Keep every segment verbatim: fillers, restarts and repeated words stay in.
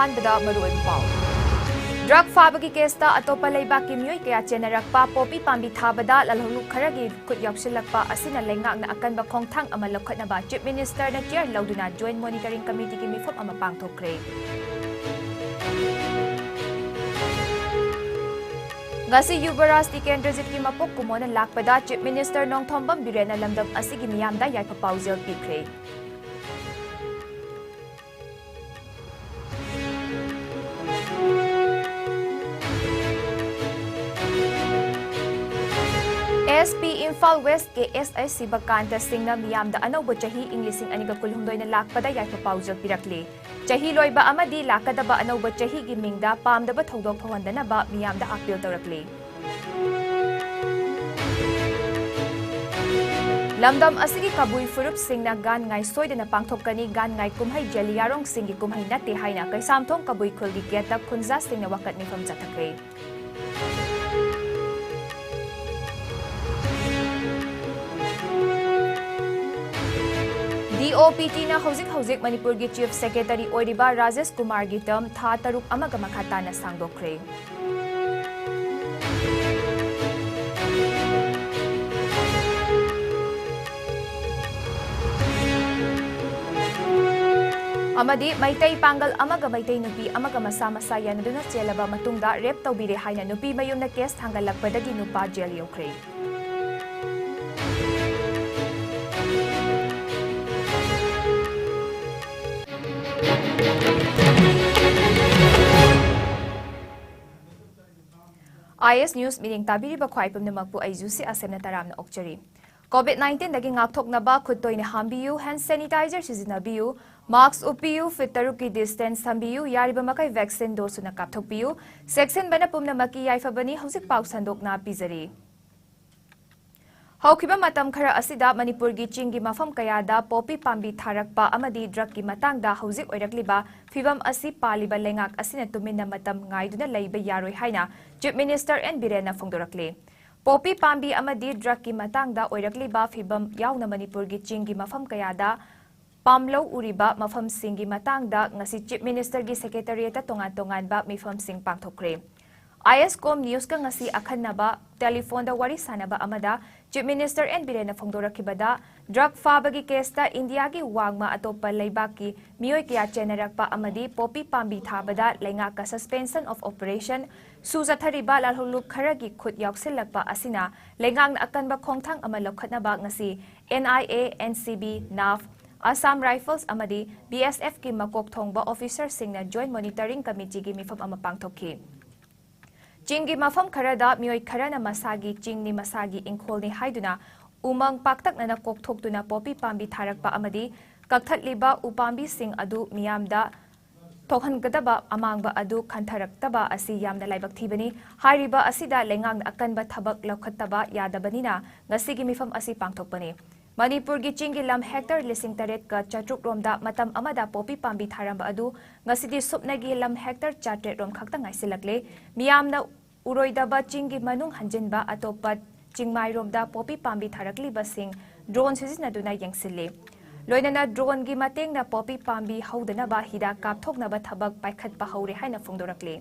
ꯑꯍꯥꯟꯕꯗ ꯃꯔꯨꯑꯣꯏꯕ ꯄꯥꯎ꯫ ꯗ꯭ꯔꯒ ꯐꯥꯕꯒꯤ ꯀꯦꯁꯇ ꯑꯇꯣꯞꯄ ꯂꯩꯕꯥꯛꯀꯤ ꯃꯤꯑꯣꯏ ꯀꯌꯥ ꯆꯦꯟꯅꯔꯛꯄ, ꯄꯣꯄꯤ ꯄꯥꯝꯕꯤ ꯊꯥꯕꯗ ꯂꯥꯜꯍꯧꯂꯨꯞ ꯈꯔꯒꯤ ꯈꯨꯠ ꯌꯥꯎꯁꯤꯜꯂꯛꯄ ꯑꯁꯤꯅ ꯂꯩꯉꯥꯛꯅ ꯑꯀꯟꯕ ꯈꯣꯡꯊꯥꯡ ꯑꯃ ꯂꯧꯈꯠꯅꯕ ꯆꯤꯐ ꯃꯤꯅꯤꯁꯇꯔꯅ ꯀꯤꯌꯔ ꯂꯧꯗꯨꯅ ꯖꯣꯏꯟꯠ ꯃꯣꯅꯤꯇꯔꯤꯡ ꯀꯃꯤꯇꯤꯒꯤ ꯃꯤꯐꯝ ꯑꯃ ꯄꯥꯡꯊꯣꯛꯈ꯭ꯔꯦ꯫ ꯉꯁꯤ ꯌꯨꯕꯔꯥꯖ ꯇꯤꯀꯦꯟꯗ꯭ꯔꯖꯤꯠꯀꯤ ꯃꯄꯣꯛ ꯀꯨꯝꯑꯣꯟꯅ ꯂꯥꯛꯄꯗ ꯆꯤꯐ ꯃꯤꯅꯤꯁꯇꯔ ꯅꯣꯡꯊꯣꯝꯕꯝ ꯕꯤꯔꯦꯟꯅ ꯂꯝꯗꯝ ꯑꯁꯤꯒꯤ ꯃꯤꯌꯥꯝꯗ ꯌꯥꯏꯐ ꯄꯥꯎꯖꯦꯜ ꯄꯤꯈ꯭ꯔꯦ꯫ ꯑꯦꯁ ꯄꯤ ꯏꯝꯐꯥꯜ ꯋꯦꯁ ꯀꯦ ꯑꯦꯁ ꯑꯩꯆ ꯁꯤꯕꯀꯥꯟꯇ ꯁꯤꯡꯅ ꯃꯤꯌꯥꯝꯗ ꯑꯅꯧꯕ ꯆꯍꯤ ꯏꯪ ꯂꯤꯁꯤꯡ ꯑꯅꯤꯒ ꯀꯨꯟꯍꯨꯝꯗꯣꯏꯅ ꯂꯥꯛꯄꯗ ꯌꯥꯏꯐ ꯄꯥꯎꯖꯦꯜ ꯄꯤꯔꯛꯂꯤ꯫ ꯆꯍꯤ ꯂꯣꯏꯕ ꯑꯃꯗꯤ ꯂꯥꯛꯀꯗꯕ ꯑꯅꯧꯕ ꯆꯍꯤꯒꯤ ꯃꯤꯡꯗ ꯄꯥꯝꯗꯕ ꯊꯧꯗꯣꯛ ꯊꯣꯛꯍꯟꯗꯅꯕ ꯃꯤꯌꯥꯝꯗ ꯑꯥꯄꯤꯜ ꯇꯧꯔꯛꯂꯤ꯫ ꯂꯝꯗꯝ ꯑꯁꯤꯒꯤ ꯀꯕꯨꯏ ꯐꯨꯔꯨꯞꯁꯤꯡꯅ ꯒꯥꯟ ꯉꯥꯏ ꯁꯣꯏꯗꯅ ꯄꯥꯡꯊꯣꯛꯀꯅꯤ꯫ ꯒꯥꯟ ꯉꯥꯏ ꯀꯨꯝꯍꯩ ꯖꯦꯂꯤꯌꯥꯔꯣꯡꯁꯤꯡꯒꯤ ꯀꯨꯝꯍꯩ ꯅꯠꯇꯦ ꯍꯥꯏꯅ ꯀꯩꯁꯥꯝꯊꯣꯡ ꯀꯕꯨꯏ ꯈꯨꯜꯒꯤ ꯒꯦꯠꯇ ꯈꯨꯟꯖꯥꯁꯤꯡꯅ ꯋꯥꯀꯠ ꯃꯤꯐꯝ ꯆꯠꯊꯈ꯭ꯔꯦ꯫ ꯗꯤ ꯑꯣ ꯄꯤ ꯇꯤꯅ ꯍꯧꯖꯤꯛ ꯍꯧꯖꯤꯛ ꯃꯅꯤꯄꯨꯔꯒꯤ ꯆꯤꯐ ꯁꯦꯀ꯭ꯔꯦꯇꯔꯤ ꯑꯣꯏꯔꯤꯕ ꯔꯥꯖꯦꯁ ꯀꯨꯃꯥꯔꯒꯤ ꯇꯔꯝ ꯊꯥ ꯇꯔꯨꯛ ꯑꯃꯒ ꯃꯈꯥ ꯇꯥꯅ ꯁꯥꯡꯗꯣꯛꯈ꯭ꯔꯦ꯫ ꯑꯃꯗꯤ ꯃꯩꯇꯩ ꯄꯥꯡꯒꯜ ꯑꯃꯒ ꯃꯩꯇꯩ ꯅꯨꯄꯤ ꯑꯃꯒ ꯃꯁꯥ ꯃꯁꯥ ꯌꯥꯅꯗꯨꯅ ꯆꯦꯜꯂꯕ ꯃꯇꯨꯡꯗ ꯔꯦꯞ ꯇꯧꯕꯤꯔꯦ ꯍꯥꯏꯅ ꯅꯨꯄꯤ ꯃꯌꯨꯝꯅ ꯀꯦꯁ ꯊꯥꯡꯒꯠꯂꯛꯄꯗꯒꯤ ꯅꯨꯄꯥ ꯖꯦꯜ ꯌꯧꯈ꯭ꯔꯦ꯫ ꯑꯥꯏ ꯑꯦꯁ ꯅ꯭ꯌꯨꯁ ꯃꯤꯠꯌꯦꯡ ꯇꯥꯕꯤꯔꯤꯕ ꯈ꯭ꯋꯥꯏ ꯄꯨꯝꯅꯃꯛꯄꯨ ꯑꯩ ꯖꯨꯁꯤ ꯑꯁꯦꯝꯅ ꯇꯔꯥꯝꯅ ꯑꯣꯛꯆꯔꯤ꯫ ꯀꯣꯚꯤꯗ ꯅꯥꯏꯟꯇꯤꯟꯗꯒꯤ ꯉꯥꯛꯊꯣꯛꯅꯕ ꯈꯨꯠ ꯇꯣꯏꯅ ꯍꯥꯝꯕꯤꯌꯨ, ꯍꯦꯟꯗ ꯁꯦꯅꯤꯇꯥꯏꯖꯔ ꯁꯤꯖꯤꯟꯅꯕꯤꯌꯨ, ꯃꯥꯁꯛ ꯎꯞꯄꯤꯌꯨ, ꯐꯤꯠ ꯇꯔꯨꯛꯀꯤ ꯗꯤꯁꯇꯦꯟꯁ ꯊꯝꯕꯤꯌꯨ, ꯌꯥꯔꯤꯕ ꯃꯈꯩ ꯚꯦꯛꯁꯤꯟ ꯗꯣꯁ ꯁꯨꯅ ꯀꯥꯞꯊꯣꯛꯄꯤꯌꯨ꯫ ꯆꯦꯛꯁꯤꯟꯕꯅ ꯄꯨꯝꯅꯃꯛꯀꯤ ꯌꯥꯏꯐꯕꯅꯤ꯫ ꯍꯧꯖꯤꯛ ꯄꯥꯎ ꯁꯟꯗꯣꯛꯅ ꯄꯤꯖꯔꯤ꯫ ꯍꯧꯈꯤꯕ ꯃꯇꯝ ꯈꯔ ꯑꯁꯤꯗ ꯃꯅꯤꯄꯨꯔꯒꯤ ꯆꯤꯡꯒꯤ ꯃꯐꯝ ꯀꯌꯥꯗ ꯄꯣꯄꯤ ꯄꯥꯝꯕꯤ ꯊꯥꯔꯛꯄ ꯑꯃꯗꯤ ꯗ꯭ꯔꯒꯀꯤ ꯃꯇꯥꯡꯗ ꯍꯧꯖꯤꯛ ꯑꯣꯏꯔꯛꯂꯤꯕ ꯐꯤꯚꯝ ꯑꯁꯤ ꯄꯥꯜꯂꯤꯕ ꯂꯩꯉꯥꯛ ꯑꯁꯤꯅ ꯇꯨꯃꯤꯟꯅ ꯃꯇꯝ ꯉꯥꯏꯗꯨꯅ ꯂꯩꯕ ꯌꯥꯔꯣꯏ ꯍꯥꯏꯅ ꯆꯤꯐ ꯃꯤꯅꯤꯁꯇꯔ ꯑꯦꯟ ꯕꯤꯔꯦꯟꯅ ꯐꯣꯡꯗꯣꯔꯛꯂꯤ꯫ ꯄꯣꯄꯤ ꯄꯥꯝꯕꯤ ꯑꯃꯗꯤ ꯗ꯭ꯔꯒꯀꯤ ꯃꯇꯥꯡꯗ ꯑꯣꯏꯔꯛꯂꯤꯕ ꯐꯤꯚꯝ ꯌꯥꯎꯅ ꯃꯅꯤꯄꯨꯔꯒꯤ ꯆꯤꯡꯒꯤ ꯃꯐꯝ ꯀꯌꯥꯗ ꯄꯥꯝꯂꯧ ꯎꯔꯤꯕ ꯃꯐꯝꯁꯤꯡꯒꯤ ꯃꯇꯥꯡꯗ ꯉꯁꯤ Chief Minister ꯒꯤ Secretariat ꯇ ꯇꯣꯉꯥꯟ ꯇꯣꯉꯥꯟꯕ ꯃꯤꯐꯝꯁꯤꯡ ꯄꯥꯡꯊꯣꯛꯈ꯭ꯔꯦ꯫ ISCOM News ꯀ ꯉꯁꯤ ꯑꯈꯟꯅꯕ telephone ꯗ ꯋꯥꯔꯤ ꯁꯥꯅꯕ ꯑꯃꯗ Chief Minister N ꯕꯤꯔꯦꯟꯅ ꯐꯣꯡꯗꯣꯔꯛꯈꯤꯕꯗ, drug ꯐꯥꯕꯒꯤ case ꯇ ꯏꯟꯗꯤꯌꯥꯒꯤ ꯋꯥꯡꯃ ꯑꯇꯣꯞꯄ ꯂꯩꯕꯥꯛꯀꯤ ꯃꯤꯑꯣꯏ ꯀꯌꯥ ꯆꯦꯟꯅꯔꯛꯄ ꯑꯃꯗꯤ poppy ꯄꯥꯝꯕꯤ ꯊꯥꯕꯗ ꯂꯩꯉꯥꯛꯀ suspension of operation ꯁꯨ ꯆꯠꯊꯔꯤꯕ ꯂꯥꯜꯍꯧꯂꯨꯞ ꯈꯔꯒꯤ ꯈꯨꯠ ꯌꯥꯎꯁꯤꯜꯂꯛꯄ ꯑꯁꯤꯅ ꯂꯩꯉꯥꯛꯅ ꯑꯀꯟꯕ ꯈꯣꯡꯊꯥꯡ ꯑꯃ ꯂꯧꯈꯠꯅꯕ ꯉꯁꯤ NIA, NCB, NAV, Assam Rifles ꯑꯃꯗꯤ BSF ꯀꯤ ꯃꯀꯣꯛ ꯊꯣꯡꯕ officer ꯁꯤꯡꯅ Joint Monitoring Committee ꯒꯤ ꯃꯤꯐꯝ ꯑꯃ ꯄꯥꯡꯊꯣꯛꯈꯤ꯫ ꯆꯤꯡꯒꯤ ꯃꯐꯝ ꯈꯔꯗ ꯃꯤꯑꯣꯏ ꯈꯔꯅ ꯃꯁꯥꯒꯤ ꯆꯤꯡꯅꯤ, ꯃꯁꯥꯒꯤ ꯏꯪꯈꯣꯜꯅꯤ ꯍꯥꯏꯗꯨꯅ ꯎꯃꯪ ꯄꯥꯛꯇꯛꯅꯅ ꯀꯣꯛꯊꯣꯛꯇꯨꯅ poppy ꯄꯥꯝꯕꯤ ꯊꯥꯔꯛꯄ ꯑꯃꯗꯤ ꯀꯛꯊꯠꯂꯤꯕ ꯎꯄꯥꯝꯕꯤꯁꯤꯡ ꯑꯗꯨ ꯃꯤꯌꯥꯝꯗ ꯊꯣꯛꯍꯟꯒꯗꯕ ꯑꯃꯥꯡꯕ ꯑꯗꯨ ꯈꯟꯊꯔꯛꯇꯕ ꯑꯁꯤ ꯌꯥꯝꯅ ꯂꯥꯏꯕꯛ ꯊꯤꯕꯅꯤ꯫ ꯍꯥꯏꯔꯤꯕ ꯑꯁꯤꯗ ꯂꯩꯉꯥꯛꯅ ꯑꯀꯟꯕ ꯊꯕꯛ ꯂꯧꯈꯠꯇꯕ ꯌꯥꯗꯕꯅꯤꯅ ꯉꯁꯤꯒꯤ ꯃꯤꯐꯝ ꯑꯁꯤ ꯄꯥꯡꯊꯣꯛꯄꯅꯤ꯫ ꯃꯅꯤꯄꯨꯔꯒꯤ ꯆꯤꯡꯒꯤ ꯂꯝ hectare ꯂꯤꯁꯤꯡ ꯇꯔꯦꯠꯀ ꯆꯥꯇ꯭ꯔꯨꯛ ꯔꯣꯝꯗ ꯃꯇꯝ ꯑꯃꯗ poppy ꯄꯥꯝꯕꯤ ꯊꯥꯔꯝꯕ ꯑꯗꯨ ꯉꯁꯤꯗꯤ ꯁꯨꯞꯅꯒꯤ ꯂꯝ hectare ꯆꯥꯇ꯭ꯔꯦꯠ ꯔꯣꯝ ꯈꯛꯇ ꯉꯥꯏꯁꯤꯜꯂꯛꯂꯦ꯫ ꯃꯤꯌꯥꯝꯅ ꯎꯔꯣꯏꯗꯕ ꯆꯤꯡꯒꯤ ꯃꯅꯨꯡ ꯍꯟꯖꯤꯟꯕ ꯑꯇꯣꯞꯄ ꯆꯤꯡꯃꯥꯏꯔꯣꯝꯗ poppy ꯄꯥꯝꯕꯤ ꯊꯥꯔꯛꯂꯤꯕꯁꯤꯡ drone ꯁꯤꯖꯤꯟꯅꯗꯨꯅ ꯌꯦꯡꯁꯤꯜꯂꯤ꯫ ꯂꯣꯏꯅꯅ drone ꯒꯤ ꯃꯇꯦꯡꯅ poppy ꯄꯥꯝꯕꯤ ꯍꯧꯗꯅꯕ ꯍꯤꯗꯥꯛ ꯀꯥꯞꯊꯣꯛꯅꯕ ꯊꯕꯛ ꯄꯥꯏꯈꯠꯄ ꯍꯧꯔꯦ ꯍꯥꯏꯅ ꯐꯣꯡꯗꯣꯔꯛꯂꯤ꯫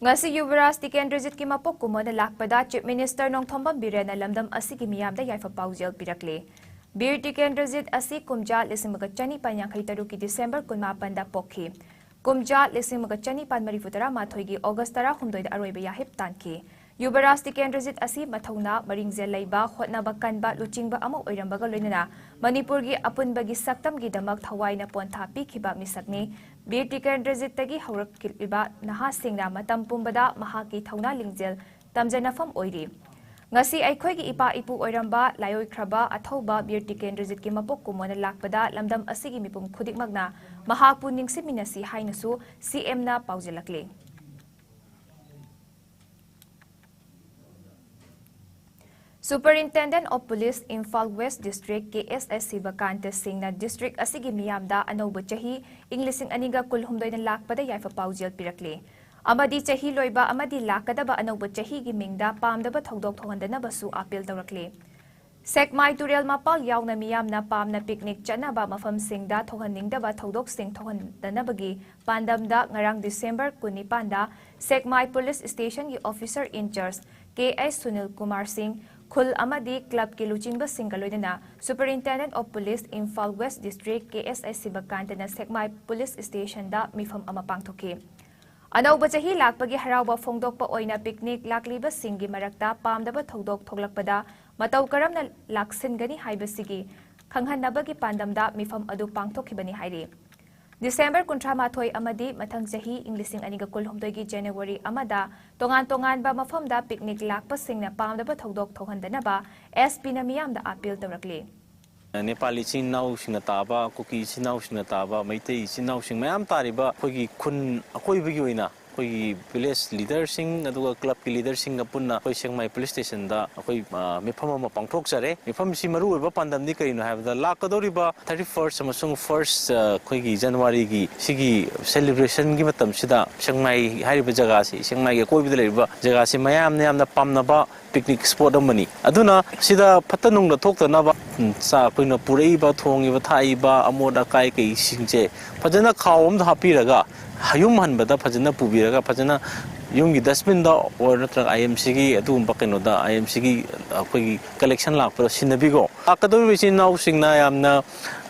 ꯉꯁꯤ ꯌꯨꯕꯔꯥꯖ ꯇꯤꯀꯦꯟꯗ꯭ꯔꯖꯤꯠꯀꯤ ꯃꯄꯣꯛ ꯀꯨꯝꯑꯣꯟꯅ ꯂꯥꯛꯄꯗ Chief Minister ꯅꯣꯡꯊꯣꯝꯕꯝ ꯕꯤꯔꯦꯟꯅ ꯂꯝꯗꯝ ꯑꯁꯤꯒꯤ ꯃꯤꯌꯥꯝꯗ ꯌꯥꯏꯐ ꯄꯥꯎꯖꯦꯜ ꯄꯤꯔꯛꯂꯤ꯫ ꯕꯤꯔ ꯇꯤꯀꯦꯟꯗ꯭ꯔꯖꯤꯠ ꯑꯁꯤ ꯀꯨꯝꯖꯥ ꯂꯤꯁꯤꯡ ꯑꯃꯒ ꯆꯅꯤꯄꯥꯟ ꯌꯥꯡꯈꯩ ꯇꯔꯨꯛꯀꯤ December ꯀꯨꯟꯃꯥꯄꯟꯗ ꯄꯣꯛꯈꯤ꯫ ꯀꯨꯝꯖꯥ ꯂꯤꯁꯤꯡ ꯑꯃꯒ ꯆꯅꯤꯄꯥꯟ ꯃꯔꯤꯐꯨ ꯇꯔꯥꯃꯥꯊꯣꯏꯒꯤ August ꯇꯔꯥꯍꯨꯝꯗꯣꯏꯗ ꯑꯔꯣꯏꯕ ꯌꯥꯍꯤꯞ ꯇꯥꯟꯈꯤ꯫ ꯌꯨꯕꯔꯥꯖ ꯇꯤꯀꯦꯟꯗ꯭ꯔꯖꯤꯠ ꯑꯁꯤ ꯃꯊꯧꯅꯥ, ꯃꯔꯤꯡꯖꯦꯜ ꯂꯩꯕ, ꯍꯣꯠꯅꯕ ꯀꯟꯕ ꯂꯨꯆꯤꯡꯕ ꯑꯃ ꯑꯣꯏꯔꯝꯕꯒ ꯂꯣꯏꯅꯅ ꯃꯅꯤꯄꯨꯔꯒꯤ ꯑꯄꯨꯟꯕꯒꯤ ꯁꯛꯇꯝꯒꯤꯗꯃꯛ ꯊꯋꯥꯏꯅ ꯄꯣꯟꯊꯥ ꯄꯤꯈꯤꯕ ꯃꯤꯁꯛꯅꯤ꯫ ꯕꯤꯔ ꯇꯤꯀꯦꯟꯗ꯭ꯔꯖꯤꯠꯇꯒꯤ ꯍꯧꯔꯛꯂꯤꯕ ꯅꯍꯥꯁꯤꯡꯅ ꯃꯇꯝ ꯄꯨꯝꯕꯗ ꯃꯍꯥꯛꯀꯤ ꯊꯧꯅꯥ ꯂꯤꯡꯖꯦꯜ ꯇꯝꯖꯅꯐꯝ ꯑꯣꯏꯔꯤ꯫ ꯉꯁꯤ ꯑꯩꯈꯣꯏꯒꯤ ꯏꯄꯥ ꯏꯄꯨ ꯑꯣꯏꯔꯝꯕ ꯂꯥꯏꯑꯣꯏꯈ꯭ꯔꯕ ꯑꯊꯧꯕ ꯕꯤꯔ ꯇꯤꯀꯦꯟꯗ꯭ꯔꯖꯤꯠꯀꯤ ꯃꯄꯣꯛ ꯀꯨꯝꯑꯣꯟꯅ ꯂꯥꯛꯄꯗ ꯂꯝꯗꯝ ꯑꯁꯤꯒꯤ ꯃꯤꯄꯨꯝ ꯈꯨꯗꯤꯡꯃꯛꯅ ꯃꯍꯥꯛꯄꯨ ꯅꯤꯡꯁꯤꯡꯃꯤꯟꯅꯁꯤ ꯍꯥꯏꯅꯁꯨ CM ꯅ ꯄꯥꯎꯖꯦꯜꯂꯛꯂꯤ꯫ Superintendent of Police, Imphal West District, K S S ꯁꯤꯕꯀꯥꯟꯇ ꯁꯤꯡꯅ district ꯑꯁꯤꯒꯤ ꯃꯤꯌꯥꯝꯗ ꯑꯅꯧꯕ ꯆꯍꯤ ꯏꯪ ꯂꯤꯁꯤꯡ ꯑꯅꯤꯒ ꯀꯨꯟꯍꯨꯝꯗꯣꯏꯅ ꯂꯥꯛꯄꯗ ꯌꯥꯏꯐ ꯄꯥꯎꯖꯦꯜ ꯄꯤꯔꯛꯂꯤ꯫ ꯑꯃꯗꯤ ꯆꯍꯤ ꯂꯣꯏꯕ ꯑꯃꯗꯤ ꯂꯥꯛꯀꯗꯕ ꯑꯅꯧꯕ ꯆꯍꯤꯒꯤ ꯃꯤꯡꯗ ꯄꯥꯝꯗꯕ ꯊꯧꯗꯣꯛ ꯊꯣꯛꯍꯟꯗꯅꯕꯁꯨ ꯑꯥꯄꯤꯜ ꯇꯧꯔꯛꯂꯤ꯫ ꯁꯦꯛꯃꯥꯏ ꯇꯨꯔꯦꯜ ꯃꯄꯥꯜ ꯌꯥꯎꯅ ꯃꯤꯌꯥꯝꯅ ꯄꯥꯝꯅ ꯄꯤꯛꯅꯤꯛ ꯆꯠꯅꯕ ꯃꯐꯝꯁꯤꯡꯗ ꯊꯣꯛꯍꯟꯅꯤꯡꯗꯕ ꯊꯧꯗꯣꯛꯁꯤꯡ ꯊꯣꯛꯍꯟꯗꯅꯕꯒꯤ ꯄꯥꯟꯗꯝꯗ ꯉꯔꯥꯡ ꯗꯤꯁꯦꯝꯕꯔ ꯀꯨꯟꯅꯤꯄꯥꯟꯗ ꯁꯦꯛꯃꯥꯏ ꯄꯨꯂꯤꯁ ꯁ꯭ꯇꯦꯁꯟꯒꯤ ꯑꯣꯐꯤꯁꯔ ꯏꯟꯆꯥꯔꯖ ꯀꯦ ꯑꯦꯁ ꯁꯨꯅꯤꯜ ꯀꯨꯃꯥꯔ ꯁꯤꯡ, ꯈꯨꯜ ꯑꯃꯗꯤ ꯀ꯭ꯂꯕꯀꯤ ꯂꯨꯆꯤꯡꯕꯁꯤꯡꯒ ꯂꯣꯏꯅꯅ Superintendent of Police, Imphal West District, K S I ꯁꯤꯕꯀꯥꯟꯇꯅ Sekmai police ꯁ꯭ꯇꯦꯁꯟꯗ ꯃꯤꯐꯝ ꯑꯃ ꯄꯥꯡꯊꯣꯛꯈꯤ꯫ ꯑꯅꯧꯕ ꯆꯍꯤ ꯂꯥꯛꯄꯒꯤ ꯍꯔꯥꯎꯕ ꯐꯣꯡꯗꯣꯛꯄ ꯑꯣꯏꯅ ꯄꯤꯛꯅꯤꯛ ꯂꯥꯛꯂꯤꯕꯁꯤꯡꯒꯤ ꯃꯔꯛꯇ ꯄꯥꯝꯗꯕ ꯊꯧꯗꯣꯛ ꯊꯣꯛꯂꯛꯄꯗ ꯃꯇꯧ ꯀꯔꯝꯅ ꯂꯥꯛꯁꯤꯟꯒꯅꯤ ꯍꯥꯏꯕꯁꯤꯒꯤ ꯈꯪꯍꯟꯅꯕꯒꯤ ꯄꯥꯟꯗꯝꯗ ꯃꯤꯐꯝ ꯑꯗꯨ ꯄꯥꯡꯊꯣꯛꯈꯤꯕꯅꯤ ꯍꯥꯏꯔꯤ꯫ ꯗꯤꯁꯦꯝꯕꯔ ꯀꯨꯟꯊ꯭ꯔꯥ ꯃꯥꯊꯣꯏ ꯑꯃꯗꯤ ꯃꯊꯪ ꯆꯍꯤ ꯏꯪ ꯂꯤꯁꯤꯡ ꯑꯅꯤꯒ ꯀꯨꯟꯍꯨꯝꯗꯣꯏꯒꯤ ꯖꯅꯋꯥꯔꯤ ꯑꯃꯗ ꯇꯣꯉꯥꯟ ꯇꯣꯉꯥꯟꯕ ꯃꯐꯝꯗ ꯄꯤꯛꯅꯤꯛ ꯂꯥꯛꯄꯁꯤꯡꯅ ꯄꯥꯝꯗꯕ ꯊꯧꯗꯣꯛ ꯊꯣꯛꯍꯟꯗꯅꯕ ꯑꯦꯁ ꯄꯤꯅ ꯃꯤꯌꯥꯝꯗ ꯑꯥꯄꯤꯜ ꯇꯧꯔꯛꯂꯤ꯫ ꯅꯦꯄꯥꯂꯤ ꯏꯆꯤꯟ ꯏꯅꯥꯎꯁꯤꯡꯅ ꯇꯥꯕ, ꯀꯨꯀꯤ ꯏꯆꯤꯟ ꯏꯅꯥꯎꯁꯤꯡꯅ ꯇꯥꯕ, ꯃꯩꯇꯩ ꯏꯆꯤꯟ ꯏꯅꯥꯎꯁꯤꯡ ꯃꯌꯥꯝ ꯇꯥꯔꯤꯕ ꯑꯩꯈꯣꯏꯒꯤ ꯈꯨꯟ ꯑꯀꯣꯏꯕꯒꯤ ꯑꯣꯏꯅ ꯑꯩꯈꯣꯏꯒꯤ ꯚꯤꯂꯦꯖ ꯂꯤꯗꯔꯁꯤꯡ ꯑꯗꯨꯒ ꯀ꯭ꯂꯕꯀꯤ ꯂꯤꯗꯔꯁꯤꯡꯒ ꯄꯨꯟꯅ ꯑꯩꯈꯣꯏ ꯁꯦꯛꯃꯥꯏ ꯄꯨꯂꯤꯁ ꯁ꯭ꯇꯦꯁꯟꯗ ꯑꯩꯈꯣꯏ, ꯑ, ꯃꯤꯐꯝ ꯑꯃ ꯄꯥꯡꯊꯣꯛꯆꯔꯦ꯫ ꯃꯤꯐꯝꯁꯤ ꯃꯔꯨꯑꯣꯏꯕ ꯄꯥꯟꯗꯝꯗꯤ ꯀꯔꯤꯅꯣ ꯍꯥꯏꯕꯗ, ꯂꯥꯛꯀꯗꯧꯔꯤꯕ ꯊꯥꯔꯇꯤ ꯐꯥꯔꯁ ꯑꯃꯁꯨꯡ ꯐꯥꯔꯁ, ꯑ, ꯑꯩꯈꯣꯏꯒꯤ ꯖꯅꯋꯥꯔꯤꯒꯤ ꯁꯤꯒꯤ ꯁꯦꯂꯦꯕ꯭ꯔꯦꯁꯟꯒꯤ ꯃꯇꯝꯁꯤꯗ ꯁꯦꯛꯃꯥꯏ ꯍꯥꯏꯔꯤꯕ ꯖꯒꯥꯁꯤ, ꯁꯦꯛꯃꯥꯏꯒꯤ ꯑꯀꯣꯏꯕꯗ ꯂꯩꯔꯤꯕ ꯖꯒꯥꯁꯤ ꯃꯌꯥꯝꯅ ꯌꯥꯝꯅ ꯄꯥꯝꯅꯕ ꯄꯤꯛꯅꯤꯛ ꯁ꯭ꯄꯣꯠ ꯑꯃꯅꯤ꯫ ꯑꯗꯨꯅ ꯁꯤꯗ ꯐꯠꯇ ꯅꯨꯡꯗ ꯊꯣꯛꯇꯅꯕ, ꯎꯝ, ꯆꯥ-, ꯑꯩꯈꯣꯏꯅ ꯄꯨꯔꯛꯏꯕ, ꯊꯣꯡꯉꯤꯕ, ꯊꯥꯛꯏꯕ, ꯑꯃꯣꯠ ꯑꯀꯥꯏ ꯀꯩꯁꯤꯡꯁꯦ ꯐꯖꯅ ꯈꯥꯎ ꯑꯃꯗ ꯍꯥꯞꯄꯤꯔꯒ, ꯌꯨꯝ ꯍꯟꯕꯗ ꯐꯖꯅ ꯄꯨꯕꯤꯔꯒ, ꯐꯖꯅ ꯌꯨꯝꯒꯤ ꯗꯁꯕꯤꯟꯗ ꯑꯣꯔ ꯅꯠꯇ꯭ꯔꯒ ꯑꯥꯏ ꯑꯦꯝ ꯁꯤꯒꯤ ꯑꯗꯨꯒꯨꯝꯕ ꯀꯩꯅꯣꯗ, ꯑꯥꯏ ꯑꯦꯝ ꯁꯤꯒꯤ ꯑꯩꯈꯣꯏꯒꯤ ꯀꯂꯦꯛꯁꯟ ꯂꯥꯛꯄꯗ ꯁꯤꯟꯅꯕꯤꯀꯣ꯫ ꯂꯥꯛꯀꯗꯧꯔꯤꯕ ꯏꯆꯤꯟ ꯏꯅꯥꯎꯁꯤꯡꯅ ꯌꯥꯝꯅ,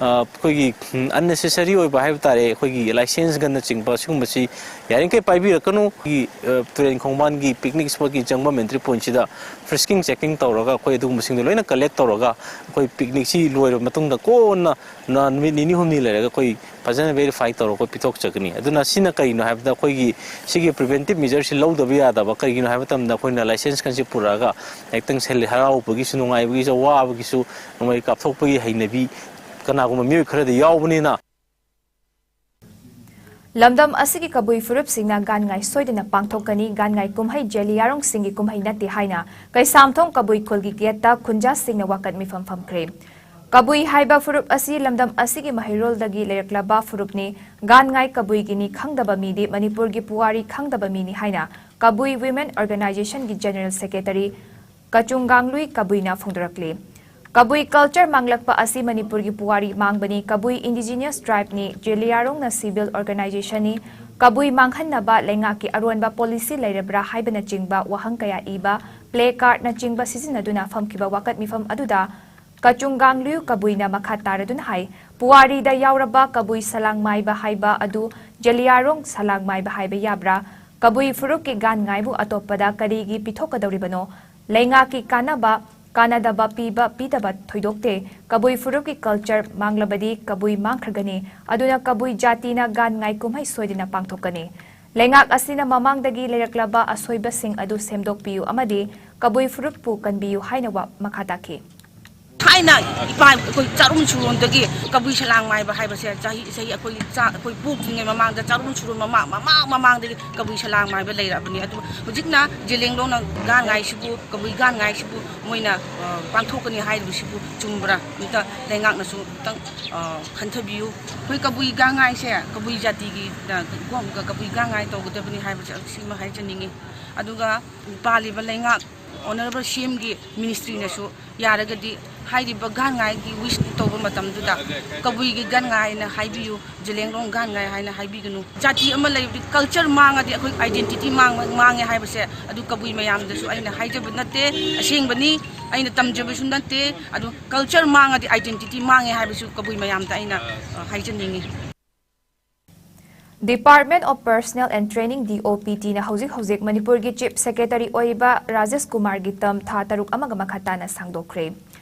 ꯑ, ꯑꯩꯈꯣꯏꯒꯤ, ꯎꯝ, unnecessary ꯑꯣꯏꯕ ꯍꯥꯏꯕ ꯇꯥꯔꯦ, ꯑꯩꯈꯣꯏꯒꯤ ꯂꯥꯏꯁꯦꯟꯁ ꯒꯟꯅꯆꯤꯡꯕ ꯁꯤꯒꯨꯝꯕꯁꯤ ꯌꯥꯔꯤꯈꯩ ꯄꯥꯏꯕꯤꯔꯛꯀꯅꯨ꯫ ꯑꯩꯈꯣꯏꯒꯤ, ꯑ, ꯇꯨꯔꯦꯟ ꯈꯣꯡꯕꯥꯟꯒꯤ ꯄꯤꯛꯅꯤꯛ ꯁ꯭ꯄꯣꯠꯀꯤ ꯆꯪꯐꯝ ꯑꯦꯟꯇ꯭ꯔꯤ ꯄꯣꯏꯟꯠꯁꯤꯗ ꯐ꯭ꯔꯤꯁꯀꯤꯡ ꯆꯦꯀꯤꯡ ꯇꯧꯔꯒ ꯑꯩꯈꯣꯏ ꯑꯗꯨꯒꯨꯝꯕꯁꯤꯡꯗꯣ ꯂꯣꯏꯅ ꯀꯂꯦꯛ ꯇꯧꯔꯒ ꯑꯩꯈꯣꯏ ꯄꯤꯛꯅꯤꯛꯁꯤ ꯂꯣꯏꯔꯕ ꯃꯇꯨꯡꯗ ꯀꯣꯟꯅ ꯅ-, ꯅꯨꯃꯤꯠ ꯅꯤꯅꯤ ꯍꯨꯝꯅꯤ ꯂꯩꯔꯒ ꯑꯩꯈꯣꯏ ꯐꯖꯅ ꯚꯦꯔꯤꯐꯥꯏ ꯇꯧꯔꯒ ꯑꯩꯈꯣꯏ ꯄꯤꯊꯣꯛꯆꯒꯅꯤ꯫ ꯑꯗꯨꯅ ꯁꯤꯅ ꯀꯔꯤꯅꯣ ꯍꯥꯏꯕꯗ ꯑꯩꯈꯣꯏꯒꯤ ꯁꯤꯒꯤ ꯄ꯭ꯔꯤꯚꯦꯟꯇꯤꯞ ꯃꯦꯖꯔꯁꯤ ꯂꯧꯗꯕ ꯌꯥꯗꯕ꯫ ꯀꯔꯤꯒꯤꯅꯣ ꯍꯥꯏꯕ ꯃꯇꯝꯗ ꯑꯩꯈꯣꯏꯅ ꯂꯥꯏꯁꯦꯟꯁ ꯀꯟꯁꯤ ꯄꯨꯔꯛꯑꯒ ꯍꯦꯛꯇꯪ ꯁꯦꯜ ꯍꯔꯥꯎꯕꯒꯤꯁꯨ, ꯅꯨꯡꯉꯥꯏꯕꯒꯤꯁꯨ, ꯑꯋꯥꯕꯒꯤꯁꯨ ꯅꯣꯡꯃꯩ ꯀꯥꯞꯊꯣꯛꯄꯒꯤ ꯍꯩꯅꯕꯤ ꯀꯅꯥꯒꯨꯝꯕ ꯃꯤꯑꯣꯏ ꯈꯔꯗꯤ ꯌꯥꯎꯕꯅꯤꯅ꯫ ꯂꯝꯗꯝ ꯑꯁꯤꯒꯤ ꯀꯕꯨꯏ ꯐꯨꯔꯨꯞꯁꯤꯡꯅ ꯒꯥꯟꯉꯥꯏ ꯁꯣꯏꯗꯅ ꯄꯥꯡꯊꯣꯛꯀꯅꯤ꯫ ꯒꯥꯟꯉꯥꯏ ꯀꯨꯝꯍꯩ ꯖꯦꯂꯤꯌꯥꯔꯣꯡꯁꯤꯡꯒꯤ ꯀꯨꯝꯍꯩ ꯅꯠꯇꯦ ꯍꯥꯏꯅ ꯀꯩꯁꯥꯝꯊꯣꯡ ꯀꯕꯨꯏ ꯈꯨꯜꯒꯤ ꯒꯦꯠꯇ ꯈꯨꯟꯖꯥꯁꯤꯡꯅ ꯋꯥꯀꯠ ꯃꯤꯐꯝ ꯐꯝꯈ꯭ꯔꯦ꯫ ꯀꯕꯨꯏ ꯍꯥꯏꯕ ꯐꯨꯔꯨꯞ ꯑꯁꯤ ꯂꯝꯗꯝ ꯑꯁꯤꯒꯤ ꯃꯍꯩꯔꯣꯜꯗꯒꯤ ꯂꯩꯔꯛꯂꯕ ꯐꯨꯔꯨꯞꯅꯤ꯫ ꯒꯥꯟꯉꯥꯏ ꯀꯕꯨꯏꯒꯤꯅꯤ ꯈꯪꯗꯕ ꯃꯤꯗꯤ ꯃꯅꯤꯄꯨꯔꯒꯤ ꯄꯨꯋꯥꯔꯤ ꯈꯪꯗꯕ ꯃꯤꯅꯤ ꯍꯥꯏꯅ ꯀꯕꯨꯏ Women Organizationꯒꯤ General Secretary ꯀꯆꯨꯡꯒꯥꯡꯂꯨꯏ ꯀꯕꯨꯏꯅ ꯐꯣꯡꯗꯣꯔꯛꯂꯤ꯫ ꯀꯕꯨꯏ culture ꯃꯥꯡꯂꯛꯄ ꯑꯁꯤ ꯃꯅꯤꯄꯨꯔꯒꯤ ꯄꯨꯋꯥꯔꯤ ꯃꯥꯡꯕꯅꯤ꯫ ꯀꯕꯨꯏ indigenous tribeꯅꯤ꯫ ꯖꯦꯂꯤꯌꯥꯔꯣꯡꯅ civil organizationꯅꯤ꯫ ꯀꯕꯨꯏ ꯃꯥꯡꯍꯟꯅꯕ ꯂꯩꯉꯥꯛꯀꯤ ꯑꯔꯣꯟꯕ policy ꯂꯩꯔꯕ꯭ꯔꯥ ꯍꯥꯏꯕꯅꯆꯤꯡꯕ ꯋꯥꯍꯪ ꯀꯌꯥ ꯏꯕ, placardꯅꯆꯤꯡꯕ ꯁꯤꯖꯤꯟꯅꯗꯨꯅ ꯐꯝꯈꯤꯕ ꯋꯥꯀꯠ ꯃꯤꯐꯝ ꯑꯗꯨꯗ ꯀꯆꯨꯡꯒꯥꯡꯂꯨ ꯀꯕꯨꯏꯅ ꯃꯈꯥ ꯇꯥꯔꯗꯨꯅ ꯍꯥꯏ, ꯄꯨꯋꯥꯔꯤꯗ ꯌꯥꯎꯔꯕ ꯀꯕꯨꯏ ꯁꯂꯥꯡ ꯃꯥꯏꯕ ꯍꯥꯏꯕ ꯑꯗꯨ ꯖꯦꯂꯤꯌꯥꯔꯣꯡ ꯁꯂꯥꯡ ꯃꯥꯏꯕ ꯍꯥꯏꯕ ꯌꯥꯕ꯭ꯔꯥ? ꯀꯕꯨꯏ ꯐꯨꯔꯨꯞꯀꯤ ꯒꯥꯟ ꯉꯥꯏꯕꯨ ꯑꯇꯣꯞꯄꯗ ꯀꯔꯤꯒꯤ ꯄꯤꯊꯣꯛꯀꯗꯧꯔꯤꯕꯅꯣ? ꯂꯩꯉꯥꯛꯀꯤ ꯀꯥꯟꯅꯕ, ꯀꯥꯟꯅꯗꯕ ꯄꯤꯕ ꯄꯤꯗꯕ ꯊꯣꯏꯗꯣꯛꯇꯦ꯫ ꯀꯕꯨꯏ ꯐꯨꯔꯨꯞꯀꯤ culture ꯃꯥꯡꯂꯕꯗꯤ ꯀꯕꯨꯏ ꯃꯥꯡꯈ꯭ꯔꯒꯅꯤ꯫ ꯑꯗꯨꯅ ꯀꯕꯨꯏ ꯖꯥꯇꯤꯅ ꯒꯥꯟ ꯉꯥꯏ ꯀꯨꯝꯍꯩ ꯁꯣꯏꯗꯅ ꯄꯥꯡꯊꯣꯛꯀꯅꯤ꯫ ꯂꯩꯉꯥꯛ ꯑꯁꯤꯅ ꯃꯃꯥꯡꯗꯒꯤ ꯂꯩꯔꯛꯂꯕ ꯑꯁꯣꯏꯕꯁꯤꯡ ꯑꯗꯨ ꯁꯦꯝꯗꯣꯛꯄꯤꯌꯨ ꯑꯃꯗꯤ ꯀꯕꯨꯏ ꯐꯨꯔꯨꯞꯄꯨ ꯀꯟꯕꯤꯌꯨ ꯍꯥꯏꯅ ꯋꯥ ꯃꯈꯥ ꯇꯥꯈꯤ꯫ ꯊꯥꯏꯅ ꯏꯄꯥ ꯑꯩꯈꯣꯏ ꯆꯥꯔꯣꯟ ꯁꯨꯔꯣꯟꯗꯒꯤ ꯀꯕꯨꯏ ꯁꯂꯥꯡ ꯃꯥꯏꯕ ꯍꯥꯏꯕꯁꯦ ꯆꯍꯤ ꯆꯍꯤ ꯑꯩꯈꯣꯏ ꯆꯥ ꯑꯩꯈꯣꯏ ꯄꯣꯛꯇ꯭ꯔꯤꯉꯩ ꯃꯃꯥꯡꯗ ꯆꯥꯔꯣꯟ ꯁꯨꯔꯣꯟ ꯃꯃꯥꯡ ꯃꯃꯥꯡ ꯃꯃꯥꯡꯗꯒꯤ ꯀꯕꯨꯏ ꯁꯂꯥꯡ ꯃꯥꯏꯕ ꯂꯩꯔꯛꯑꯕꯅꯤ꯫ ꯑꯗꯨ ꯍꯧꯖꯤꯛꯅ ꯖꯦꯂꯦꯡꯂꯣꯡꯅ ꯒꯥꯟ ꯉꯥꯏꯁꯤꯕꯨ ꯀꯕꯨꯏ ꯒꯥꯟ ꯉꯥꯏꯁꯤꯕꯨ ꯃꯣꯏꯅ ꯄꯥꯡꯊꯣꯛꯀꯅꯤ ꯍꯥꯏꯔꯤꯕꯁꯤꯕꯨ ꯆꯨꯝꯕ꯭ꯔꯥ? ꯑꯝꯇ ꯂꯩꯉꯥꯛꯅꯁꯨ ꯑꯝꯇꯪ ꯈꯟꯊꯕꯤꯌꯨ꯫ ꯑꯩꯈꯣꯏ ꯀꯕꯨꯏ ꯒꯥꯟ ꯉꯥꯏꯁꯦ ꯀꯕꯨꯏ ꯖꯥꯇꯤꯒꯤ ꯀꯕꯨꯏ ꯒꯥꯟ ꯉꯥꯏ ꯇꯧꯒꯗꯕꯅꯤ ꯍꯥꯏꯕꯁꯦ ꯁꯤꯃ ꯍꯥꯏꯖꯅꯤꯡꯉꯤ꯫ ꯑꯗꯨꯒ ꯄꯥꯜꯂꯤꯕ ꯂꯩꯉꯥꯛ Honourable CMꯒꯤ ministryꯅꯁꯨ ꯌꯥꯔꯒꯗꯤ ꯍꯥꯏꯔꯤꯕ ꯒꯥꯟ ꯉꯥꯏꯒꯤ wish ꯇꯧꯕ ꯃꯇꯝꯗꯨꯗ ꯀꯕꯨꯏꯒꯤ ꯒꯥꯟ ꯉꯥꯏꯅ ꯍꯥꯏꯕꯤꯌꯨ, ꯖꯦꯂꯦꯡꯂꯣꯡ ꯒꯥꯟ ꯉꯥꯏ ꯍꯥꯏꯅ ꯍꯥꯏꯕꯤꯒꯅꯨ꯫ ꯖꯥꯇꯤ ꯑꯃ ꯂꯩꯕꯗꯤ culture ꯃꯥꯡꯉꯗꯤ ꯑꯩꯈꯣꯏ identity ꯃꯥꯡꯉꯦ ꯍꯥꯏꯕꯁꯦ ꯑꯗꯨ ꯀꯕꯨꯏ ꯃꯌꯥꯝꯗꯁꯨ ꯑꯩꯅ ꯍꯥꯏꯖꯕ ꯅꯠꯇꯦ, ꯑꯁꯦꯡꯕꯅꯤ꯫ ꯑꯩꯅ ꯇꯝꯖꯕꯁꯨ ꯅꯠꯇꯦ꯫ ꯑꯗꯨ culture ꯃꯥꯡꯉꯗꯤ identity ꯃꯥꯡꯉꯦ ꯍꯥꯏꯕꯁꯨ ꯀꯕꯨꯏ ꯃꯌꯥꯝꯗ ꯑꯩꯅ ꯍꯥꯏꯖꯅꯤꯡꯉꯤ꯫ Department of Personnel and Training, DOPTꯅ ꯍꯧꯖꯤꯛ ꯍꯧꯖꯤꯛ ꯃꯅꯤꯄꯨꯔꯒꯤ Chief Secretary ꯑꯣꯏꯔꯤꯕ ꯔꯥꯖꯦꯁ ꯀꯨꯃꯥꯔꯒꯤ term ꯊꯥ ꯇꯔꯨꯛ ꯑꯃꯒ ꯃꯈꯥ ꯇꯥꯅ ꯁꯥꯡꯗꯣꯛꯈ꯭ꯔꯦ꯫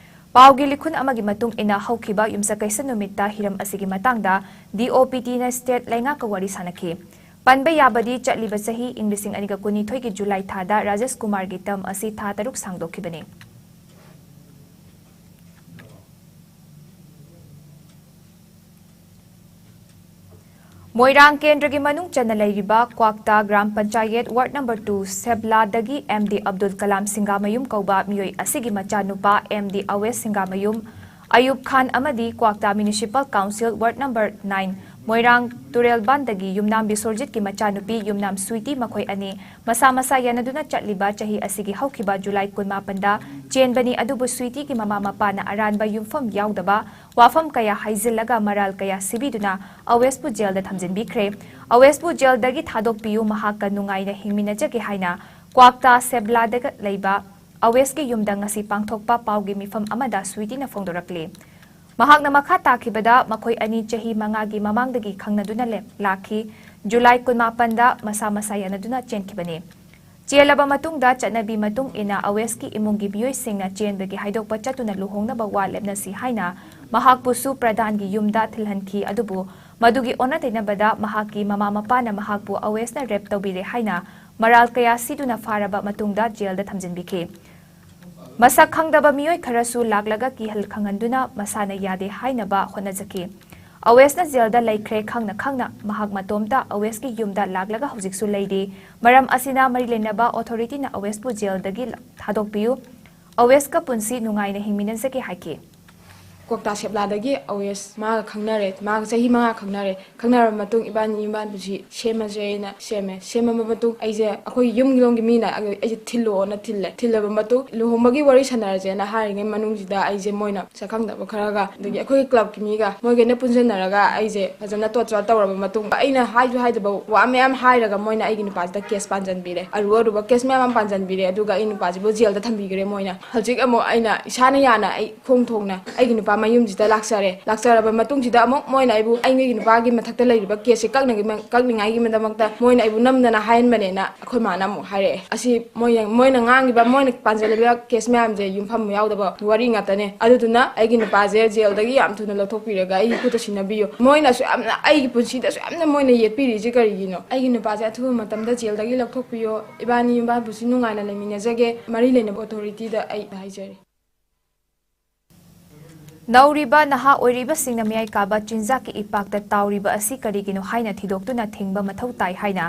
ꯄꯥꯎꯒꯤ ꯂꯤꯈꯨꯟ ꯑꯃꯒꯤ ꯃꯇꯨꯡ ꯏꯟꯅ ꯍꯧꯈꯤꯕ ꯌꯨꯝꯁꯀꯩꯁ ꯅꯨꯃꯤꯠꯇ ꯍꯤꯔꯝ ꯑꯁꯤꯒꯤ ꯃꯇꯥꯡꯗ DOPTꯅ state ꯂꯩꯉꯥꯛꯀ ꯋꯥꯔꯤ ꯁꯥꯅꯈꯤ꯫ ꯄꯟꯕ ꯌꯥꯕꯗꯤ ꯆꯠꯂꯤꯕ ꯆꯍꯤ ꯏꯪ ꯂꯤꯁꯤꯡ ꯑꯅꯤꯒ ꯀꯨꯟꯅꯤꯊꯣꯏꯒꯤ July ꯊꯥꯗ ꯔꯥꯖꯦꯁ ꯀꯨꯃꯥꯔꯒꯤ term ꯑꯁꯤ ꯊꯥ ꯇꯔꯨꯛ ꯁꯥꯡꯗꯣꯛꯈꯤꯕꯅꯤ꯫ ꯃꯣꯏꯔꯥꯡ ꯀꯦꯟꯗ꯭ꯔꯒꯤ ꯃꯅꯨꯡ ꯆꯟꯅ ꯂꯩꯔꯤꯕ Kwakta gram panchayat ward number two ꯁꯦꯕ꯭ꯂꯥꯗꯒꯤ M D ꯑꯕꯗꯨꯜ ꯀꯂꯥꯝ ꯁꯤꯡꯒꯥꯃꯌꯨꯝ ꯀꯧꯕ ꯃꯤꯑꯣꯏ ꯑꯁꯤꯒꯤ ꯃꯆꯥꯅꯨꯄꯥ M D ꯑꯋꯦꯁ ꯁꯤꯡꯒꯥꯃꯌꯨꯝ ꯑꯌꯨꯕ ꯈꯥꯟ ꯑꯃꯗꯤ ꯀ꯭ꯋꯥꯛꯇꯥ Municipal Council Ward Number nine ꯃꯣꯏꯔꯥꯡ ꯇꯨꯔꯦꯜꯕꯥꯟꯗꯒꯤ ꯌꯨꯝꯅꯥꯝ ꯕꯤꯁꯣꯔꯖꯤꯠꯀꯤ ꯃꯆꯥꯅꯨꯄꯤ ꯌꯨꯝꯅꯥꯝ ꯁ꯭ꯋꯤꯇꯤ, ꯃꯈꯣꯏ ꯑꯅꯤ ꯃꯁꯥ ꯃꯁꯥ ꯌꯥꯅꯗꯨꯅ ꯆꯠꯂꯤꯕ ꯆꯍꯤ ꯑꯁꯤꯒꯤ ꯍꯧꯈꯤꯕ ꯖꯨꯂꯥꯏ ꯀꯨꯟꯃꯥꯄꯟꯗ ꯆꯦꯟꯕꯅꯤ꯫ ꯑꯗꯨꯕꯨ ꯁ꯭ꯋꯤꯇꯤꯒꯤ ꯃꯃꯥ ꯃꯄꯥꯅ ꯑꯔꯥꯟꯕ ꯌꯨꯝꯐꯝ ꯌꯥꯎꯗꯕ ꯋꯥꯐꯝ ꯀꯌꯥ ꯍꯥꯏꯖꯤꯜꯂꯒ ꯃꯔꯥꯜ ꯀꯌꯥ ꯁꯤꯕꯤꯗꯨꯅ ꯑꯋꯦꯁꯄꯨ ꯖꯦꯜꯗ ꯊꯝꯖꯤꯟꯕꯤꯈ꯭ꯔꯦ꯫ ꯑꯋꯦꯁꯄꯨ ꯖꯦꯜꯗꯒꯤ ꯊꯥꯗꯣꯛꯄꯤꯌꯨ, ꯃꯍꯥꯛꯀ ꯅꯨꯡꯉꯥꯏꯅ ꯍꯤꯡꯃꯤꯟꯅꯖꯒꯦ ꯍꯥꯏꯅ ꯀ꯭ꯋꯥꯛꯇꯥ ꯁꯦꯕ꯭ꯂꯥꯗ ꯂꯩꯕ ꯑꯋꯦꯁꯀꯤ ꯌꯨꯝꯗ ꯉꯁꯤ ꯄꯥꯡꯊꯣꯛꯄ ꯄꯥꯎꯒꯤ ꯃꯤꯐꯝ ꯑꯃꯗ ꯁ꯭ꯋꯤꯇꯤꯅ ꯐꯣꯡꯗꯣꯔꯛꯂꯤ꯫ ꯃꯍꯥꯛꯅ ꯃꯈꯥ ꯇꯥꯈꯤꯕꯗ, ꯃꯈꯣꯏ ꯑꯅꯤ ꯆꯍꯤ ꯃꯉꯥꯒꯤ ꯃꯃꯥꯡꯗꯒꯤ ꯈꯪꯅꯗꯨꯅ ꯂꯦꯞ-, ꯂꯥꯛꯈꯤ꯫ ꯖꯨꯂꯥꯏ ꯀꯨꯟꯃꯥꯄꯟꯗ ꯃꯁꯥ ꯃꯁꯥ ꯌꯥꯅꯗꯨꯅ ꯆꯦꯟꯈꯤꯕꯅꯤ꯫ ꯆꯦꯜꯂꯕ ꯃꯇꯨꯡꯗ, ꯆꯠꯅꯕꯤ ꯃꯇꯨꯡ ꯏꯟꯅ ꯑꯋꯦꯁꯀꯤ ꯏꯃꯨꯡꯒꯤ ꯃꯤꯑꯣꯏꯁꯤꯡꯅ ꯆꯦꯟꯕꯒꯤ ꯍꯥꯏꯗꯣꯛꯄ ꯆꯠꯇꯨꯅ ꯂꯨꯍꯣꯡꯅꯕ ꯋꯥ ꯂꯦꯞꯅꯁꯤ ꯍꯥꯏꯅ ꯃꯍꯥꯛꯄꯨꯁꯨ ꯄ꯭ꯔꯙꯥꯟꯒꯤ ꯌꯨꯝꯗ ꯊꯤꯜꯍꯟꯈꯤ꯫ ꯑꯗꯨꯕꯨ ꯃꯗꯨꯒꯤ ꯑꯣꯟꯅ ꯇꯩꯅꯕꯗ ꯃꯍꯥꯛꯀꯤ ꯃꯃꯥ ꯃꯄꯥꯅ ꯃꯍꯥꯛꯄꯨ ꯑꯋꯦꯁꯅ ꯔꯦꯞ ꯇꯧꯕꯤꯔꯦ ꯍꯥꯏꯅ ꯃꯔꯥꯜ ꯀꯌꯥ ꯁꯤꯗꯨꯅ ꯐꯥꯔꯕ ꯃꯇꯨꯡꯗ ꯖꯦꯜꯗ ꯊꯝꯖꯤꯟꯕꯤꯈꯤ꯫ ꯃꯁꯛ ꯈꯪꯗꯕ ꯃꯤꯑꯣꯏ ꯈꯔꯁꯨ ꯂꯥꯛꯂꯒ ꯀꯤꯍꯜ ꯈꯪꯍꯟꯗꯨꯅ ꯃꯁꯥꯅ ꯌꯥꯗꯦ ꯍꯥꯏꯅꯕ ꯍꯣꯠꯅꯖꯈꯤ꯫ ꯑꯋꯦꯁꯅ ꯖꯦꯜꯗ ꯂꯩꯈ꯭ꯔꯦ ꯈꯪꯅ ꯈꯪꯅ ꯃꯍꯥꯛ ꯃꯇꯣꯝꯇ ꯑꯋꯦꯁꯀꯤ ꯌꯨꯝꯗ ꯂꯥꯛꯂꯒ ꯍꯧꯖꯤꯛꯁꯨ ꯂꯩꯔꯤ꯫ ꯃꯔꯝ ꯑꯁꯤꯅ ꯃꯔꯤ ꯂꯩꯅꯕ ꯑꯣꯊꯣꯔꯤꯇꯤꯅ ꯑꯋꯦꯁꯄꯨ ꯖꯦꯜꯗꯒꯤ ꯊꯥꯗꯣꯛꯄꯤꯌꯨ, ꯑꯋꯦꯁꯀ ꯄꯨꯟꯁꯤ ꯅꯨꯡꯉꯥꯏꯅ ꯍꯤꯡꯃꯤꯟꯅꯖꯒꯦ ꯍꯥꯏꯈꯤ꯫ ꯀ꯭ꯋꯥꯛꯇꯥ ꯁꯦꯞꯂꯥꯗꯒꯤ ꯑꯋꯦꯁ ꯃꯥꯒ ꯈꯪꯅꯔꯦ꯫ ꯃꯥꯒ ꯆꯍꯤ ꯃꯉꯥ ꯈꯪꯅꯔꯦ꯫ ꯈꯪꯅꯔꯕ ꯃꯇꯨꯡ ꯏꯕꯥꯅꯤ ꯏꯝꯐꯥꯜ ꯄꯨꯟꯁꯤ ꯁꯦꯝꯃꯁꯦꯅ ꯁꯦꯝꯃꯦ꯫ ꯁꯦꯝꯃꯕ ꯃꯇꯨꯡ ꯑꯩꯁꯦ ꯑꯩꯈꯣꯏ ꯌꯨꯝꯒꯤ ꯂꯣꯝꯒꯤ ꯃꯤꯅ ꯑꯩꯁꯦ ꯊꯤꯜꯂꯛꯑꯣꯅ ꯊꯤꯜꯂꯦ꯫ ꯊꯤꯜꯂꯕ ꯃꯇꯨꯡ ꯂꯨꯍꯣꯡꯕꯒꯤ ꯋꯥꯔꯤ ꯁꯥꯟꯅꯔꯁꯦꯅ ꯍꯥꯏꯔꯤꯉꯩ ꯃꯅꯨꯡꯁꯤꯗ ꯑꯩꯁꯦ ꯃꯣꯏꯅ ꯁꯛꯈꯪꯗꯕ ꯈꯔꯒ ꯑꯗꯒꯤ ꯑꯩꯈꯣꯏꯒꯤ ꯀ꯭ꯂꯕꯀꯤ ꯃꯤꯒ ꯃꯣꯏꯈꯩꯅ ꯄꯨꯟꯁꯤꯟꯅꯔꯒ ꯑꯩꯁꯦ ꯐꯖꯅ ꯇꯣꯔꯆꯔ ꯇꯧꯔꯕ ꯃꯇꯨꯡ ꯑꯩꯅ ꯍꯥꯏꯁꯨ ꯍꯥꯏꯗꯕ ꯋꯥ ꯃꯌꯥꯝ ꯍꯥꯏꯔꯒ ꯃꯣꯏꯅ ꯑꯩꯒꯤ ꯅꯨꯄꯥꯁꯤꯗ ꯀꯦꯁ ꯄꯥꯟꯁꯤꯟꯕꯤꯔꯦ꯫ ꯑꯔꯨ ꯑꯔꯨꯕ ꯀꯦꯁ ꯃꯌꯥꯝ ꯑꯃ ꯄꯥꯟꯁꯤꯟꯕꯤꯔꯦ꯫ ꯑꯗꯨꯒ ꯑꯩ ꯅꯨꯄꯥꯁꯤꯕꯨ ꯖꯦꯜꯗ ꯊꯝꯕꯤꯈ꯭ꯔꯦ ꯃꯣꯏꯅ꯫ ꯍꯧꯖꯤꯛ ꯑꯃꯨꯛ ꯑꯩꯅ ꯏꯁꯥꯅ ꯌꯥꯅ ꯑꯩ ꯈꯣꯡ ꯊꯣꯡꯅ ꯑꯩꯒꯤ ꯅꯨꯄꯥ ꯃꯌꯨꯝꯁꯤꯗ ꯂꯥꯛꯆꯔꯦ꯫ ꯂꯥꯛꯆꯔꯕ ꯃꯇꯨꯡꯁꯤꯗ ꯑꯃꯨꯛ ꯃꯣꯏꯅ ꯑꯩꯕꯨ ꯑꯩꯒꯤ ꯅꯨꯄꯥꯒꯤ ꯃꯊꯛꯇ ꯂꯩꯔꯤꯕ ꯀꯦꯁꯁꯦ ꯀꯛꯅ-, ꯀꯛꯅꯤꯡꯉꯥꯏꯒꯤꯗꯃꯛꯇ ꯃꯣꯏꯅ ꯑꯩꯕꯨ ꯅꯝꯗꯅ ꯍꯥꯏꯍꯟꯕꯅꯦꯅ ꯑꯩꯈꯣꯏ ꯃꯥꯅ ꯑꯃꯨꯛ ꯍꯥꯏꯔꯛꯑꯦ꯫ ꯑꯁꯤ ꯃꯣꯏꯅ, ꯃꯣꯏꯅ ꯉꯥꯡꯉꯤꯕ, ꯃꯣꯏꯅ ꯄꯥꯟꯖꯜꯂꯤꯕ ꯀꯦꯁ ꯃꯌꯥꯝꯁꯦ ꯌꯨꯝꯐꯝ ꯌꯥꯎꯗꯕ ꯋꯥꯔꯤ ꯉꯥꯛꯇꯅꯦ꯫ ꯑꯗꯨꯗꯨꯅ ꯑꯩꯒꯤ ꯅꯨꯄꯥꯁꯦ ꯖꯦꯜꯗꯒꯤ ꯌꯥꯝ ꯊꯨꯅ ꯂꯧꯊꯣꯛꯄꯤꯔꯒ ꯑꯩꯒꯤ ꯈꯨꯠꯇ ꯁꯤꯟꯅꯕꯤꯌꯨ꯫ ꯃꯣꯏꯅꯁꯨ ꯌꯥꯝꯅ, ꯑꯩꯒꯤ ꯄꯨꯟꯁꯤꯗꯁꯨ ꯌꯥꯝꯅ ꯃꯣꯏꯅ ꯌꯦꯠꯄꯤꯔꯤꯁꯤ ꯀꯔꯤꯒꯤꯅꯣ? ꯑꯩꯒꯤ ꯅꯨꯄꯥꯁꯦ ꯑꯊꯨꯕ ꯃꯇꯝꯗ ꯖꯦꯜꯗꯒꯤ ꯂꯧꯊꯣꯛꯄꯤꯌꯣ꯫ ꯏꯕꯥꯅꯤ ꯏꯝꯐꯥꯜ ꯄꯨꯟꯁꯤ ꯅꯨꯡꯉꯥꯏꯅ ꯂꯩꯃꯤꯟꯅꯖꯒꯦ꯫ ꯃꯔꯤ ꯂꯩꯅꯕ ꯑꯣꯊꯣꯔꯤꯇꯤꯗ ꯑꯩ ꯍꯥꯏꯖꯔꯤ꯫ ꯅꯧꯔꯤꯕ ꯅꯍꯥ ꯑꯣꯏꯔꯤꯕꯁꯤꯡꯅ ꯃꯤꯌꯥꯏ ꯀꯥꯕ ꯆꯤꯟꯖꯥꯛꯀꯤ ꯏꯄꯥꯛꯇ ꯇꯥꯎꯔꯤꯕ ꯑꯁꯤ ꯀꯔꯤꯒꯤꯅꯣ ꯍꯥꯏꯅ ꯊꯤꯗꯣꯛꯇꯨꯅ ꯊꯤꯡꯕ ꯃꯊꯧ ꯇꯥꯏ ꯍꯥꯏꯅ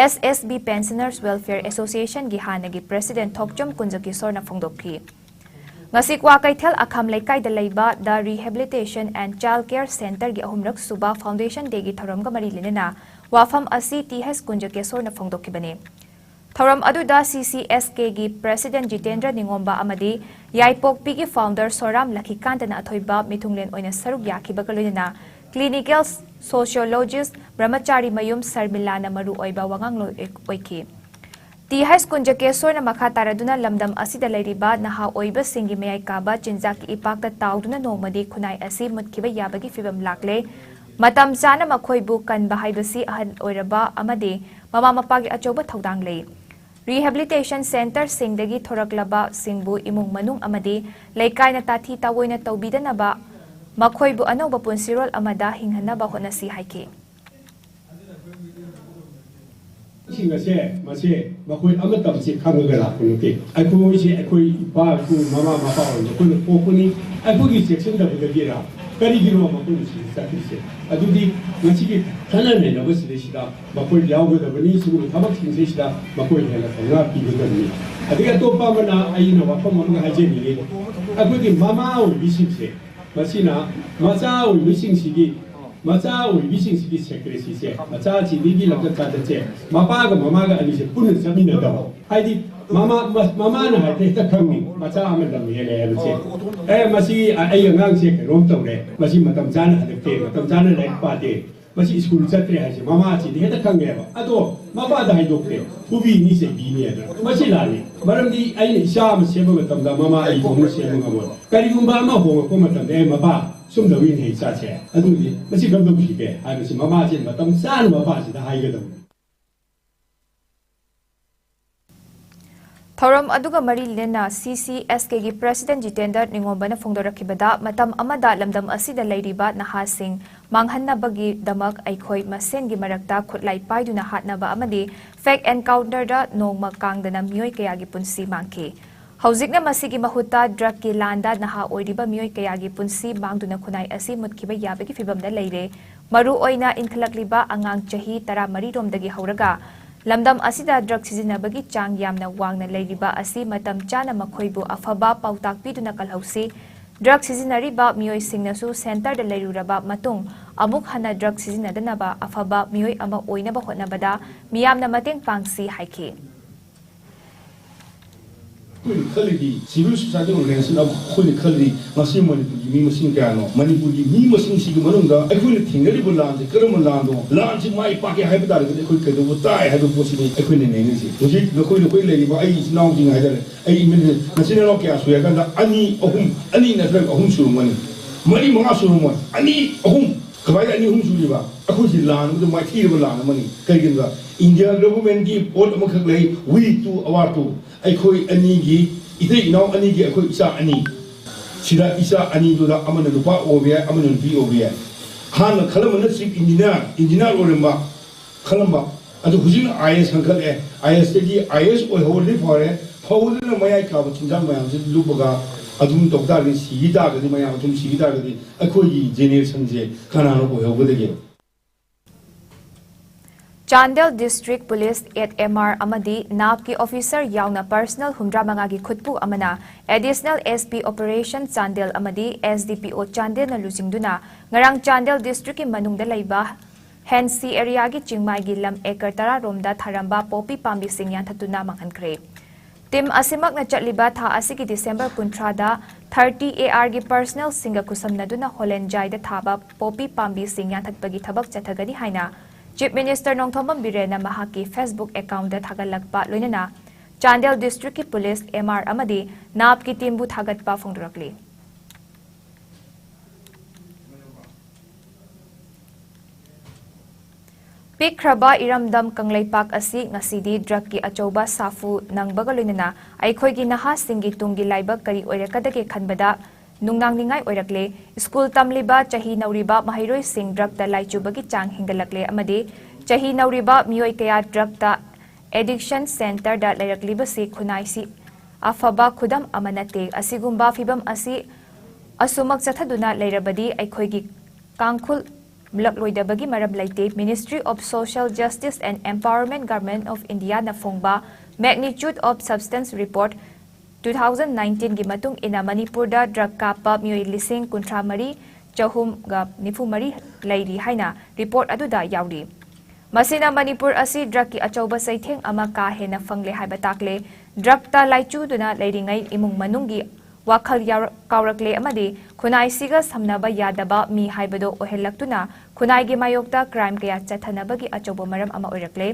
S S B Pensioners Welfare Association ꯒꯤ ꯍꯥꯟꯅꯒꯤ president ꯊꯣꯛꯆꯣꯝ ꯀꯨꯟꯖꯀꯤꯁꯣꯔꯅ ꯐꯣꯡꯗꯣꯛꯈꯤ꯫ ꯉꯁꯤ ꯀ꯭ꯋꯥꯀꯩꯊꯦꯜ ꯑꯈꯥꯝ ꯂꯩꯀꯥꯏꯗ ꯂꯩꯕ The Rehabilitation and Child Care Centreꯒꯤ ꯑꯍꯨꯝꯔꯛ ꯁꯨꯕ Foundation Dayꯒꯤ ꯊꯧꯔꯝꯒ ꯃꯔꯤ ꯂꯩꯅꯅ ꯋꯥꯐꯝ ꯑꯁꯤ ꯇꯤ ꯍꯩꯆ ꯀꯨꯟꯖꯀꯦꯁꯣꯔꯅ ꯐꯣꯡꯗꯣꯛꯈꯤꯕꯅꯤ꯫ ꯊꯧꯔꯝ ꯑꯗꯨꯗ ꯁꯤ ꯁꯤ ꯑꯦꯁ ꯀꯦꯒꯤ President ꯖꯤꯇꯦꯟꯗ꯭ꯔ ꯅꯤꯉꯣꯝꯕ ꯑꯃꯗꯤ ꯌꯥꯏꯄꯣꯛꯄꯤꯒꯤ Founder ꯁꯣꯔꯥꯝ ꯂꯈꯤꯀꯥꯟꯇꯅ ꯑꯊꯣꯏꯕ ꯃꯤꯊꯨꯡꯂꯦꯟ ꯑꯣꯏꯅ ꯁꯔꯨꯛ ꯌꯥꯈꯤꯕꯒ ꯂꯣꯏꯅꯅ Clinical Sociologist ꯕ꯭ꯔꯍꯃꯆꯥꯔꯤ ꯃꯌꯨꯝ ꯁꯔꯃꯤꯂꯥꯅ ꯃꯔꯨꯑꯣꯏꯕ ꯋꯥꯉꯥꯡꯂꯣꯏ ꯑꯣꯏꯈꯤ꯫ ꯇꯤ ꯍꯩꯆ ꯀꯨꯟꯖꯀꯦꯁꯣꯔꯅ ꯃꯈꯥ ꯇꯥꯔꯗꯨꯅ ꯂꯝꯗꯝ ꯑꯁꯤꯗ ꯂꯩꯔꯤꯕ ꯅꯍꯥ ꯑꯣꯏꯕꯁꯤꯡꯒꯤ ꯃꯌꯥꯏ ꯀꯥꯕ ꯆꯤꯟꯖꯥꯛꯀꯤ ꯏꯄꯥꯛꯇ ꯇꯥꯎꯗꯨꯅ ꯅꯣꯡꯃꯗꯤ ꯈꯨꯟꯅꯥꯏ ꯑꯁꯤ ꯃꯨꯠꯈꯤꯕ ꯌꯥꯕꯒꯤ ꯐꯤꯕꯝ ꯂꯥꯛꯂꯦ꯫ ꯃꯇꯝ ꯆꯥꯅ ꯃꯈꯣꯏꯕꯨ ꯀꯟꯕ ꯍꯥꯏꯕꯁꯤ ꯑꯍꯜ ꯑꯣꯏꯔꯕ ꯑꯃꯗꯤ ꯃꯃꯥ ꯃꯄꯥꯒꯤ ꯑꯆꯧꯕ ꯊꯧꯗꯥꯡ ꯂꯩ꯫ Rehabilitation Centreꯁꯤꯡꯗꯒꯤ ꯊꯣꯔꯛꯂꯕꯁꯤꯡꯕꯨ ꯏꯃꯨꯡ ꯃꯅꯨꯡ ꯑꯃꯗꯤ ꯂꯩꯀꯥꯏꯅ ꯇꯥꯊꯤ ꯇꯥꯑꯣꯏꯅ ꯇꯧꯕꯤꯗꯅꯕ ꯃꯈꯣꯏꯕꯨ ꯑꯅꯧꯕ ꯄꯨꯟꯁꯤꯔꯣꯜ ꯑꯃꯗ ꯍꯤꯡꯍꯟꯅꯕ ꯍꯣꯠꯅꯁꯤ ꯍꯥꯏꯈꯤ꯫ ꯁꯤꯡ ꯑꯁꯦ ꯃꯁꯦ ꯃꯈꯣꯏ ꯑꯃꯇꯝꯁꯦ ꯈꯪꯉꯒ ꯂꯥꯛꯄ ꯅꯠꯇꯦ꯫ ꯑꯩꯈꯣꯏꯁꯦ ꯑꯩꯈꯣꯏ ꯏꯄꯥ ꯏꯄꯨ ꯃꯃꯥ ꯃꯄꯥ ꯑꯣꯏꯅ ꯑꯩꯈꯣꯏꯅ ꯄꯣꯛꯄꯅꯤ꯫ ꯑꯩꯈꯣꯏꯒꯤ ꯆꯦꯛꯁꯤꯟꯗꯕꯗꯒꯤꯔ ꯀꯔꯤꯒꯤꯅꯣ ꯃꯈꯣꯏꯅ ꯁꯤꯗ ꯆꯠꯂꯤꯁꯦ? ꯑꯗꯨꯗꯤ ꯉꯁꯤꯒꯤ ꯈꯟꯅ ꯅꯩꯅꯕꯁꯤꯗꯩꯁꯤꯗ ꯃꯈꯣꯏ ꯌꯥꯎꯒꯗꯕꯅꯤ꯫ ꯁꯤꯒꯨꯝꯕ ꯊꯕꯛꯁꯤꯡꯁꯤꯗꯩꯁꯤꯗ ꯃꯈꯣꯏ ꯍꯦꯟꯅ ꯊꯧꯅꯥ ꯄꯤꯒꯗꯕꯅꯤ꯫ ꯑꯗꯒꯤ ꯑꯇꯣꯞꯄ ꯑꯃꯅ ꯑꯩꯅ ꯋꯥꯐꯝ ꯑꯃꯒ ꯍꯥꯏꯖꯅꯤꯡꯉꯤ꯫ ꯑꯩꯈꯣꯏꯒꯤ ꯃꯃꯥ ꯑꯣꯏꯕꯤꯁꯤꯡꯁꯦ ꯃꯁꯤꯅ ꯃꯆꯥ ꯑꯣꯏꯕꯁꯤꯡꯁꯤꯒꯤ ꯃꯆꯥ ꯑꯣꯏꯕꯤꯁꯤꯡꯁꯤꯒꯤ ꯁꯦꯀ꯭ꯔꯦꯁꯤꯁꯦ ꯃꯆꯥꯁꯤꯡꯁꯤꯒꯤ ꯂꯝꯆꯠ ꯁꯥꯖꯠꯁꯦ ꯃꯄꯥꯒ ꯃꯃꯥꯒ ꯑꯅꯤꯁꯦ ꯄꯨꯟꯅ ꯆꯠꯃꯤꯟꯅꯗꯕ꯫ ꯍꯥꯏꯗꯤ ꯃꯃꯥ ꯃ- ꯃꯃꯥꯅ ꯍꯥꯏꯐꯦꯠ ꯍꯦꯛꯇ ꯈꯪꯉꯤ ꯃꯆꯥ ꯑꯃ ꯂꯝ ꯍꯦꯜꯂꯦ ꯍꯥꯏꯕꯁꯦ꯫ ꯑꯦ ꯃꯁꯤ ꯑ- ꯑꯩ ꯑꯉꯥꯡꯁꯦ ꯀꯩꯅꯣꯝ ꯇꯧꯔꯦ, ꯃꯁꯤ ꯃꯇꯝ ꯆꯥꯅ ꯍꯜꯂꯛꯇꯦ, ꯃꯇꯝ ꯆꯥꯅ ꯂꯥꯏꯔꯤꯛ ꯄꯥꯗꯦ, ꯃꯁꯤ ꯁ꯭ꯀꯨꯜ ꯆꯠꯇ꯭ꯔꯦ ꯍꯥꯏꯁꯦ ꯃꯃꯥꯁꯤꯗꯤ ꯍꯦꯛꯇ ꯈꯪꯉꯦꯕ꯫ ꯑꯗꯣ ꯃꯄꯥꯗ ꯍꯥꯏꯗꯣꯛꯇꯦ, ꯐꯨꯕꯤꯅꯤ ꯆꯩꯕꯤꯅꯤ ꯍꯥꯏꯗꯅ꯫ ꯃꯁꯤ ꯂꯥꯜꯂꯤ꯫ ꯃꯔꯝꯗꯤ ꯑꯩꯅ ꯏꯆꯥ ꯑꯃ ꯁꯦꯝꯕ ꯃꯇꯝꯗ ꯃꯃꯥ ꯑꯩ ꯏꯇꯣꯝꯅ ꯁꯦꯝꯕ ꯉꯝꯃꯣꯏ꯫ ꯀꯔꯤꯒꯨꯝꯕ ꯑꯃ ꯍꯣꯡꯂꯛꯄ ꯃꯇꯝꯗ ꯑꯦ ꯃꯄꯥ ꯁꯨꯝ ꯇꯧꯏꯅꯦ ꯏꯆꯥꯁꯦ, ꯑꯗꯨꯗꯤ ꯃꯁꯤ ꯀꯝꯗꯧꯁꯤꯒꯦ ꯍꯥꯏꯕꯁꯤ ꯃꯃꯥꯁꯦ ꯃꯇꯝ ꯆꯥꯅ ꯃꯄꯥꯁꯤꯗ ꯍꯥꯏꯒꯗꯕꯅꯤ꯫ ꯊꯧꯔꯝ ꯑꯗꯨꯒ ꯃꯔꯤ ꯂꯩꯅꯅ ꯁꯤ ꯁꯤ ꯑꯦꯁ ꯀꯦꯒꯤ President ꯖꯤꯇꯦꯟꯗ꯭ꯔ ꯅꯤꯉꯣꯝꯕꯅ ꯐꯣꯡꯗꯣꯔꯛꯈꯤꯕꯗ, ꯃꯇꯝ ꯑꯃꯗ ꯂꯝꯗꯝ ꯑꯁꯤꯗ ꯂꯩꯔꯤꯕ ꯅꯍꯥꯁꯤꯡ ꯃꯥꯡꯍꯟꯅꯕꯒꯤꯗꯃꯛ ꯑꯩꯈꯣꯏ ꯃꯁꯦꯟꯒꯤ ꯃꯔꯛꯇ ꯈꯨꯠꯂꯥꯏ ꯄꯥꯏꯗꯨꯅ ꯍꯥꯠꯅꯕ ꯑꯃꯗꯤ fake encounterꯗ ꯅꯣꯡꯃ ꯀꯥꯡꯗꯅ ꯃꯤꯑꯣꯏ ꯀꯌꯥꯒꯤ ꯄꯨꯟꯁꯤ ꯃꯥꯡꯈꯤ꯫ ꯍꯧꯖꯤꯛꯅ ꯃꯁꯤꯒꯤ ꯃꯍꯨꯠꯇ drugꯀꯤ ꯂꯥꯟꯗ ꯅꯍꯥ ꯑꯣꯏꯔꯤꯕ ꯃꯤꯑꯣꯏ ꯀꯌꯥꯒꯤ ꯄꯨꯟꯁꯤ ꯃꯥꯡꯗꯨꯅ ꯈꯨꯟꯅꯥꯏ ꯑꯁꯤ ꯃꯨꯠꯈꯤꯕ ꯌꯥꯕꯒꯤ ꯐꯤꯚꯝꯗ ꯂꯩꯔꯦ꯫ ꯃꯔꯨꯑꯣꯏꯅ ꯏꯟꯈꯠꯂꯛꯂꯤꯕ ꯑꯉꯥꯡ ꯆꯍꯤ ꯇꯔꯥꯃꯔꯤ ꯔꯣꯝꯗꯒꯤ ꯍꯧꯔꯒ ꯂꯝꯗꯝ ꯑꯁꯤꯗ ꯗ꯭ꯔꯒ ꯁꯤꯖꯤꯟꯅꯕꯒꯤ ꯆꯥꯡ ꯌꯥꯝꯅ ꯋꯥꯡꯅ ꯂꯩꯔꯤꯕ ꯑꯁꯤ ꯃꯇꯝ ꯆꯥꯅ ꯃꯈꯣꯏꯕꯨ ꯑꯐꯕ ꯄꯥꯎꯇꯥꯛ ꯄꯤꯗꯨꯅ ꯀꯜꯍꯧꯁꯤ꯫ ꯗ꯭ꯔꯒ ꯁꯤꯖꯤꯟꯅꯔꯤꯕ ꯃꯤꯑꯣꯏꯁꯤꯡꯅꯁꯨ ꯁꯦꯟꯇꯔꯗ ꯂꯩꯔꯨꯔꯕ ꯃꯇꯨꯡ ꯑꯃꯨꯛ ꯍꯟꯅ ꯗ꯭ꯔꯒ ꯁꯤꯖꯤꯟꯅꯗꯅꯕ ꯑꯐꯕ ꯃꯤꯑꯣꯏ ꯑꯃ ꯑꯣꯏꯅꯕ ꯍꯣꯠꯅꯕꯗ ꯃꯤꯌꯥꯝꯅ ꯃꯇꯦꯡ ꯄꯥꯡꯁꯤ ꯍꯥꯏꯈꯤ꯫ ꯑꯩꯈꯣꯏꯅ ꯈꯜꯂꯤꯗꯤ civil society organization ꯑꯃ ꯑꯩꯈꯣꯏꯅ ꯈꯜꯂꯤ ꯉꯁꯤ ꯃꯅꯤꯄꯨꯔꯒꯤ ꯃꯤ ꯃꯁꯤꯡ ꯀꯌꯥꯅꯣ? ꯃꯅꯤꯄꯨꯔꯒꯤ ꯃꯤ ꯃꯁꯤꯡꯁꯤꯒꯤ ꯃꯅꯨꯡꯗ ꯑꯩꯈꯣꯏꯅ ꯊꯦꯡꯅꯔꯤꯕ ꯂꯥꯟꯁꯤ ꯀꯔꯝꯕ ꯂꯥꯟꯅꯣ? ꯂꯥꯟꯁꯤ ꯃꯥꯏ ꯄꯥꯛꯀꯦ ꯍꯥꯏꯕ ꯇꯥꯔꯒꯗꯤ ꯑꯩꯈꯣꯏ ꯀꯩꯗꯧꯕ ꯇꯥꯏ ꯍꯥꯏꯕ ꯄꯣꯠꯁꯤꯅꯤ ꯑꯩꯈꯣꯏꯅ ꯅꯩꯅꯔꯤꯁꯤ꯫ ꯍꯧꯖꯤꯛ ꯅꯈꯣꯏ ꯅꯈꯣꯏ ꯂꯩꯔꯤꯕ ꯑꯩ ꯏꯆꯤꯟ ꯏꯅꯥꯎꯁꯤꯡ ꯍꯥꯏꯇꯥꯔꯦ, ꯑꯩ ꯏꯃꯤꯟ ꯅꯆꯤꯟ ꯏꯅꯥꯎ ꯀꯌꯥ ꯁꯨꯏ ꯍꯥꯏ ꯀꯥꯟꯗ ꯑꯅꯤ ꯑꯍꯨꯝ, ꯑꯅꯤ ꯅꯠꯇ꯭ꯔꯒ ꯑꯍꯨꯝ ꯁꯨꯔꯝꯒꯅꯤ, ꯃꯔꯤ ꯃꯉꯥ ꯁꯨꯔꯝꯃꯣꯏ, ꯑꯅꯤ ꯑꯍꯨꯝ꯫ ꯀꯃꯥꯏꯅ ꯑꯅꯤ ꯑꯍꯨꯝ ꯁꯨꯔꯤꯕ? ꯑꯩꯈꯣꯏꯁꯤ ꯂꯥꯟ ꯑꯃꯗ ꯃꯥꯏꯊꯤꯔꯕ ꯂꯥꯟ ꯑꯃꯅꯤ꯫ ꯀꯩꯒꯤꯅꯣꯗ India government ꯀꯤ ꯄꯣꯠ ꯑꯃꯈꯛ ꯂꯩ, we two our two꯫ ꯑꯩꯈꯣꯏ ꯑꯅꯤꯒꯤ, ꯏꯇꯩ ꯏꯅꯥꯎ ꯑꯅꯤꯒꯤ ꯑꯩꯈꯣꯏ ꯏꯆꯥ ꯑꯅꯤ꯫ ꯁꯤꯗ ꯏꯆꯥ ꯑꯅꯤꯗꯨꯗ ꯑꯃꯅ ꯅꯨꯄꯥ ꯑꯣꯏꯕ ꯌꯥꯏ, ꯑꯃꯅ ꯅꯨꯄꯤ ꯑꯣꯏꯕ ꯌꯥꯏ꯫ ꯍꯥꯟꯅ ꯈꯜꯂꯝꯕꯅ chief engineer, engineer ꯑꯣꯏꯔꯝꯕ, ꯈꯜꯂꯝꯕ꯫ ꯑꯗꯨ ꯍꯧꯖꯤꯛꯅ IAS ꯈꯟꯈꯠꯂꯛꯑꯦ꯫ IAS ꯇꯒꯤ IAS ꯑꯣꯏꯍꯧꯔꯗꯤ ꯐꯔꯦ꯫ ꯐꯧꯗꯨꯅ ꯃꯌꯥꯏ ꯀꯥꯕ ꯆꯤꯟꯖꯥꯛ ꯃꯌꯥꯝꯁꯤ ꯂꯨꯞꯄꯒ ꯑꯗꯨꯝ ꯇꯧ ꯇꯥꯔꯒꯗꯤ, ꯁꯤꯈꯤ ꯇꯥꯔꯒꯗꯤ, ꯃꯌꯥꯝ ꯑꯗꯨꯝ ꯁꯤꯈꯤ ꯇꯥꯔꯒꯗꯤ ꯑꯩꯈꯣꯏꯒꯤ generation ꯁꯦ ꯀꯅꯥꯅ ꯑꯣꯏꯍꯧꯒꯗꯒꯦ? Chandel District Police eight M R ꯑꯃꯗꯤ NAPꯀꯤ officer ꯌꯥꯎꯅ personnel ꯍꯨꯝꯗ꯭ꯔꯥ ꯃꯉꯥꯒꯤ ꯈꯨꯠꯄꯨ ꯑꯃꯅ Additional SP Operation ꯆꯥꯟꯗꯦꯜ ꯑꯃꯗꯤ SDPO ꯆꯥꯟꯗꯦꯜꯅ ꯂꯨꯆꯤꯡꯗꯨꯅ ꯉꯔꯥꯡ ꯆꯥꯟꯗꯦꯜ district ꯀꯤ ꯃꯅꯨꯡꯗ ꯂꯩꯕ ꯍꯦꯟꯁꯤ area ꯒꯤ ꯆꯤꯡꯃꯥꯏꯒꯤ ꯂꯝ acre ꯇꯔꯥ ꯔꯣꯝꯗ ꯊꯥꯔꯝꯕ ꯄꯣꯄꯤ ꯄꯥꯝꯕꯤꯁꯤꯡ ꯌꯥꯟꯊꯠꯇꯨꯅ ꯃꯥꯡꯍꯟꯈ꯭ꯔꯦ꯫ Team ꯑꯁꯤꯃꯛꯅ ꯆꯠꯂꯤꯕ ꯊꯥ ꯑꯁꯤꯒꯤ December ꯀꯨꯟꯊ꯭ꯔꯥꯗ thirty AR ꯒꯤ personnel ꯁꯤꯡꯒ ꯈꯨꯠꯁꯝꯅꯗꯨꯅ ꯍꯣꯂꯦꯟꯖꯥꯏꯗ ꯊꯥꯕ ꯄꯣꯄꯤ ꯄꯥꯝꯕꯤꯁꯤꯡ ꯌꯥꯟꯊꯠꯄꯒꯤ ꯊꯕꯛ ꯆꯠꯊꯒꯅꯤ ꯍꯥꯏꯅ Chief Minister ꯅꯣꯡꯊꯣꯝꯕꯝ ꯕꯤꯔꯦꯟꯅ ꯃꯍꯥꯛꯀꯤ Facebook account ꯗ ꯊꯥꯒꯠꯂꯛꯄ ꯂꯣꯏꯅꯅ ꯆꯥꯟꯗꯦꯜ district ꯀꯤ police, M R ꯑꯃꯗꯤ NAPꯀꯤ team ꯕꯨ ꯊꯥꯒꯠꯄ ꯐꯣꯡꯗꯣꯔꯛꯂꯤ꯫ ꯄꯤꯛꯈ꯭ꯔꯕ ꯏꯔꯝꯗꯝ ꯀꯪꯂꯩꯄꯥꯛ ꯑꯁꯤ ꯉꯁꯤꯗꯤ drug ꯀꯤ ꯑꯆꯧꯕ ꯁꯥꯐꯨ ꯅꯪꯕꯒ ꯂꯣꯏꯅꯅ ꯑꯩꯈꯣꯏꯒꯤ ꯅꯍꯥꯁꯤꯡꯒꯤ ꯇꯨꯡꯒꯤ ꯂꯥꯏꯕꯛ ꯀꯔꯤ ꯑꯣꯏꯔꯛꯀꯗꯒꯦ ꯈꯟꯕꯗ ꯅꯨꯡꯅꯥꯡꯅꯤꯡꯉꯥꯏ ꯑꯣꯏꯔꯛꯂꯦ꯫ School ꯇꯝꯂꯤꯕ ꯆꯍꯤ ꯅꯧꯔꯤꯕ ꯃꯍꯩꯔꯣꯏꯁꯤꯡ drug ꯇ ꯂꯥꯏꯆꯨꯕꯒꯤ ꯆꯥꯡ ꯍꯦꯟꯒꯠꯂꯛꯂꯦ ꯑꯃꯗꯤ ꯆꯍꯤ ꯅꯧꯔꯤꯕ ꯃꯤꯑꯣꯏ ꯀꯌꯥ drug ꯇ addiction center ꯗ ꯂꯩꯔꯛꯂꯤꯕꯁꯤ ꯈꯨꯟꯅꯥꯏꯁꯤ ꯑꯐꯕ ꯈꯨꯗꯝ ꯑꯃ ꯅꯠꯇꯦ꯫ ꯑꯁꯤꯒꯨꯝꯕ ꯐꯤꯚꯝ ꯑꯁꯤ ꯑꯁꯨꯃꯛ ꯆꯠꯊꯗꯨꯅ ꯂꯩꯔꯕꯗꯤ ꯑꯩꯈꯣꯏꯒꯤ ꯀꯥꯡꯈꯨꯜ ꯂꯛꯂꯣꯏꯗꯕꯒꯤ ꯃꯔꯝ ꯂꯩꯇꯦ꯫ Ministry of Social Justice and Empowerment, Government of India ꯅ ꯐꯣꯡꯕ Magnitude of Substance Report two thousand nineteen ꯒꯤ ꯃꯇꯨꯡ ꯏꯟꯅ ꯃꯅꯤꯄꯨꯔꯗ drug ꯀꯥꯞꯄ ꯃꯤꯑꯣꯏ ꯂꯤꯁꯤꯡ ꯀꯨꯟꯊ꯭ꯔꯥ ꯃꯔꯤ ꯆꯍꯨꯝꯒ ꯅꯤꯐꯨ ꯃꯔꯤ ꯂꯩꯔꯤ ꯍꯥꯏꯅ report ꯑꯗꯨꯗ ꯌꯥꯎꯔꯤ꯫ ꯃꯁꯤꯅ ꯃꯅꯤꯄꯨꯔ ꯑꯁꯤ drug ꯀꯤ ꯑꯆꯧꯕ ꯆꯩꯊꯦꯡ ꯑꯃ ꯀꯥ ꯍꯦꯟꯅ ꯐꯪꯂꯦ ꯍꯥꯏꯕ ꯇꯥꯛꯂꯦ꯫ Drug ꯇ ꯂꯥꯏꯆꯨꯗꯨꯅ ꯂꯩꯔꯤꯉꯩ ꯏꯃꯨꯡ ꯃꯅꯨꯡꯒꯤ ꯋꯥꯈꯜ ꯌꯥꯎꯔ-, ꯀꯥꯎꯔꯛꯂꯦ ꯑꯃꯗꯤ ꯈꯨꯟꯅꯥꯏꯁꯤꯒ ꯁꯝꯅꯕ ꯌꯥꯗꯕ ꯃꯤ ꯍꯥꯏꯕꯗꯣ ꯑꯣꯏꯍꯜꯂꯛꯇꯨꯅ ꯈꯨꯟꯅꯥꯏꯒꯤ ꯃꯥꯌꯣꯛꯇ crime ꯀꯌꯥ ꯆꯠꯊꯅꯕꯒꯤ ꯑꯆꯧꯕ ꯃꯔꯝ ꯑꯃ ꯑꯣꯏꯔꯛꯂꯦ꯫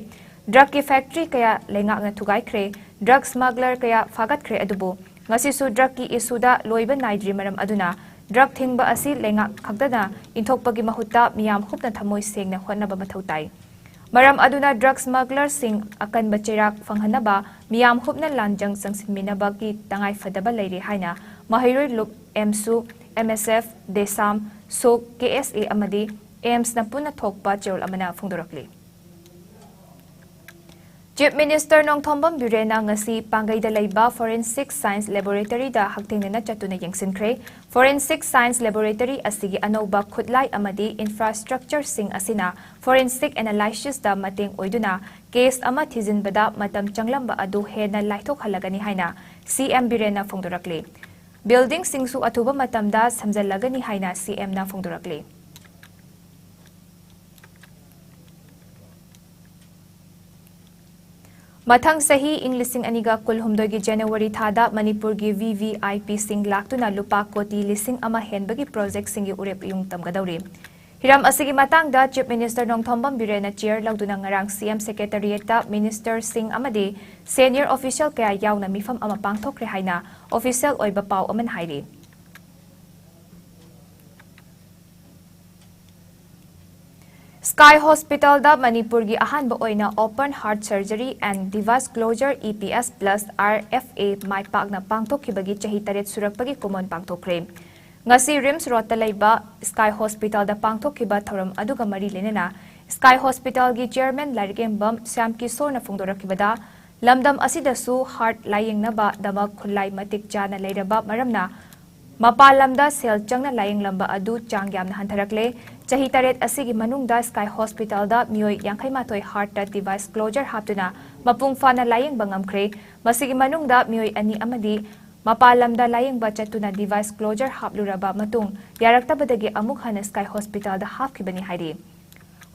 Drug ꯀꯤ factory ꯀꯌꯥ ꯂꯩꯉꯥꯛꯅ ꯊꯨꯒꯥꯏꯈ꯭ꯔꯦ, drug smuggler ꯀꯌꯥ ꯐꯥꯒꯠꯈ꯭ꯔꯦ, ꯑꯗꯨꯕꯨ ꯉꯁꯤꯁꯨ drug ꯀꯤ issue ꯗ ꯂꯣꯏꯕ ꯅꯥꯏꯗ꯭ꯔꯤ꯫ ꯃꯔꯝ ꯑꯗꯨꯅ drug ꯊꯤꯡꯕ ꯑꯁꯤ ꯂꯩꯉꯥꯛ ꯈꯛꯇꯅ ꯏꯟꯊꯣꯛꯄꯒꯤ ꯃꯍꯨꯠꯇ ꯃꯤꯌꯥꯝ ꯍꯨꯞꯅ ꯊꯃꯣꯏ ꯁꯦꯡꯅ ꯍꯣꯠꯅꯕ ꯃꯊꯧ ꯇꯥꯏ꯫ ꯃꯔꯝ ꯑꯗꯨꯅ drug smuggler ꯁꯤꯡ ꯑꯀꯟꯕ ꯆꯩꯔꯥꯛ ꯐꯪꯍꯟꯅꯕ ꯃꯤꯌꯥꯝ ꯍꯨꯞꯅ ꯂꯥꯟꯖꯪ ꯆꯪꯁꯤꯟꯃꯤꯟꯅꯕꯒꯤ ꯇꯉꯥꯏ ꯐꯗꯕ ꯂꯩꯔꯦ ꯍꯥꯏꯅ ꯃꯍꯩꯔꯣꯏ ꯂꯨꯞ, ꯑꯦꯝꯁꯨ, M S F, ꯗꯦꯁꯥꯝ, shock, K S A ꯑꯃꯗꯤ ꯑꯦꯝꯁꯅ ꯄꯨꯟꯅ ꯊꯣꯛꯄ ꯆꯦꯔꯣꯜ ꯑꯃꯅ ꯐꯣꯡꯗꯣꯔꯛꯂꯤ꯫ Chief Minister ꯅꯣꯡꯊꯣꯝꯕꯝ ꯕꯤꯔꯦꯟꯅ ꯉꯁꯤ ꯄꯥꯡꯒꯩꯗ ꯂꯩꯕ Forensic Science Laboratory ꯗ ꯍꯛꯊꯦꯡꯅꯅ ꯆꯠꯇꯨꯅ ꯌꯦꯡꯁꯤꯟꯈ꯭ꯔꯦ꯫ Forensic Science Laboratory ꯑꯁꯤꯒꯤ ꯑꯅꯧꯕ ꯈꯨꯠꯂꯥꯏ ꯑꯃꯗꯤ infrastructure ꯁꯤꯡ ꯑꯁꯤꯅ forensic analysis ꯗ ꯃꯇꯦꯡ ꯑꯣꯏꯗꯨꯅ case ꯑꯃ ꯊꯤꯖꯤꯟꯕꯗ ꯃꯇꯝ ꯆꯪꯂꯝꯕ ꯑꯗꯨ ꯍꯦꯟꯅ ꯂꯥꯏꯊꯣꯛꯍꯜꯂꯒꯅꯤ ꯍꯥꯏꯅ C M ꯕꯤꯔꯦꯟꯅ ꯐꯣꯡꯗꯣꯔꯛꯂꯤ꯫ Building ꯁꯤꯡꯁꯨ ꯑꯊꯨꯕ ꯃꯇꯝꯗ ꯁꯦꯝꯖꯤꯜꯂꯒꯅꯤ ꯍꯥꯏꯅ C M ꯅ ꯐꯣꯡꯗꯣꯔꯛꯂꯤ꯫ ꯃꯊꯪ ꯆꯍꯤ ꯏꯪ ꯂꯤꯁꯤꯡ ꯑꯅꯤꯒ ꯀꯨꯟꯍꯨꯝꯗꯣꯏꯒꯤ January ꯊꯥꯗ ꯃꯅꯤꯄꯨꯔꯒꯤ V V I P ꯁꯤꯡ ꯂꯥꯛꯇꯨꯅ ꯂꯨꯄꯥ ꯀꯣꯇꯤ ꯂꯤꯁꯤꯡ ꯑꯃ ꯍꯦꯟꯕꯒꯤ project ꯁꯤꯡꯒꯤ ꯎꯔꯦꯞ ꯏꯌꯨꯡ ꯇꯝꯒꯗꯧꯔꯤ꯫ ꯍꯤꯔꯝ ꯑꯁꯤꯒꯤ ꯃꯇꯥꯡꯗ Chief Minister ꯅꯣꯡꯊꯣꯝꯕꯝ ꯕꯤꯔꯦꯟꯅ chair ꯂꯧꯗꯨꯅ ꯉꯔꯥꯡ C M Secretariat ꯇ minister ꯁꯤꯡ ꯑꯃꯗꯤ senior official ꯀꯌꯥ ꯌꯥꯎꯅ ꯃꯤꯐꯝ ꯑꯃ ꯄꯥꯡꯊꯣꯛꯈ꯭ꯔꯦ ꯍꯥꯏꯅ official ꯑꯣꯏꯕ ꯄꯥꯎ ꯑꯃꯅ ꯍꯥꯏꯔꯤ꯫ Sky Hospital ꯗ ꯃꯅꯤꯄꯨꯔꯒꯤ ꯑꯍꯥꯟꯕ ꯑꯣꯏꯅ Open Heart Surgery and Device Closure, E P S plus R F A ꯃꯥꯏ ꯄꯥꯛꯅ ꯄꯥꯡꯊꯣꯛꯈꯤꯕꯒꯤ ꯆꯍꯤ ꯇꯔꯦꯠ ꯁꯨꯔꯛꯄꯒꯤ ꯀꯨꯝꯑꯣꯟ ꯄꯥꯡꯊꯣꯛꯈ꯭ꯔꯦ꯫ ꯉꯁꯤ RIMS Road ꯇ ꯂꯩꯕ Sky Hospital ꯗ ꯄꯥꯡꯊꯣꯛꯈꯤꯕ ꯊꯧꯔꯝ ꯑꯗꯨꯒ ꯃꯔꯤ ꯂꯩꯅꯅ Sky Hospital ꯒꯤ chairman ꯂꯥꯏꯔꯤꯛꯌꯦꯡꯕꯝ ꯁ꯭ꯌꯥꯝ ꯀꯤꯁꯣꯔꯅ ꯐꯣꯡꯗꯣꯔꯛꯈꯤꯕꯗ, ꯂꯝꯗꯝ ꯑꯁꯤꯗꯁꯨ heart ꯂꯥꯌꯦꯡꯅꯕꯗꯃꯛ ꯈꯨꯠꯂꯥꯏ ꯃꯇꯤꯛ ꯆꯥꯅ ꯂꯩꯔꯕ ꯃꯔꯝꯅ ꯃꯄꯥꯟ ꯂꯝꯗ ꯁꯦꯜ ꯆꯪꯅ ꯂꯥꯌꯦꯡꯂꯝꯕ ꯑꯗꯨ ꯆꯥꯡ ꯌꯥꯝꯅ ꯍꯟꯊꯔꯛꯂꯦ꯫ ꯆꯍꯤ ꯇꯔꯦꯠ ꯑꯁꯤꯒꯤ ꯃꯅꯨꯡꯗ Sky Hospitalꯗ ꯃꯤꯑꯣꯏ ꯌꯥꯡꯈꯩ ꯃꯥꯊꯣꯏ heartꯇ device closure ꯍꯥꯞꯇꯨꯅ ꯃꯄꯨꯡ ꯐꯥꯅ ꯂꯥꯌꯦꯡꯕ ꯉꯝꯈ꯭ꯔꯦ꯫ ꯃꯁꯤꯒꯤ ꯃꯅꯨꯡꯗ ꯃꯤꯑꯣꯏ ꯑꯅꯤ ꯑꯃꯗꯤ ꯃꯄꯥꯟ ꯂꯝꯗ ꯂꯥꯌꯦꯡꯕ ꯆꯠꯇꯨꯅ device closure ꯍꯥꯞꯂꯨꯔꯕ ꯃꯇꯨꯡ ꯌꯥꯔꯛꯇꯕꯗꯒꯤ ꯑꯃꯨꯛ ꯍꯟꯅ Sky Hospitalꯗ ꯍꯥꯞꯈꯤꯕꯅꯤ ꯍꯥꯏꯔꯤ꯫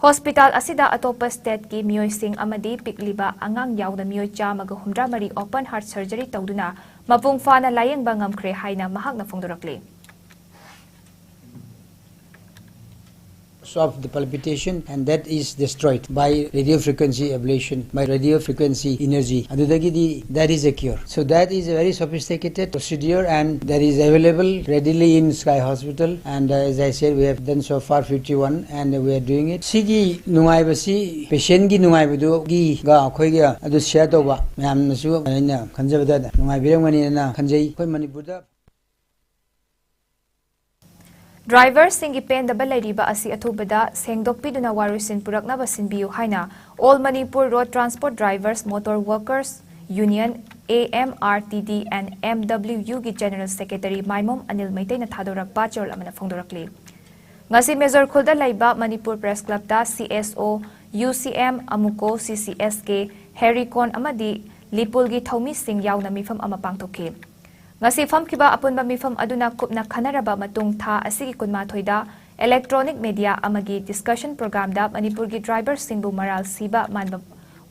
Hospital ꯑꯁꯤꯗ ꯑꯇꯣꯞꯄ stateꯀꯤ ꯃꯤꯑꯣꯏꯁꯤꯡ ꯑꯃꯗꯤ ꯄꯤꯛꯂꯤꯕ ꯑꯉꯥꯡ ꯌꯥꯎꯅ ꯃꯤꯑꯣꯏ ꯆꯥꯝꯃꯒ ꯍꯨꯝꯗ꯭ꯔꯥ ꯃꯔꯤ open heart surgery ꯇꯧꯗꯨꯅ ꯃꯄꯨꯡ ꯐꯥꯅ ꯂꯥꯌꯦꯡꯕ ꯉꯝꯈ꯭ꯔꯦ ꯍꯥꯏꯅ ꯃꯍꯥꯛꯅ ꯐꯣꯡꯗꯣꯔꯛꯂꯤ꯫ Of the palpitation, and that is destroyed by radio frequency ablation, by radio frequency energy. ꯑꯗꯨꯗꯒꯤꯗꯤ that is a cure. So that is a very sophisticated procedure and that is available readily in Sky Hospital. And uh, as I said, we have done so far fifty-one and we are doing it. ꯁꯤꯒꯤ ꯅꯨꯡꯉꯥꯏꯕꯁꯤ patientꯀꯤ ꯅꯨꯡꯉꯥꯏꯕꯗꯨꯒꯤꯒ ꯑꯩꯈꯣꯏꯒ ꯑꯗꯨ share ꯇꯧꯕ ꯃꯌꯥꯝꯅꯁꯨ ꯑꯩꯅ ꯈꯟꯖꯕꯗ ꯅꯨꯡꯉꯥꯏꯕꯤꯔꯝꯒꯅꯤꯅ ꯈꯟꯖꯩ꯫ ꯑꯩꯈꯣꯏ ꯃꯅꯤꯄꯨꯔꯗ Driverꯁꯤꯡꯒꯤ ꯄꯦꯟꯗꯕ ꯂꯩꯔꯤꯕ ꯑꯁꯤ ꯑꯊꯨꯕꯗ ꯁꯦꯡꯗꯣꯛꯄꯤꯗꯨꯅ ꯋꯥꯔꯣꯏꯁꯤꯟ ꯄꯨꯔꯛꯅꯕ ꯁꯤꯟꯕꯤꯌꯨ ꯍꯥꯏꯅ All Manipur Road Transport Drivers, Motor Workers Union, AMRTD and MWUꯒꯤ General Secretary ꯃꯥꯏꯃꯣꯝ Anil ꯃꯩꯇꯩꯅ ꯊꯥꯗꯣꯔꯛꯄ ꯆꯦꯔꯣꯜ ꯑꯃꯅ ꯐꯣꯡꯗꯣꯔꯛꯂꯤ꯫ ꯉꯁꯤ ꯃꯦꯖꯣꯔ ꯈꯨꯜꯗ ꯂꯩꯕ Manipur Press Clubꯇ CSO, UCM, AMUCO, CCSK, ꯍꯦꯔꯤꯀꯣꯟ ꯑꯃꯗꯤ ꯂꯤꯄꯨꯜꯒꯤ ꯊꯧꯃꯤꯁꯤꯡ ꯌꯥꯎꯅ ꯃꯤꯐꯝ ꯑꯃ ꯄꯥꯡꯊꯣꯛꯈꯤ꯫ ꯉꯁꯤ ꯐꯝꯈꯤꯕ ꯑꯄꯨꯟꯕ ꯃꯤꯐꯝ ꯑꯗꯨꯅ ꯀꯨꯞꯅ ꯈꯟꯅꯔꯕ ꯃꯇꯨꯡ ꯊꯥ ꯑꯁꯤꯒꯤ ꯀꯨꯟꯃꯥꯊꯣꯏꯗ electronic media ꯑꯃꯒꯤ discussion programꯗ ꯃꯅꯤꯄꯨꯔꯒꯤ driverꯁꯤꯡꯕꯨ ꯃꯔꯥꯜ ꯁꯤꯕ ꯃꯥꯟꯕ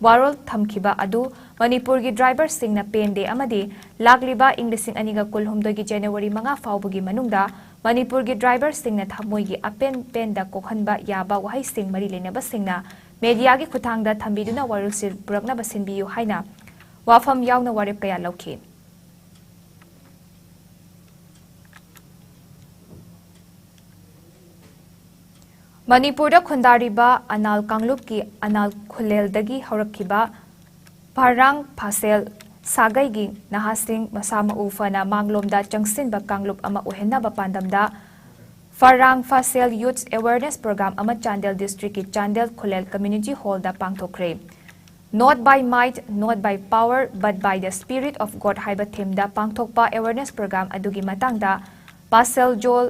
ꯋꯥꯔꯣꯜ ꯊꯝꯈꯤꯕ ꯑꯗꯨ ꯃꯅꯤꯄꯨꯔꯒꯤ driverꯁꯤꯡꯅ ꯄꯦꯟꯗꯦ ꯑꯃꯗꯤ ꯂꯥꯛꯂꯤꯕ ꯏꯪ ꯂꯤꯁꯤꯡ ꯑꯅꯤꯒ ꯀꯨꯟꯍꯨꯝꯗꯣꯏꯒꯤ January ꯃꯉꯥ ꯐꯥꯎꯕꯒꯤ ꯃꯅꯨꯡꯗ ꯃꯅꯤꯄꯨꯔꯒꯤ driverꯁꯤꯡꯅ ꯊꯃꯣꯏꯒꯤ ꯑꯄꯦꯟ ꯄꯦꯟꯗ ꯀꯣꯛꯍꯟꯕ ꯌꯥꯕ ꯋꯥꯍꯩꯁꯤꯡ ꯃꯔꯤ ꯂꯩꯅꯕꯁꯤꯡꯅ mediaꯒꯤ ꯈꯨꯠꯊꯥꯡꯗ ꯊꯝꯕꯤꯗꯨꯅ ꯋꯥꯔꯣꯜꯁꯤꯟ ꯄꯨꯔꯛꯅꯕ ꯁꯤꯟꯕꯤꯌꯨ ꯍꯥꯏꯅ ꯋꯥꯐꯝ ꯌꯥꯎꯅ ꯋꯥꯔꯦꯞ ꯀꯌꯥ ꯂꯧꯈꯤ꯫ ꯃꯅꯤꯄꯨꯔꯗ ꯈꯨꯟꯗꯥꯔꯤꯕ ꯑꯅꯥꯜ ꯀꯥꯡꯂꯨꯞꯀꯤ ꯑꯅꯥꯜ ꯈꯨꯂꯦꯜꯗꯒꯤ ꯍꯧꯔꯛꯈꯤꯕ ꯐꯥꯔꯥꯡ ꯐꯥꯁꯦꯜ ꯁꯥꯒꯩꯒꯤ ꯅꯍꯥꯁꯤꯡ ꯃꯁꯥ ꯃꯎ ꯐꯅ ꯃꯥꯡꯂꯣꯝꯗ ꯆꯪꯁꯤꯟꯕ ꯀꯥꯡꯂꯨꯞ ꯑꯃ ꯑꯣꯏꯍꯟꯅꯕ ꯄꯥꯟꯗꯝꯗ ꯐꯥꯔꯥꯡ ꯐꯥꯁꯦꯜ Youth Awareness Program ꯑꯃ Chandel districtꯀꯤ Chandel ꯈꯨꯂꯦꯜ community hallꯗ ꯄꯥꯡꯊꯣꯛꯈ꯭ꯔꯦ꯫ Not by might, not by power, but by the Spirit of God ꯍꯥꯏꯕ themeꯗ ꯄꯥꯡꯊꯣꯛꯄ awareness program ꯑꯗꯨꯒꯤ ꯃꯇꯥꯡꯗ ꯄꯥꯁꯦꯜ ꯖꯣꯜ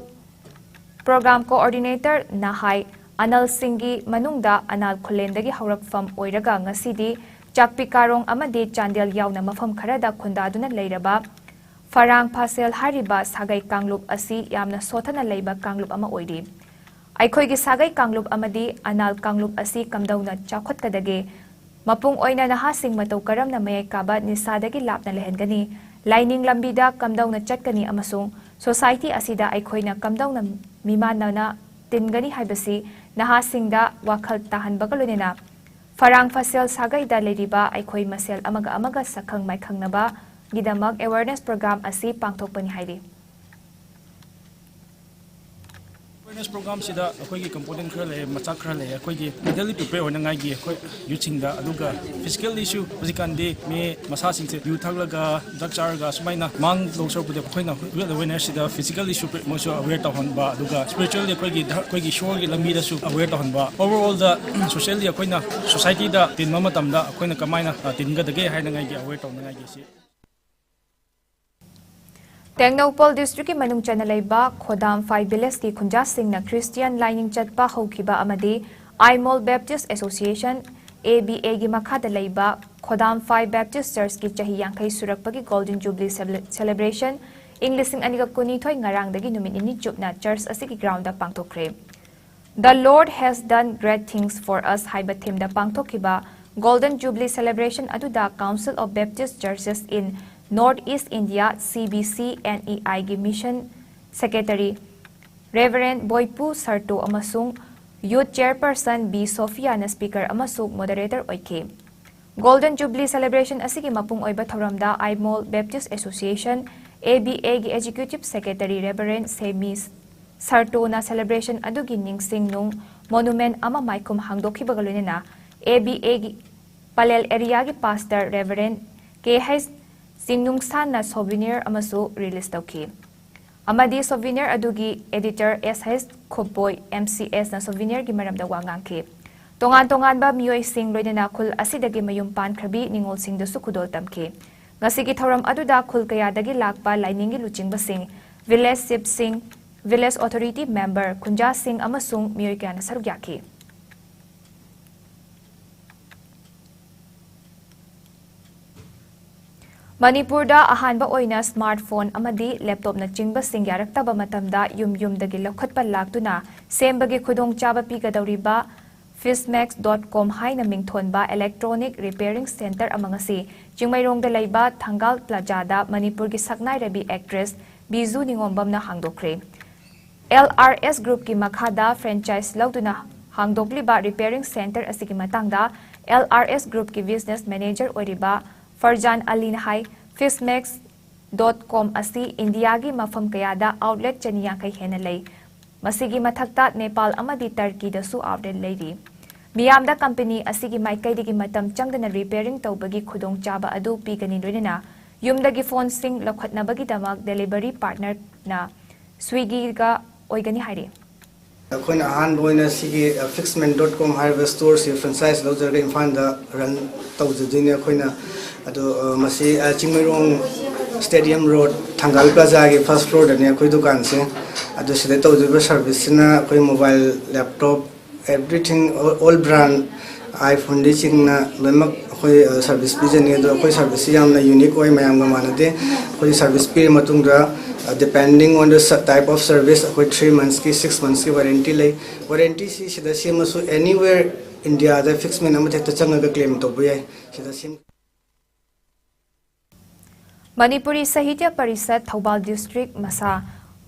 ꯄ꯭ꯔꯣꯒ꯭ꯔꯥꯝ ꯀꯣꯑꯣꯔꯗꯤꯅꯦꯇꯔꯅ ꯍꯥꯏ, ꯑꯅꯜꯁꯤꯡꯒꯤ ꯃꯅꯨꯡꯗ ꯑꯅꯥꯜ ꯈꯨꯂꯦꯟꯗꯒꯤ ꯍꯧꯔꯛꯐꯝ ꯑꯣꯏꯔꯒ ꯉꯁꯤꯗꯤ ꯆꯥꯛꯄꯤ ꯀꯥꯔꯣꯡ ꯑꯃꯗꯤ ꯆꯥꯟꯗꯦꯜ ꯌꯥꯎꯅ ꯃꯐꯝ ꯈꯔꯗ ꯈꯨꯟꯗꯥꯗꯨꯅ ꯂꯩꯔꯕ ꯐꯔꯥꯡ ꯐꯥꯁꯦꯜ ꯍꯥꯏꯔꯤꯕ ꯁꯥꯒꯩ ꯀꯥꯡꯂꯨꯞ ꯑꯁꯤ ꯌꯥꯝꯅ ꯁꯣꯠꯊꯅ ꯂꯩꯕ ꯀꯥꯡꯂꯨꯞ ꯑꯃ ꯑꯣꯏꯔꯤ꯫ ꯑꯩꯈꯣꯏꯒꯤ ꯁꯥꯒꯩ ꯀꯥꯡꯂꯨꯞ ꯑꯃꯗꯤ ꯑꯅꯥꯜ ꯀꯥꯡꯂꯨꯞ ꯑꯁꯤ ꯀꯝꯗꯧꯅ ꯆꯥꯎꯈꯠꯀꯗꯒꯦ? ꯃꯄꯨꯡ ꯑꯣꯏꯅ ꯅꯍꯥꯁꯤꯡ ꯃꯇꯧ ꯀꯔꯝꯅ ꯃꯌꯥꯏ ꯀꯥꯕ ꯅꯤꯁꯥꯗꯒꯤ ꯂꯥꯞꯅ ꯂꯩꯍꯟꯒꯅꯤ? ꯂꯥꯏꯅꯤꯡ ꯂꯝꯕꯤꯗ ꯀꯝꯗꯧꯅ ꯆꯠꯀꯅꯤ ꯑꯃꯁꯨꯡ ꯁꯣꯁꯥꯏꯇꯤ ꯑꯁꯤꯗ ꯑꯩꯈꯣꯏꯅ ꯀꯝꯗꯧꯅ ꯃꯤꯃꯥꯟꯅꯅ ꯇꯤꯟꯒꯅꯤ ꯍꯥꯏꯕꯁꯤ ꯅꯍꯥꯁꯤꯡꯗ ꯋꯥꯈꯜ ꯇꯥꯍꯟꯕꯒ ꯂꯣꯏꯅꯅ ꯐꯔꯥꯡ ꯐꯁꯦꯜ ꯁꯥꯒꯩꯗ ꯂꯩꯔꯤꯕ ꯑꯩꯈꯣꯏ ꯃꯁꯦꯜ ꯑꯃꯒ ꯑꯃꯒ ꯁꯛꯈꯪ ꯃꯥꯏꯈꯪꯅꯕꯒꯤꯗꯃꯛ awareness program ꯑꯁꯤ ꯄꯥꯡꯊꯣꯛꯄꯅꯤ ꯍꯥꯏꯔꯤ꯫ ꯑꯦꯋꯦꯔꯅꯦꯁ ꯄ꯭ꯔꯣꯒ꯭ꯔꯥꯝꯁꯤꯗ ꯑꯩꯈꯣꯏꯒꯤ ꯀꯝꯄꯣꯅꯦꯟ ꯈꯔ ꯂꯩꯌꯦ, ꯃꯆꯥꯛ ꯈꯔ ꯂꯩꯌꯦ꯫ ꯑꯩꯈꯣꯏꯒꯤ ꯃꯦꯟꯇꯦꯜꯂꯤ ꯄ꯭ꯔꯤꯄꯦꯌꯔ ꯑꯣꯏꯅꯉꯥꯏꯒꯤ ꯑꯩꯈꯣꯏ ꯌꯨꯠꯁꯤꯡꯗ, ꯑꯗꯨꯒ ꯐꯤꯖꯤꯀꯦꯜꯂꯤꯁꯨ ꯍꯧꯖꯤꯛꯀꯥꯟꯗꯤ ꯃꯤ ꯃꯁꯥꯁꯤꯡꯁꯦ ꯌꯨ ꯊꯛꯂꯒ ꯗ꯭ꯔꯒ ꯆꯥꯔꯒ ꯁꯨꯃꯥꯏꯅ ꯃꯥꯡꯗꯧ ꯁꯔꯨꯛꯄꯨꯗꯤ ꯑꯩꯈꯣꯏꯅ ꯍꯦꯜꯊ ꯑꯦꯋꯦꯔꯅꯦꯁꯁꯤꯗ ꯐꯤꯖꯤꯀꯦꯜꯂꯤꯁꯨ ꯃꯣꯏꯁꯨ ꯑꯦꯋꯦꯌꯔ ꯇꯧꯍꯟꯕ, ꯑꯗꯨꯒ ꯁ꯭ꯄꯤꯔꯤꯆꯨꯋꯦꯜꯂꯤ ꯑꯩꯈꯣꯏꯒꯤ ꯙ- ꯑꯩꯈꯣꯏꯒꯤ ꯏꯁꯣꯔꯒꯤ ꯂꯝꯕꯤꯗꯁꯨ ꯑꯦꯋꯦꯌꯔ ꯇꯧꯍꯟꯕ, ꯑꯣꯚꯔꯑꯣꯜꯗ ꯁꯣꯁꯤꯌꯦꯜꯂꯤ ꯑꯩꯈꯣꯏꯅ ꯁꯣꯁꯥꯏꯇꯤꯗ ꯇꯤꯟꯕ ꯃꯇꯝꯗ ꯑꯩꯈꯣꯏꯅ ꯀꯃꯥꯏꯅ ꯑ, ꯇꯤꯟꯒꯗꯒꯦ ꯍꯥꯏꯅꯉꯥꯏꯒꯤ ꯑꯦꯋꯦꯌꯔ ꯇꯧꯅꯉꯥꯏꯒꯤ ꯁꯤ ꯇꯦꯡꯅꯧꯄꯜ ꯗꯤꯁꯇ꯭ꯔꯤꯛꯀꯤ ꯃꯅꯨꯡ ꯆꯟꯅ ꯂꯩꯕ ꯈꯣꯗꯥꯝꯐꯥꯏ ꯚꯤꯂꯦꯖꯀꯤ ꯈꯨꯟꯖꯥꯁꯤꯡꯅ ꯈ꯭ꯔꯤꯁꯇꯤꯌꯥꯟ ꯂꯥꯏꯅꯤꯡ ꯆꯠꯄ ꯍꯧꯈꯤꯕ ꯑꯃꯗꯤ Aimol Baptist association, A B ꯑꯦꯒꯤ ꯃꯈꯥꯗ ꯂꯩꯕ ꯈꯣꯗꯥꯝꯐꯥꯏ ꯕꯦꯞꯇꯤꯁ ꯆꯔꯆꯀꯤ ꯆꯍꯤ ꯌꯥꯡꯈꯩ ꯁꯨꯔꯛꯄꯒꯤ ꯒꯣꯜꯗꯟ ꯖꯨꯕꯂꯤ ꯁꯦꯂꯦ- ꯁꯦꯂꯦꯕ꯭ꯔꯦꯁꯟ ꯏꯪ ꯂꯤꯁꯤꯡ ꯑꯅꯤꯒ ꯀꯨꯟꯅꯤꯊꯣꯏ ꯉꯔꯥꯡꯗꯒꯤ ꯅꯨꯃꯤꯠ ꯅꯤꯅꯤ ꯆꯨꯞꯅ ꯆꯔꯆ ꯑꯁꯤꯒꯤ ground ꯄꯥꯡꯊꯣꯛꯈ꯭ꯔꯦ꯫ The Lord has done great things for us ꯍꯥꯏꯕ ꯊꯤꯝꯗ ꯄꯥꯡꯊꯣꯛꯈꯤꯕ ꯒꯣꯜꯗꯟ ꯖꯨꯕꯂꯤ ꯁꯦꯂꯦꯕ꯭ꯔꯦꯁꯟ ꯑꯗꯨꯗ Council of Baptist Churches in North East India, C B C N E I, ꯒꯤ mission secretary Reverend Boipu Sarto ꯑꯃꯁꯨꯡ youth chairperson ꯕꯤ ꯁꯣꯐꯤꯌꯥꯅ speaker ꯑꯃꯁꯨꯡ moderator ꯑꯣꯏꯈꯤ꯫ Golden jubilee celebration ꯑꯁꯤꯒꯤ ꯃꯄꯨꯡ ꯑꯣꯏꯕ ꯊꯧꯔꯝꯗ Aimol Baptist association, A B ꯑꯦꯒꯤ executive secretary Reverend ꯁꯦꯃꯤ ꯁꯔꯇꯣꯅ ꯁꯦꯂꯦꯕ꯭ꯔꯦꯁꯟ ꯑꯗꯨꯒꯤ ꯅꯤꯡꯁꯤꯡ ꯅꯨꯡ ꯃꯣꯅꯨꯃꯦꯟ ꯑꯃ ꯃꯥꯏꯈꯨꯝ ꯍꯥꯡꯗꯣꯛꯈꯤꯕꯒ ꯂꯣꯏꯅꯅ ꯑꯦ ꯕꯤ ꯑꯦꯒꯤ ꯄꯂꯦꯜ ꯑꯦꯔꯤꯌꯥꯒꯤ ꯄꯥꯁꯇꯔ ꯔꯦꯚꯔꯦꯟ ꯀꯦ ꯍꯩꯆ ꯆꯤꯡꯅꯨꯡꯁꯥꯟꯅ ꯁꯣꯚꯤꯅꯤꯌꯔ ꯑꯃꯁꯨ ꯔꯤꯂꯤꯖ ꯇꯧꯈꯤ꯫ ꯑꯃꯗꯤ ꯁꯣꯚꯤꯅꯤꯌꯔ ꯑꯗꯨꯒꯤ ꯑꯦꯗꯤꯇꯔ ꯑꯦꯁ ꯍꯩꯆ ꯈꯨꯞꯕꯣꯏ, ꯑꯦꯝ ꯁꯤ ꯑꯦꯁꯅ ꯁꯣꯚꯤꯅꯤꯌꯔꯒꯤ ꯃꯔꯝꯗ ꯋꯥ ꯉꯥꯡꯈꯤ꯫ ꯇꯣꯉꯥꯟ ꯇꯣꯉꯥꯟꯕ ꯃꯤꯑꯣꯏꯁꯤꯡ ꯂꯣꯏꯅꯅ ꯈꯨꯜ ꯑꯁꯤꯗꯒꯤ ꯃꯌꯨꯝ ꯄꯥꯟꯈ꯭ꯔꯕꯤ ꯅꯤꯉꯣꯜꯁꯤꯡꯗꯁꯨ ꯈꯨꯗꯣꯜ ꯇꯝꯈꯤ꯫ ꯉꯁꯤꯒꯤ ꯊꯧꯔꯝ ꯑꯗꯨꯗ ꯈꯨꯜ ꯀꯌꯥꯗꯒꯤ ꯂꯥꯛꯄ ꯂꯥꯏꯅꯤꯡꯒꯤ ꯂꯨꯆꯤꯡꯕꯁꯤꯡ, ꯚꯤꯂꯦꯖ ꯆꯤꯞꯁꯤꯡ, ꯚꯤꯂꯦꯖ ꯑꯣꯊꯣꯔꯤꯇꯤ ꯃꯦꯝꯕꯔ, ꯈꯨꯟꯖꯥꯁꯤꯡ ꯑꯃꯁꯨꯡ ꯃꯤꯑꯣꯏ ꯀꯌꯥꯅ ꯁꯔꯨꯛ ꯌꯥꯈꯤ꯫ ꯃꯅꯤꯄꯨꯔꯗ ꯑꯍꯥꯟꯕ ꯑꯣꯏꯅ ꯁ꯭ꯃꯥꯔꯠ ꯐꯣꯟ ꯑꯃꯗꯤ ꯂꯦꯞꯇꯣꯞꯅꯆꯤꯡꯕꯁꯤꯡ ꯌꯥꯔꯛꯇꯕ ꯃꯇꯝꯗ ꯌꯨꯝ ꯌꯨꯝꯗꯒꯤ ꯂꯧꯈꯠꯄ ꯂꯥꯛꯇꯨꯅ ꯁꯦꯝꯕꯒꯤ ꯈꯨꯗꯣꯡꯆꯥꯕ ꯄꯤꯒꯗꯧꯔꯤꯕ Fixmix dot com ꯍꯥꯏꯅ ꯃꯤꯡꯊꯣꯟꯕ electronic repairing centre ꯑꯃ ꯉꯁꯤ ꯆꯤꯡꯃꯩꯔꯣꯡꯗ ꯂꯩꯕ ꯊꯪꯒꯥꯜ ꯄ꯭ꯂꯥꯖꯥꯗ ꯃꯅꯤꯄꯨꯔꯒꯤ ꯁꯛꯅꯥꯏꯔꯕꯤ actress ꯕꯤꯖꯨ ꯅꯤꯉꯣꯝꯕꯝꯅ ꯍꯥꯡꯗꯣꯛꯈ꯭ꯔꯦ꯫ ꯑꯦꯜ ꯑꯥꯔ ꯑꯦꯁ ꯒ꯭ꯔꯨꯞꯀꯤ ꯃꯈꯥꯗ franchise ꯂꯧꯗꯨꯅ ꯍꯥꯡꯗꯣꯛꯂꯤꯕ repairing centre ꯑꯁꯤꯒꯤ ꯃꯇꯥꯡꯗ ꯑꯦꯜ ꯑꯥꯔ ꯑꯦꯁ ꯒ꯭ꯔꯨꯞꯀꯤ business manager ꯑꯣꯏꯔꯤꯕ ꯐꯔꯖꯥꯟ ꯑꯂꯤꯅ ꯍꯥꯏ, Fixmix dot com ꯑꯁꯤ ꯏꯟꯗꯤꯌꯥꯒꯤ ꯃꯐꯝ ꯀꯌꯥꯗ outlet ꯆꯅꯤ ꯌꯥꯡꯈꯩ ꯍꯦꯟꯅ ꯂꯩ꯫ ꯃꯁꯤꯒꯤ ꯃꯊꯛꯇ ꯅꯦꯄꯥꯜ ꯑꯃꯗꯤ ꯇꯔꯀꯤꯗꯁꯨ outlet ꯂꯩꯔꯤ꯫ ꯃꯤꯌꯥꯝꯗ company ꯑꯁꯤꯒꯤ ꯃꯥꯏꯀꯩꯗꯒꯤ ꯃꯇꯝ ꯆꯪꯗꯅ repairing ꯇꯧꯕꯒꯤ ꯈꯨꯗꯣꯡꯆꯥꯕ ꯑꯗꯨ ꯄꯤꯒꯅꯤ, ꯂꯣꯏꯅꯅ ꯌꯨꯝꯗꯒꯤ ꯐꯣꯟꯁꯤꯡ ꯂꯧꯈꯠꯅꯕꯒꯤꯗꯃꯛ delivery partnerꯅ Swiggyꯒ ꯑꯣꯏꯒꯅꯤ ꯍꯥꯏꯔꯤ꯫ ꯑꯩꯈꯣꯏꯅ ꯑꯍꯥꯟꯕ ꯑꯣꯏꯅ ꯁꯤꯒꯤ, ꯑ, Fixmix dot com ꯍꯥꯏꯔꯤꯕ storeꯁꯤ franchise ꯂꯧꯖꯔꯒ ꯏꯝꯐꯥꯜꯗ run ꯇꯧꯖꯗꯣꯏꯅꯦ ꯑꯩꯈꯣꯏꯅ꯫ ꯑꯗꯣ, ꯑ, ꯃꯁꯤ, ꯑ, ꯆꯤꯡꯃꯩꯔꯣꯡ Stadium Road ꯊꯪꯒꯥꯜ ꯄ꯭ꯂꯥꯖꯥꯒꯤ first floorꯗꯅꯦ ꯑꯩꯈꯣꯏ ꯗꯨꯀꯥꯟꯁꯦ꯫ ꯑꯗꯣ ꯁꯤꯗ ꯇꯧꯖꯔꯤꯕ serviceꯁꯤꯅ ꯑꯩꯈꯣꯏ mobile, laptop, everything, all, all brand, iPhoneꯗꯒꯤ ꯆꯤꯡꯅ ꯂꯣꯏꯅꯃꯛ ꯑꯩꯈꯣꯏ, ꯑ, service ꯄꯤꯖꯅꯤ꯫ ꯑꯗꯣ ꯑꯩꯈꯣꯏ serviceꯁꯤ ꯌꯥꯝꯅ unique ꯑꯣꯏ, ꯃꯌꯥꯝꯒ ꯃꯥꯟꯅꯗꯦ꯫ ꯑꯩꯈꯣꯏ service ꯄꯤꯔ ꯃꯇꯨꯡꯗ, ꯑ, depending on the type of service, ꯑꯩꯈꯣꯏ three monthsꯀꯤ, six monthsꯀꯤ warranty ꯂꯩ꯫ Warrantyꯁꯤ ꯁꯤꯗ ꯁꯦꯝꯃꯁꯨ anywhere Indiaꯗ Fixmix ꯑꯃꯗ ꯍꯦꯛꯇ ꯆꯪꯉꯒ claim ꯇꯧꯕ ꯌꯥꯏ꯫ ꯁꯤꯗ ꯁꯦꯝ- ꯃꯅꯤꯄꯨꯔꯤ ꯁꯥꯍꯤꯇ꯭ꯌ ꯄꯔꯤꯁꯠ ꯊꯧꯕꯥꯜ district ꯃꯁꯥ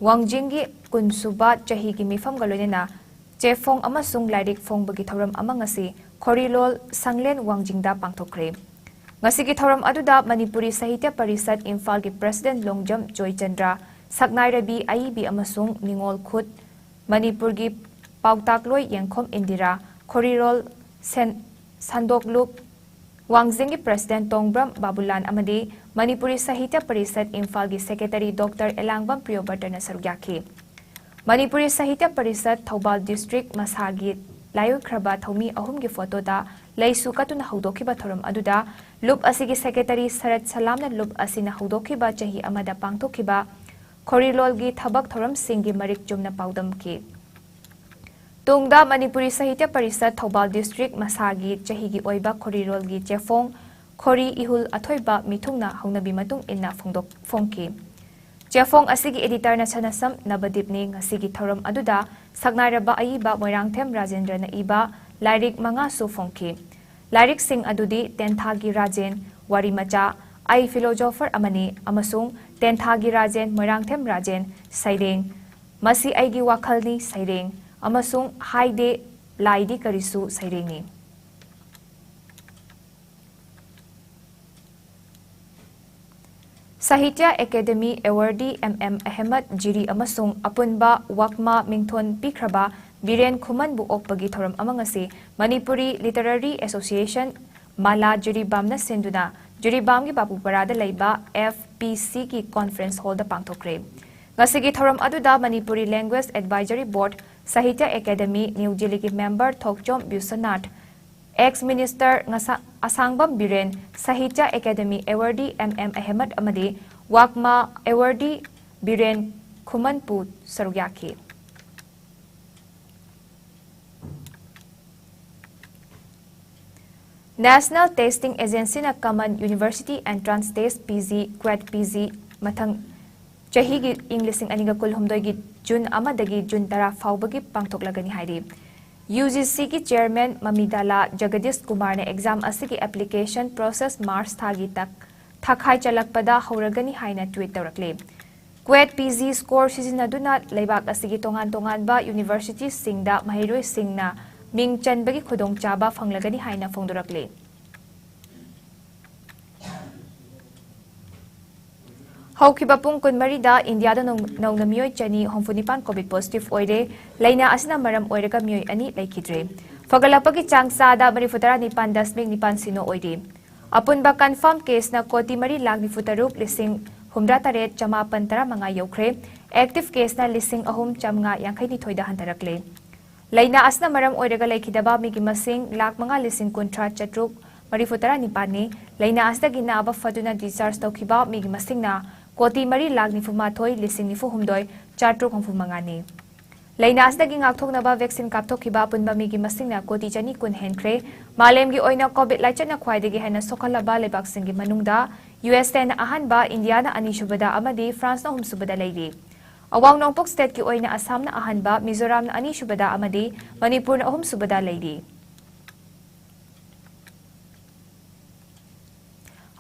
ꯋꯥꯡꯖꯤꯡꯒꯤ ꯀꯨꯟꯁꯨꯕ ꯆꯍꯤꯒꯤ ꯃꯤꯐꯝꯒ ꯂꯣꯏꯅꯅ ꯆꯦꯐꯣꯡ ꯑꯃꯁꯨꯡ ꯂꯥꯏꯔꯤꯛ ꯐꯣꯡꯕꯒꯤ ꯊꯧꯔꯝ ꯑꯃ ꯉꯁꯤ ꯈꯣꯔꯤꯂꯣꯜ ꯁꯪꯂꯦꯟ ꯋꯥꯡꯖꯤꯡꯗ ꯄꯥꯡꯊꯣꯛꯈ꯭ꯔꯦ꯫ ꯉꯁꯤꯒꯤ ꯊꯧꯔꯝ ꯑꯗꯨꯗ ꯃꯅꯤꯄꯨꯔꯤ ꯁꯥꯍꯤꯇ꯭ꯌ ꯄꯔꯤꯁꯠ ꯏꯝꯐꯥꯜꯒꯤ president ꯂꯣꯡꯖꯝ ꯖꯣꯏꯆꯟꯗ꯭ꯔ, ꯁꯛꯅꯥꯏꯔꯕꯤ ꯑꯏꯕꯤ ꯑꯃꯁꯨꯡ ꯅꯤꯉꯣꯜ ꯈꯨꯠ ꯃꯅꯤꯄꯨꯔꯒꯤ ꯄꯥꯎꯇꯥꯛꯂꯣꯏ ꯌꯦꯡꯈꯣꯝ ꯏꯟꯗꯤꯔꯥ, ꯈꯣꯔꯤꯔꯣꯜ ꯁꯦꯟ-, ꯁꯟꯗꯣꯛꯂꯨꯞ ꯋꯥꯡꯖꯤꯡꯒꯤ president ꯇꯣꯡꯕ꯭ꯔꯝ ꯕꯥꯕꯨꯂꯥꯟ ꯑꯃꯗꯤ ꯃꯅꯤꯄꯨꯔꯤ ꯁꯥꯍꯤꯇ꯭ꯌ ꯄꯔꯤꯁꯠ ꯏꯝꯐꯥꯜꯒꯤ secretary Doctor ꯑꯦꯂꯥꯡꯕꯝ ꯄ꯭ꯔꯤꯌꯣꯕꯔꯇꯅ ꯁꯔꯨꯛ ꯌꯥꯈꯤ꯫ ꯃꯅꯤꯄꯨꯔꯤ ꯁꯥꯍꯤꯇ꯭ꯌ ꯄꯔꯤꯁꯠ ꯊꯧꯕꯥꯜ district ꯃꯁꯥꯒꯤ ꯂꯥꯏꯑꯣꯏꯈ꯭ꯔꯕ ꯊꯧꯃꯤ ꯑꯍꯨꯝꯒꯤ ꯐꯣꯇꯣꯗ ꯂꯩꯁꯨ ꯀꯠꯇꯨꯅ ꯍꯧꯗꯣꯛꯈꯤꯕ ꯊꯧꯔꯝ ꯑꯗꯨꯗ ꯂꯨꯞ ꯑꯁꯤꯒꯤ secretary ꯁꯔꯠ ꯁꯂꯥꯝꯅ ꯂꯨꯞ ꯑꯁꯤꯅ ꯍꯧꯗꯣꯛꯈꯤꯕ ꯆꯍꯤ ꯑꯃꯗ ꯄꯥꯡꯊꯣꯛꯈꯤꯕ ꯈꯣꯔꯤꯂꯣꯜꯒꯤ ꯊꯕꯛ ꯊꯧꯔꯝꯁꯤꯡꯒꯤ ꯃꯔꯤꯛ ꯆꯨꯝꯅ ꯄꯥꯎꯗꯝꯈꯤ꯫ ꯇꯨꯡꯗ ꯃꯅꯤꯄꯨꯔꯤ ꯁꯥꯍꯤꯇ꯭ꯌ ꯄꯔꯤꯁꯠ ꯊꯧꯕꯥꯜ ꯗꯤꯁꯇ꯭ꯔꯤꯛ ꯃꯁꯥꯒꯤ ꯆꯍꯤꯒꯤ ꯑꯣꯏꯕ ꯈꯣꯔꯤꯔꯣꯜꯒꯤ ꯆꯦꯐꯣꯡ ꯈꯣꯔꯤ ꯏꯍꯨꯜ ꯑꯊꯣꯏꯕ ꯃꯤꯊꯨꯡꯅ ꯍꯧꯅꯕꯤ ꯃꯇꯨꯡ ꯏꯟꯅ ꯐꯣꯡꯗꯣꯛ-, ꯐꯣꯡꯈꯤ꯫ ꯆꯦꯐꯣꯡ ꯑꯁꯤꯒꯤ ꯑꯦꯗꯤꯇꯔꯅ ꯁꯅꯁꯝ ꯅꯕꯗꯤꯞꯅꯤ꯫ ꯉꯁꯤꯒꯤ ꯊꯧꯔꯝ ꯑꯗꯨꯗ ꯁꯛꯅꯥꯏꯔꯕ ꯑꯏꯕ ꯃꯣꯏꯔꯥꯡꯊꯦꯝ ꯔꯥꯖꯦꯟꯗ꯭ꯔꯅ ꯏꯕ ꯂꯥꯏꯔꯤꯛ ꯃꯉꯥꯁꯨ ꯐꯣꯡꯈꯤ꯫ ꯂꯥꯏꯔꯤꯛꯁꯤꯡ ꯑꯗꯨꯗꯤ ꯇꯦꯟꯊꯥꯒꯤ ꯔꯥꯖꯦꯟ, ꯋꯥꯔꯤ ꯃꯆꯥ, ꯑꯩ ꯐꯤꯂꯣꯖꯣꯐꯔ ꯑꯃꯅꯤ ꯑꯃꯁꯨꯡ ꯇꯦꯟꯊꯥꯒꯤ ꯔꯥꯖꯦꯟ, ꯃꯣꯏꯔꯥꯡꯊꯦꯝ ꯔꯥꯖꯦꯟ, ꯁꯩꯔꯦꯡ, ꯃꯁꯤ ꯑꯩꯒꯤ ꯋꯥꯈꯜꯅꯤ, ꯁꯩꯔꯦꯡ, ꯑꯃꯁꯨꯡ ꯍꯥꯏꯗꯦ ꯂꯥꯏꯗꯤ ꯀꯔꯤꯁꯨ, ꯁꯩꯔꯦꯡꯅꯤ꯫ ꯁꯥꯍꯤꯇ꯭ꯌ academy awardee M M Ahmad ꯖꯤꯔꯤ ꯑꯃꯁꯨꯡ ꯑꯄꯨꯟꯕ ꯋꯥꯛꯃꯥ ꯃꯤꯡꯊꯣꯟ ꯄꯤꯈ꯭ꯔꯕ ꯕꯤꯔꯦꯟ ꯈꯨꯃꯟꯕꯨ ꯑꯣꯛꯄꯒꯤ ꯊꯧꯔꯝ ꯑꯃ ꯉꯁꯤ ꯃꯅꯤꯄꯨꯔꯤ ꯂꯤꯇꯔꯦꯔꯤ ꯑꯦꯁꯣꯁꯤꯌꯦꯁꯟ ꯃꯥꯂꯥ ꯖꯤꯔꯤꯕꯥꯝꯅ ꯁꯤꯟꯗꯨꯅ ꯖꯤꯔꯤꯕꯥꯝꯒꯤ ꯕꯥꯄꯨꯄꯥꯔꯥꯗ ꯂꯩꯕ ꯑꯦꯐ ꯄꯤ ꯁꯤꯒꯤ ꯀꯣꯟꯐꯔꯦꯟꯁ ꯍꯣꯜꯗ ꯄꯥꯡꯊꯣꯛꯈ꯭ꯔꯦ꯫ ꯉꯁꯤꯒꯤ ꯊꯧꯔꯝ ꯑꯗꯨꯗ Manipuri language advisory board, Sahitya academy new ꯗꯤꯜꯂꯤꯒꯤ member Thokchom Biswanath, ex minister ꯉꯁꯥ-, Asangbam Biren, Sahitya academy awardee M M Ahmad ꯑꯃꯗꯤ ꯋꯥꯛꯃꯥ ꯑꯦꯋꯥꯔꯗꯤ ꯕꯤꯔꯦꯟ ꯈꯨꯃꯟꯄꯨ ꯁꯔꯨꯛ ꯌꯥꯈꯤ꯫ National Testing Agencyꯅ Common University Entrance Test, P G, CUET P G, ꯃꯊꯪ ꯆꯍꯤꯒꯤ ꯏꯪ ꯂꯤꯁꯤꯡ ꯑꯅꯤꯒ ꯀꯨꯟꯍꯨꯝꯗꯣꯏꯒꯤ ꯖꯨꯟ ꯑꯃꯗꯒꯤ ꯖꯨꯟ ꯇꯔꯥ ꯐꯥꯎꯕꯒꯤ ꯄꯥꯡꯊꯣꯛꯂꯒꯅꯤ ꯍꯥꯏꯔꯤ꯫ ꯌꯨ ꯖꯤ ꯁꯤꯒꯤ ꯆꯦꯌꯔꯃꯦꯟ ꯃꯃꯤꯗꯥꯂꯥ ꯖꯒꯗꯤꯁ ꯀꯨꯃꯥꯔꯅ ꯑꯦꯛꯖꯥꯝ ꯑꯁꯤꯒꯤ ꯑꯦꯄ꯭ꯂꯤꯀꯦꯁꯟ ꯄ꯭ꯔꯣꯁꯦꯁ ꯃꯥꯔꯆ ꯊꯥꯒꯤ ꯇꯛ-, ꯊꯥꯈꯥꯏ ꯆꯜꯂꯛꯄꯗ ꯍꯧꯔꯒꯅꯤ ꯍꯥꯏꯅ ꯇ꯭ꯋꯤꯠ ꯇꯧꯔꯛꯂꯤ꯫ ꯀ꯭ꯋꯦꯠ ꯄꯤ ꯖꯤ ꯁ꯭ꯀꯣꯔ ꯁꯤꯖꯤꯟꯅꯗꯨꯅ ꯂꯩꯕꯥꯛ ꯑꯁꯤꯒꯤ ꯇꯣꯉꯥꯟ ꯇꯣꯉꯥꯟꯕ ꯌꯨꯅꯤꯚꯔꯁꯤꯇꯤꯁꯤꯡꯗ ꯃꯍꯩꯔꯣꯏꯁꯤꯡꯅ ꯃꯤꯡ ꯆꯟꯕꯒꯤ ꯈꯨꯗꯣꯡꯆꯥꯕ ꯐꯪꯂꯒꯅꯤ ꯍꯥꯏꯅ ꯐꯣꯡꯗꯣꯔꯛꯂꯤ꯫ ꯍꯧꯈꯤꯕ ꯄꯨꯡ ꯀꯨꯟꯃꯔꯤꯗ ꯏꯟꯗꯤꯌꯥꯗ ꯅꯧ-, ꯅꯧꯅ ꯃꯤꯑꯣꯏ ꯆꯅꯤ ꯍꯨꯝꯐꯨ ꯅꯤꯄꯥꯟ ꯀꯣꯚꯤꯗ ꯄꯣꯖꯤꯇꯤꯚ ꯑꯣꯏꯔꯦ꯫ ꯂꯥꯏꯅꯥ ꯑꯁꯤꯅ ꯃꯔꯝ ꯑꯣꯏꯔꯒ ꯃꯤꯑꯣꯏ ꯑꯅꯤ ꯂꯩꯈꯤꯗ꯭ꯔꯦ꯫ ꯐꯒꯠꯂꯛꯄꯒꯤ ꯆꯥꯡ ꯆꯥꯗ ꯃꯔꯤꯐꯨ ꯇꯔꯥ ꯅꯤꯄꯥꯟ ꯗꯁꯃꯤꯛ ꯅꯤꯄꯥꯟ ꯁꯤꯅꯣ ꯑꯣꯏꯔꯤ꯫ ꯑꯄꯨꯟꯕ ꯀꯟꯐꯥꯔꯝ ꯀꯦꯁꯅ ꯀꯣꯇꯤ ꯃꯔꯤ ꯂꯥꯈ ꯅꯤꯐꯨ ꯇꯔꯨꯛ ꯂꯤꯁꯤꯡ ꯍꯨꯝꯗ꯭ꯔꯥ ꯇꯔꯦꯠ ꯆꯃꯥꯄꯟ ꯇꯔꯥ ꯃꯉꯥ ꯌꯧꯈ꯭ꯔꯦ꯫ ꯑꯦꯛꯇꯤꯚ ꯀꯦꯁꯅ ꯂꯤꯁꯤꯡ ꯑꯍꯨꯝ ꯆꯥꯝꯃꯉꯥ ꯌꯥꯡꯈꯩ ꯅꯤꯊꯣꯏꯗ ꯍꯟꯊꯔꯛꯂꯦ꯫ ꯂꯥꯏꯅꯥ ꯑꯁꯤꯅ ꯃꯔꯝ ꯑꯣꯏꯔꯒ ꯂꯩꯈꯤꯗꯕ ꯃꯤꯒꯤ ꯃꯁꯤꯡ ꯂꯥꯈ ꯃꯉꯥ ꯂꯤꯁꯤꯡ ꯀꯨꯟꯊ꯭ꯔꯥ ꯆꯥꯇ꯭ꯔꯨꯛ ꯃꯔꯤꯐꯨ ꯇꯔꯥ ꯅꯤꯄꯥꯟꯅꯤ꯫ ꯂꯥꯏꯅꯥ ꯑꯁꯤꯗꯒꯤ ꯅꯥꯕ ꯐꯗꯨꯅ ꯗꯤꯁꯆꯥꯔꯖ ꯇꯧꯈꯤꯕ ꯃꯤꯒꯤ ꯃꯁꯤꯡꯅ ꯀꯣꯇꯤ ꯃꯔꯤ ꯂꯥꯈ ꯅꯤꯐꯨ ꯃꯥꯊꯣꯏ ꯂꯤꯁꯤꯡ ꯅꯤꯐꯨ ꯍꯨꯝꯗꯣꯏ ꯆꯥꯇ꯭ꯔꯨꯛ ꯍꯨꯝꯐꯨ ꯃꯉꯥꯅꯤ꯫ ꯂꯥꯏꯅꯥ ꯑꯁꯤꯗꯒꯤ ꯉꯥꯛꯊꯣꯛꯅꯕ vaccine ꯀꯥꯞꯊꯣꯛꯈꯤꯕ ꯑꯄꯨꯟꯕ ꯃꯤꯒꯤ ꯃꯁꯤꯡꯅ ꯀꯣꯇꯤ ꯆꯅꯤ ꯀꯨꯟ ꯍꯦꯟꯈ꯭ꯔꯦ꯫ ꯃꯥꯂꯦꯝꯒꯤ ꯑꯣꯏꯅ COVID ꯂꯥꯏꯆꯠꯅ ꯈ꯭ꯋꯥꯏꯗꯒꯤ ꯍꯦꯟꯅ ꯁꯣꯛꯍꯜꯂꯕ ꯂꯩꯕꯥꯛꯁꯤꯡꯒꯤ ꯃꯅꯨꯡꯗ USAꯅ ꯑꯍꯥꯟꯕ, ꯏꯟꯗꯤꯌꯥꯅ ꯑꯅꯤꯁꯨꯕꯗ ꯑꯃꯗꯤ ꯐ꯭ꯔꯥꯟꯁꯅ ꯑꯍꯨꯝꯁꯨꯕꯗ ꯂꯩꯔꯤ꯫ ꯑꯋꯥꯡ ꯅꯣꯡꯄꯣꯛ stateꯀꯤ ꯑꯣꯏꯅ ꯑꯁꯥꯝꯅ ꯑꯍꯥꯟꯕ, ꯃꯤꯖꯣꯔꯥꯝꯅ ꯑꯅꯤꯁꯨꯕꯗ ꯑꯃꯗꯤ ꯃꯅꯤꯄꯨꯔꯅ ꯑꯍꯨꯝꯁꯨꯕꯗ ꯂꯩꯔꯤ꯫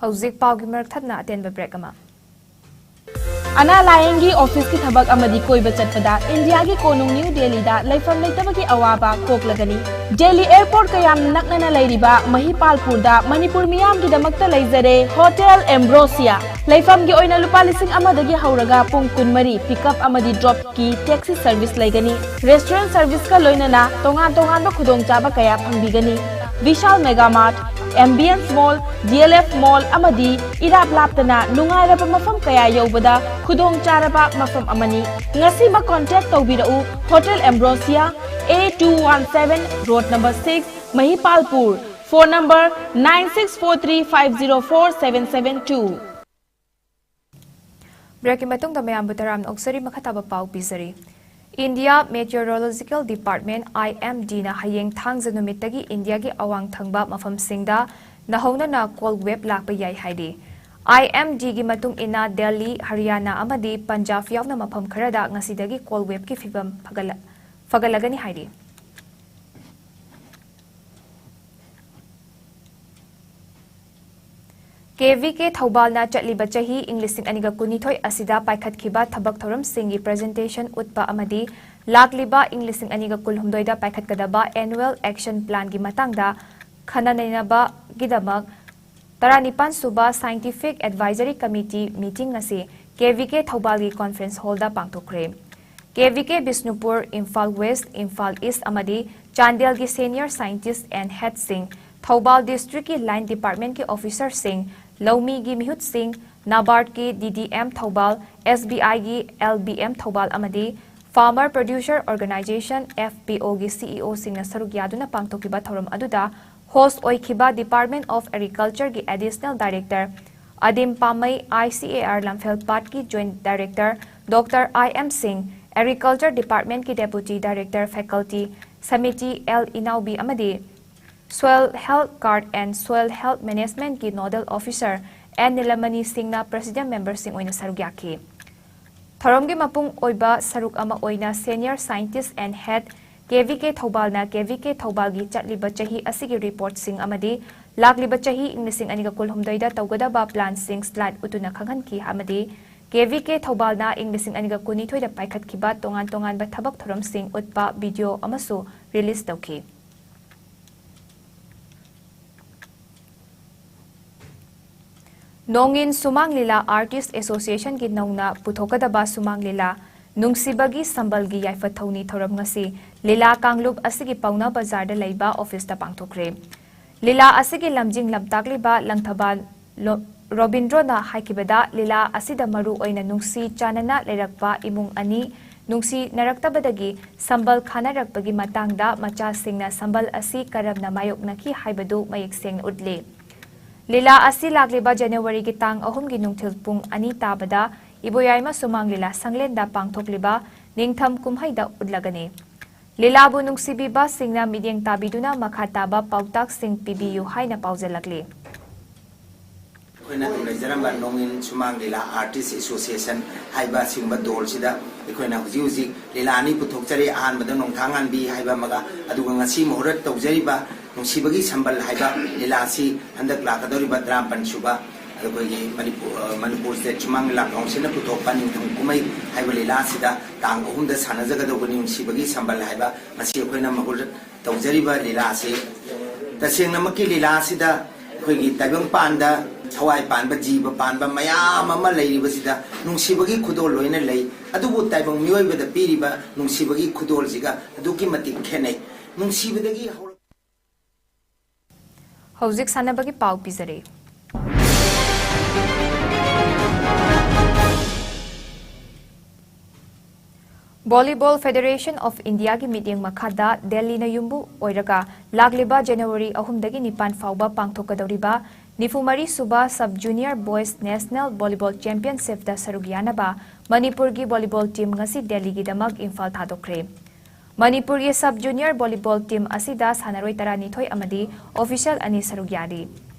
ꯍꯧꯖꯤꯛ ꯄꯥꯎꯒꯤ ꯃꯔꯛ ꯊꯠꯅ ꯑꯇꯦꯟꯕ break ꯑꯃ꯫ ꯑꯅꯥ ꯂꯥꯌꯦꯡꯒꯤ officeꯀꯤ ꯊꯕꯛ ꯑꯃꯗꯤ ꯀꯣꯏꯕ ꯆꯠꯄꯗ ꯏꯟꯗꯤꯌꯥꯒꯤ ꯀꯣꯅꯨꯡ ꯅ꯭ꯌꯨ ꯗꯦꯜꯂꯤꯗ ꯂꯩꯐꯝ ꯂꯩꯇꯕꯒꯤ ꯑꯋꯥꯕ ꯀꯣꯛꯂꯒꯅꯤ꯫ ꯗꯦꯜꯂꯤ airportꯀ ꯌꯥꯝ ꯅꯛꯅꯅ ꯂꯩꯔꯤꯕ ꯃꯍꯤꯄꯥꯜꯄꯨꯔꯗ ꯃꯅꯤꯄꯨꯔ ꯃꯤꯌꯥꯝꯒꯤꯗꯃꯛꯇ ꯂꯩꯖꯔꯦ Hotel Ambrosia꯫ ꯂꯩꯐꯝꯒꯤ ꯑꯣꯏꯅ ꯂꯨꯄꯥ ꯂꯤꯁꯤꯡ ꯑꯃꯗꯒꯤ ꯍꯧꯔꯒ ꯄꯨꯡ ꯀꯨꯟꯃꯔꯤ pick up ꯑꯃꯗꯤ drop ꯀꯤ taxi service ꯂꯩꯒꯅꯤ꯫ Restaurant serviceꯀ ꯂꯣꯏꯅꯅ ꯇꯣꯉꯥꯟ ꯇꯣꯉꯥꯟꯕ ꯈꯨꯗꯣꯡꯆꯥꯕ ꯀꯌꯥ ꯐꯪꯕꯤꯒꯅꯤ꯫ Vishal Mega Mart, Ambience Mall, DLF Mall ꯑꯃꯗꯤ ꯏꯔꯥꯞ ꯂꯥꯞꯇꯅ ꯅꯨꯡꯉꯥꯏꯔꯕ ꯃꯐꯝ ꯀꯌꯥ ꯌꯧꯕꯗ ꯈꯨꯗꯣꯡ ꯆꯥꯔꯕ ꯃꯐꯝ ꯑꯃꯅꯤ꯫ ꯉꯁꯤꯃꯛ contact ꯇꯧꯕꯤꯔꯛꯎ꯫ Hotel Ambrosia, A two one seven, road number six, ꯃꯍꯤꯄꯥꯜꯄꯨꯔ꯫ Phone number nine six four three five zero four seven seven two꯫ Breakꯀꯤ ꯃꯇꯨꯡꯗ ꯃꯌꯥꯝꯕꯨ ꯇꯔꯥꯝꯅ ꯑꯣꯛꯆꯔꯤ꯫ ꯃꯈꯥ ꯇꯥꯕ ꯄꯥꯎ ꯄꯤꯖꯔꯤ꯫ India Meteorological Department, IMDꯅ ꯍꯌꯦꯡ ꯊꯥꯡꯖ ꯅꯨꯃꯤꯠꯇꯒꯤ ꯏꯟꯗꯤꯌꯥꯒꯤ ꯑꯋꯥꯡ ꯊꯪꯕ ꯃꯐꯝꯁꯤꯡꯗ ꯅꯧꯍꯧꯅꯅ cold wave ꯂꯥꯛꯄ ꯌꯥꯏ ꯍꯥꯏꯔꯤ꯫ IMDꯒꯤ ꯃꯇꯨꯡ ꯏꯟꯅ ꯗꯦꯜꯂꯤ, ꯍꯔꯤꯌꯥꯅꯥ ꯑꯃꯗꯤ ꯄꯟꯖꯥꯕ ꯌꯥꯎꯅ ꯃꯐꯝ ꯈꯔꯗ ꯉꯁꯤꯗꯒꯤ cold waveꯀꯤ ꯐꯤꯚꯝ ꯐꯒꯠꯂ-, ꯐꯒꯠꯂꯒꯅꯤ ꯍꯥꯏꯔꯤ꯫ KVK ꯊꯧꯕꯥꯜꯅ ꯆꯠꯂꯤꯕ ꯆꯍꯤ ꯏꯪ ꯂꯤꯁꯤꯡ ꯑꯅꯤꯒ ꯀꯨꯟꯅꯤꯊꯣꯏ ꯑꯁꯤꯗ ꯄꯥꯏꯈꯠꯈꯤꯕ ꯊꯕꯛ ꯊꯧꯔꯝꯁꯤꯡꯒꯤ presentation ꯎꯠꯄ ꯑꯃꯗꯤ ꯂꯥꯛꯂꯤꯕ ꯏꯪ ꯂꯤꯁꯤꯡ ꯑꯅꯤꯒ ꯀꯨꯟꯍꯨꯝꯗꯣꯏꯗ ꯄꯥꯏꯈꯠꯀꯗꯕ annual action planꯒꯤ ꯃꯇꯥꯡꯗ ꯈꯟꯅ ꯅꯩꯅꯕꯒꯤꯗꯃꯛ ꯇꯔꯥꯅꯤꯄꯥꯟ ꯁꯨꯕ Scientific Advisory Committee meeting ꯉꯁꯤ KVK ꯊꯧꯕꯥꯜꯒꯤ conference hallꯗ ꯄꯥꯡꯊꯣꯛꯈ꯭ꯔꯦ꯫ KVK Bishnupur, Imphal West, Imphal East ꯑꯃꯗꯤ ꯆꯥꯟꯗꯦꯜꯒꯤ senior scientist and headꯁꯤꯡ, Thoubal districtꯀꯤ line departmentꯀꯤ officerꯁꯤꯡ, ꯂꯧꯃꯤꯒꯤ ꯃꯤꯍꯨꯠꯁꯤꯡ, NABARDꯀꯤ DDM Thoubal, SBIꯒꯤ LBM Thoubal ꯑꯃꯗꯤ Farmer Producer Organization, FPOꯒꯤ CEOꯁꯤꯡꯅ ꯁꯔꯨꯛ ꯌꯥꯗꯨꯅ ꯄꯥꯡꯊꯣꯛꯈꯤꯕ ꯊꯧꯔꯝ ꯑꯗꯨꯗ host ꯑꯣꯏꯈꯤꯕ Department of Agricultureꯒꯤ Additional Director ꯑꯗꯤꯝ ꯄꯥꯃꯩ, I C A R ꯂꯝꯐꯦꯜ ꯄꯥꯠꯀꯤ Joint Director Doctor I M Singh, Agriculture Department ꯀꯤ Deputy Director Faculty samiti L ꯏꯅꯥꯎꯕꯤ ꯑꯃꯗꯤ Soil Health Card and Soil Health Management ꯀꯤ Nodal Officer N ꯅꯤꯂꯃꯅꯤ ꯁꯤꯡꯅ President member ꯁꯤꯡ ꯑꯣꯏꯅ ꯁꯔꯨꯛ ꯌꯥꯈꯤ꯫ ꯊꯧꯔꯝꯒꯤ ꯃꯄꯨꯡ ꯑꯣꯏꯕ ꯁꯔꯨꯛ ꯑꯃ ꯑꯣꯏꯅ Senior Scientist and Head K V K ꯊꯧꯕꯥꯜꯅ K V K ꯊꯧꯕꯥꯜꯒꯤ ꯆꯠꯂꯤꯕ ꯆꯍꯤ ꯑꯁꯤꯒꯤ report ꯁꯤꯡ ꯑꯃꯗꯤ ꯂꯥꯛꯂꯤꯕ ꯆꯍꯤ ꯏꯪ ꯂꯤꯁꯤꯡ ꯑꯅꯤꯒ ꯀꯨꯟꯍꯨꯝꯗꯣꯏꯗ ꯇꯧꯒꯗꯕ plan ꯁꯤꯡ slide ꯎꯠꯇꯨꯅ ꯈꯪꯍꯟꯈꯤ ꯑꯃꯗꯤ K V K ꯊꯧꯕꯥꯜꯅ ꯏꯪ ꯂꯤꯁꯤꯡ ꯑꯅꯤꯒ ꯀꯨꯟꯅꯤꯊꯣꯏꯗ ꯄꯥꯏꯈꯠꯈꯤꯕ ꯇꯣꯉꯥꯟ ꯇꯣꯉꯥꯟꯕ ꯊꯕꯛ ꯊꯧꯔꯝꯁꯤꯡ ꯎꯠꯄ video ꯑꯃꯁꯨ release ꯇꯧꯈꯤ꯫ ꯅꯣꯡꯏꯟ ꯁꯨꯃꯥꯡ ꯂꯤꯂꯥ Artist Association ꯒꯤ ꯅꯧꯅ ꯄꯨꯊꯣꯛꯀꯗꯕ ꯁꯨꯃꯥꯡ ꯂꯤꯂꯥ ꯅꯨꯡꯁꯤꯕꯒꯤ ꯁꯝꯕꯜꯒꯤ ꯌꯥꯏꯐ ꯊꯧꯅꯤ ꯊꯧꯔꯝ ꯉꯁꯤ ꯂꯤꯂꯥ ꯀꯥꯡꯂꯨꯞ ꯑꯁꯤꯒꯤ ꯄꯥꯎꯅꯥ ꯕꯖꯥꯔꯗ ꯂꯩꯕ office ꯇ ꯄꯥꯡꯊꯣꯛꯈ꯭ꯔꯦ꯫ ꯂꯤꯂꯥ ꯑꯁꯤꯒꯤ ꯂꯝꯖꯤꯡ ꯂꯝꯇꯥꯛꯂꯤꯕ ꯂꯪꯊꯕꯥꯜ ꯂꯣ-, ꯔꯣꯕꯤꯟꯗ꯭ꯔꯣꯅ ꯍꯥꯏꯈꯤꯕꯗ, ꯂꯤꯂꯥ ꯑꯁꯤꯗ ꯃꯔꯨ ꯑꯣꯏꯅ ꯅꯨꯡꯁꯤ ꯆꯥꯟꯅꯅ ꯂꯩꯔꯛꯄ ꯏꯃꯨꯡ ꯑꯅꯤ ꯅꯨꯡꯁꯤꯅꯔꯛꯇꯕꯗꯒꯤ ꯁꯝꯕꯜ ꯈꯥꯅꯔꯛꯄꯒꯤ ꯃꯇꯥꯡꯗ ꯃꯆꯥꯁꯤꯡꯅ ꯁꯝꯕꯜ ꯑꯁꯤ ꯀꯔꯝꯅ ꯃꯥꯌꯣꯛꯅꯈꯤ ꯍꯥꯏꯕꯗꯨ ꯃꯌꯦꯛ ꯁꯦꯡꯅ ꯎꯠꯂꯤ꯫ ꯂꯤꯂꯥ ꯑꯁꯤ ꯂꯥꯛꯂꯤꯕ ꯖꯅꯋꯥꯔꯤꯒꯤ ꯇꯥꯡ ꯑꯍꯨꯝꯒꯤ ꯅꯨꯡꯊꯤꯜ ꯄꯨꯡ ꯑꯅꯤ ꯇꯥꯕꯗ ꯏꯕꯣꯌꯥꯏꯃ ꯁꯨꯃꯥꯡ ꯂꯤꯂꯥ ꯁꯪꯂꯦꯟꯗ ꯄꯥꯡꯊꯣꯛꯂꯤꯕ ꯅꯤꯡꯊꯝ ꯀꯨꯝꯍꯩꯗ ꯎꯠꯂꯒꯅꯤ꯫ ꯂꯤꯂꯥꯕꯨ ꯅꯨꯡꯁꯤꯕꯤꯕꯁꯤꯡꯅ ꯃꯤꯠꯌꯦꯡ ꯇꯥꯕꯤꯗꯨꯅ ꯃꯈꯥ ꯇꯥꯕ ꯄꯥꯎꯇꯥꯛꯁꯤꯡ ꯄꯤꯕꯤꯌꯨ ꯍꯥꯏꯅ ꯄꯥꯎꯖꯦꯜꯂꯛꯂꯤ꯫ ꯑꯩꯈꯣꯏꯅ ꯍꯧꯅꯖꯔꯝꯕ ꯅꯣꯡꯏꯟ ꯁꯨꯃꯥꯡ ꯂꯤꯂꯥ Artist Association ꯍꯥꯏꯕ ꯑꯁꯤꯒꯨꯝꯕ ꯗꯣꯜꯁꯤꯗ ꯑꯩꯈꯣꯏꯅ ꯍꯧꯖꯤꯛ ꯍꯧꯖꯤꯛ ꯂꯤꯂꯥ ꯑꯅꯤ ꯄꯨꯊꯣꯛꯆꯔꯤ꯫ ꯑꯍꯥꯟꯕꯗ ꯅꯣꯡꯊꯥꯡꯉꯥꯟꯕꯤ ꯍꯥꯏꯕ ꯑꯃꯒ, ꯑꯗꯨꯒ ꯉꯁꯤ ꯃꯍꯨꯔꯠ ꯇꯧꯖꯔꯤꯕ ꯅꯨꯡꯁꯤꯕꯒꯤ ꯁꯝꯕꯜ ꯍꯥꯏꯕ ꯂꯤꯂꯥ ꯑꯁꯤ ꯍꯟꯗꯛ ꯂꯥꯛꯀꯗꯧꯔꯤꯕ ꯇꯔꯥꯃꯥꯄꯟ ꯁꯨꯕ ꯑꯩꯈꯣꯏꯒꯤ ꯃꯅꯤꯄꯨꯔ, ꯑ, ꯃꯅꯤꯄꯨꯔ State ꯁꯨꯃꯥꯡ ꯂꯤꯂꯥ council ꯅ ꯄꯨꯊꯣꯛꯄ ꯅꯤꯡꯊꯝ ꯀꯨꯝꯍꯩ ꯍꯥꯏꯕ ꯂꯤꯂꯥ ꯑꯁꯤꯗ ꯇꯥꯡ ꯑꯍꯨꯝꯗ ꯁꯥꯟꯅꯖꯒꯗꯧꯕꯅꯤ꯫ ꯅꯨꯡꯁꯤꯕꯒꯤ ꯁꯝꯕꯜ ꯍꯥꯏꯕ ꯃꯁꯤ ꯑꯩꯈꯣꯏꯅ ꯃꯍꯨꯔꯠ ꯇꯧꯖꯔꯤꯕ ꯂꯤꯂꯥ ꯑꯁꯤ, ꯇꯁꯦꯡꯅꯃꯛꯀꯤ ꯂꯤꯂꯥ ꯑꯁꯤꯗ ꯑꯩꯈꯣꯏꯒꯤ ꯇꯥꯏꯕꯪꯄꯥꯟꯗ ꯊꯋꯥꯏ ꯄꯥꯟꯕ, ꯖꯤꯕ ꯄꯥꯟꯕ ꯃꯌꯥꯝ ꯑꯃ ꯂꯩꯔꯤꯕꯁꯤꯗ ꯅꯨꯡꯁꯤꯕꯒꯤ ꯈꯨꯗꯣꯜ ꯂꯣꯏꯅ ꯂꯩ꯫ ꯑꯗꯨꯕꯨ ꯇꯥꯏꯕꯪ ꯃꯤꯑꯣꯏꯕꯗ ꯄꯤꯔꯤꯕ ꯅꯨꯡꯁꯤꯕꯒꯤ ꯈꯨꯗꯣꯜꯁꯤꯒ ꯑꯗꯨꯛꯀꯤ ꯃꯇꯤꯛ ꯈꯦꯠꯅꯩ꯫ ꯅꯨꯡꯁꯤꯕꯗꯒꯤ ꯍꯧꯔꯛ- ꯍꯧꯖꯤꯛ ꯁꯥꯟꯅꯕꯒꯤ ꯄꯥꯎ ꯄꯤꯖꯔꯤ꯫ Volleyball Federation of India ꯒꯤ ꯃꯤꯠꯌꯦꯡ ꯃꯈꯥꯗ ꯗꯦꯜꯂꯤꯅ ꯌꯨꯝꯕꯨ ꯑꯣꯏꯔꯒ ꯂꯥꯛꯂꯤꯕ ꯖꯅꯋꯥꯔꯤ ꯑꯍꯨꯝꯗꯒꯤ ꯅꯤꯄꯥꯟ ꯐꯥꯎꯕ ꯄꯥꯡꯊꯣꯛꯀꯗꯧꯔꯤꯕ ꯅꯤꯐꯨ ꯃꯔꯤ ꯁꯨꯕ Sub Junior Boys National Volleyball Championshipꯇ ꯁꯔꯨꯛ ꯌꯥꯅꯕ ꯃꯅꯤꯄꯨꯔꯒꯤ volleyball team ꯉꯁꯤ ꯗꯦꯜꯂꯤꯒꯤꯗꯃꯛ ꯏꯝꯐꯥꯜ ꯊꯥꯗꯣꯛꯈ꯭ꯔꯦ꯫ ꯃꯅꯤꯄꯨꯔꯒꯤ Sub Junior Volleyball team ꯑꯁꯤꯗ ꯁꯥꯟꯅꯔꯣꯏ ꯇꯔꯥꯅꯤꯊꯣꯏ ꯑꯃꯗꯤ official ꯑꯅꯤ ꯁꯔꯨꯛ ꯌꯥꯔꯤ꯫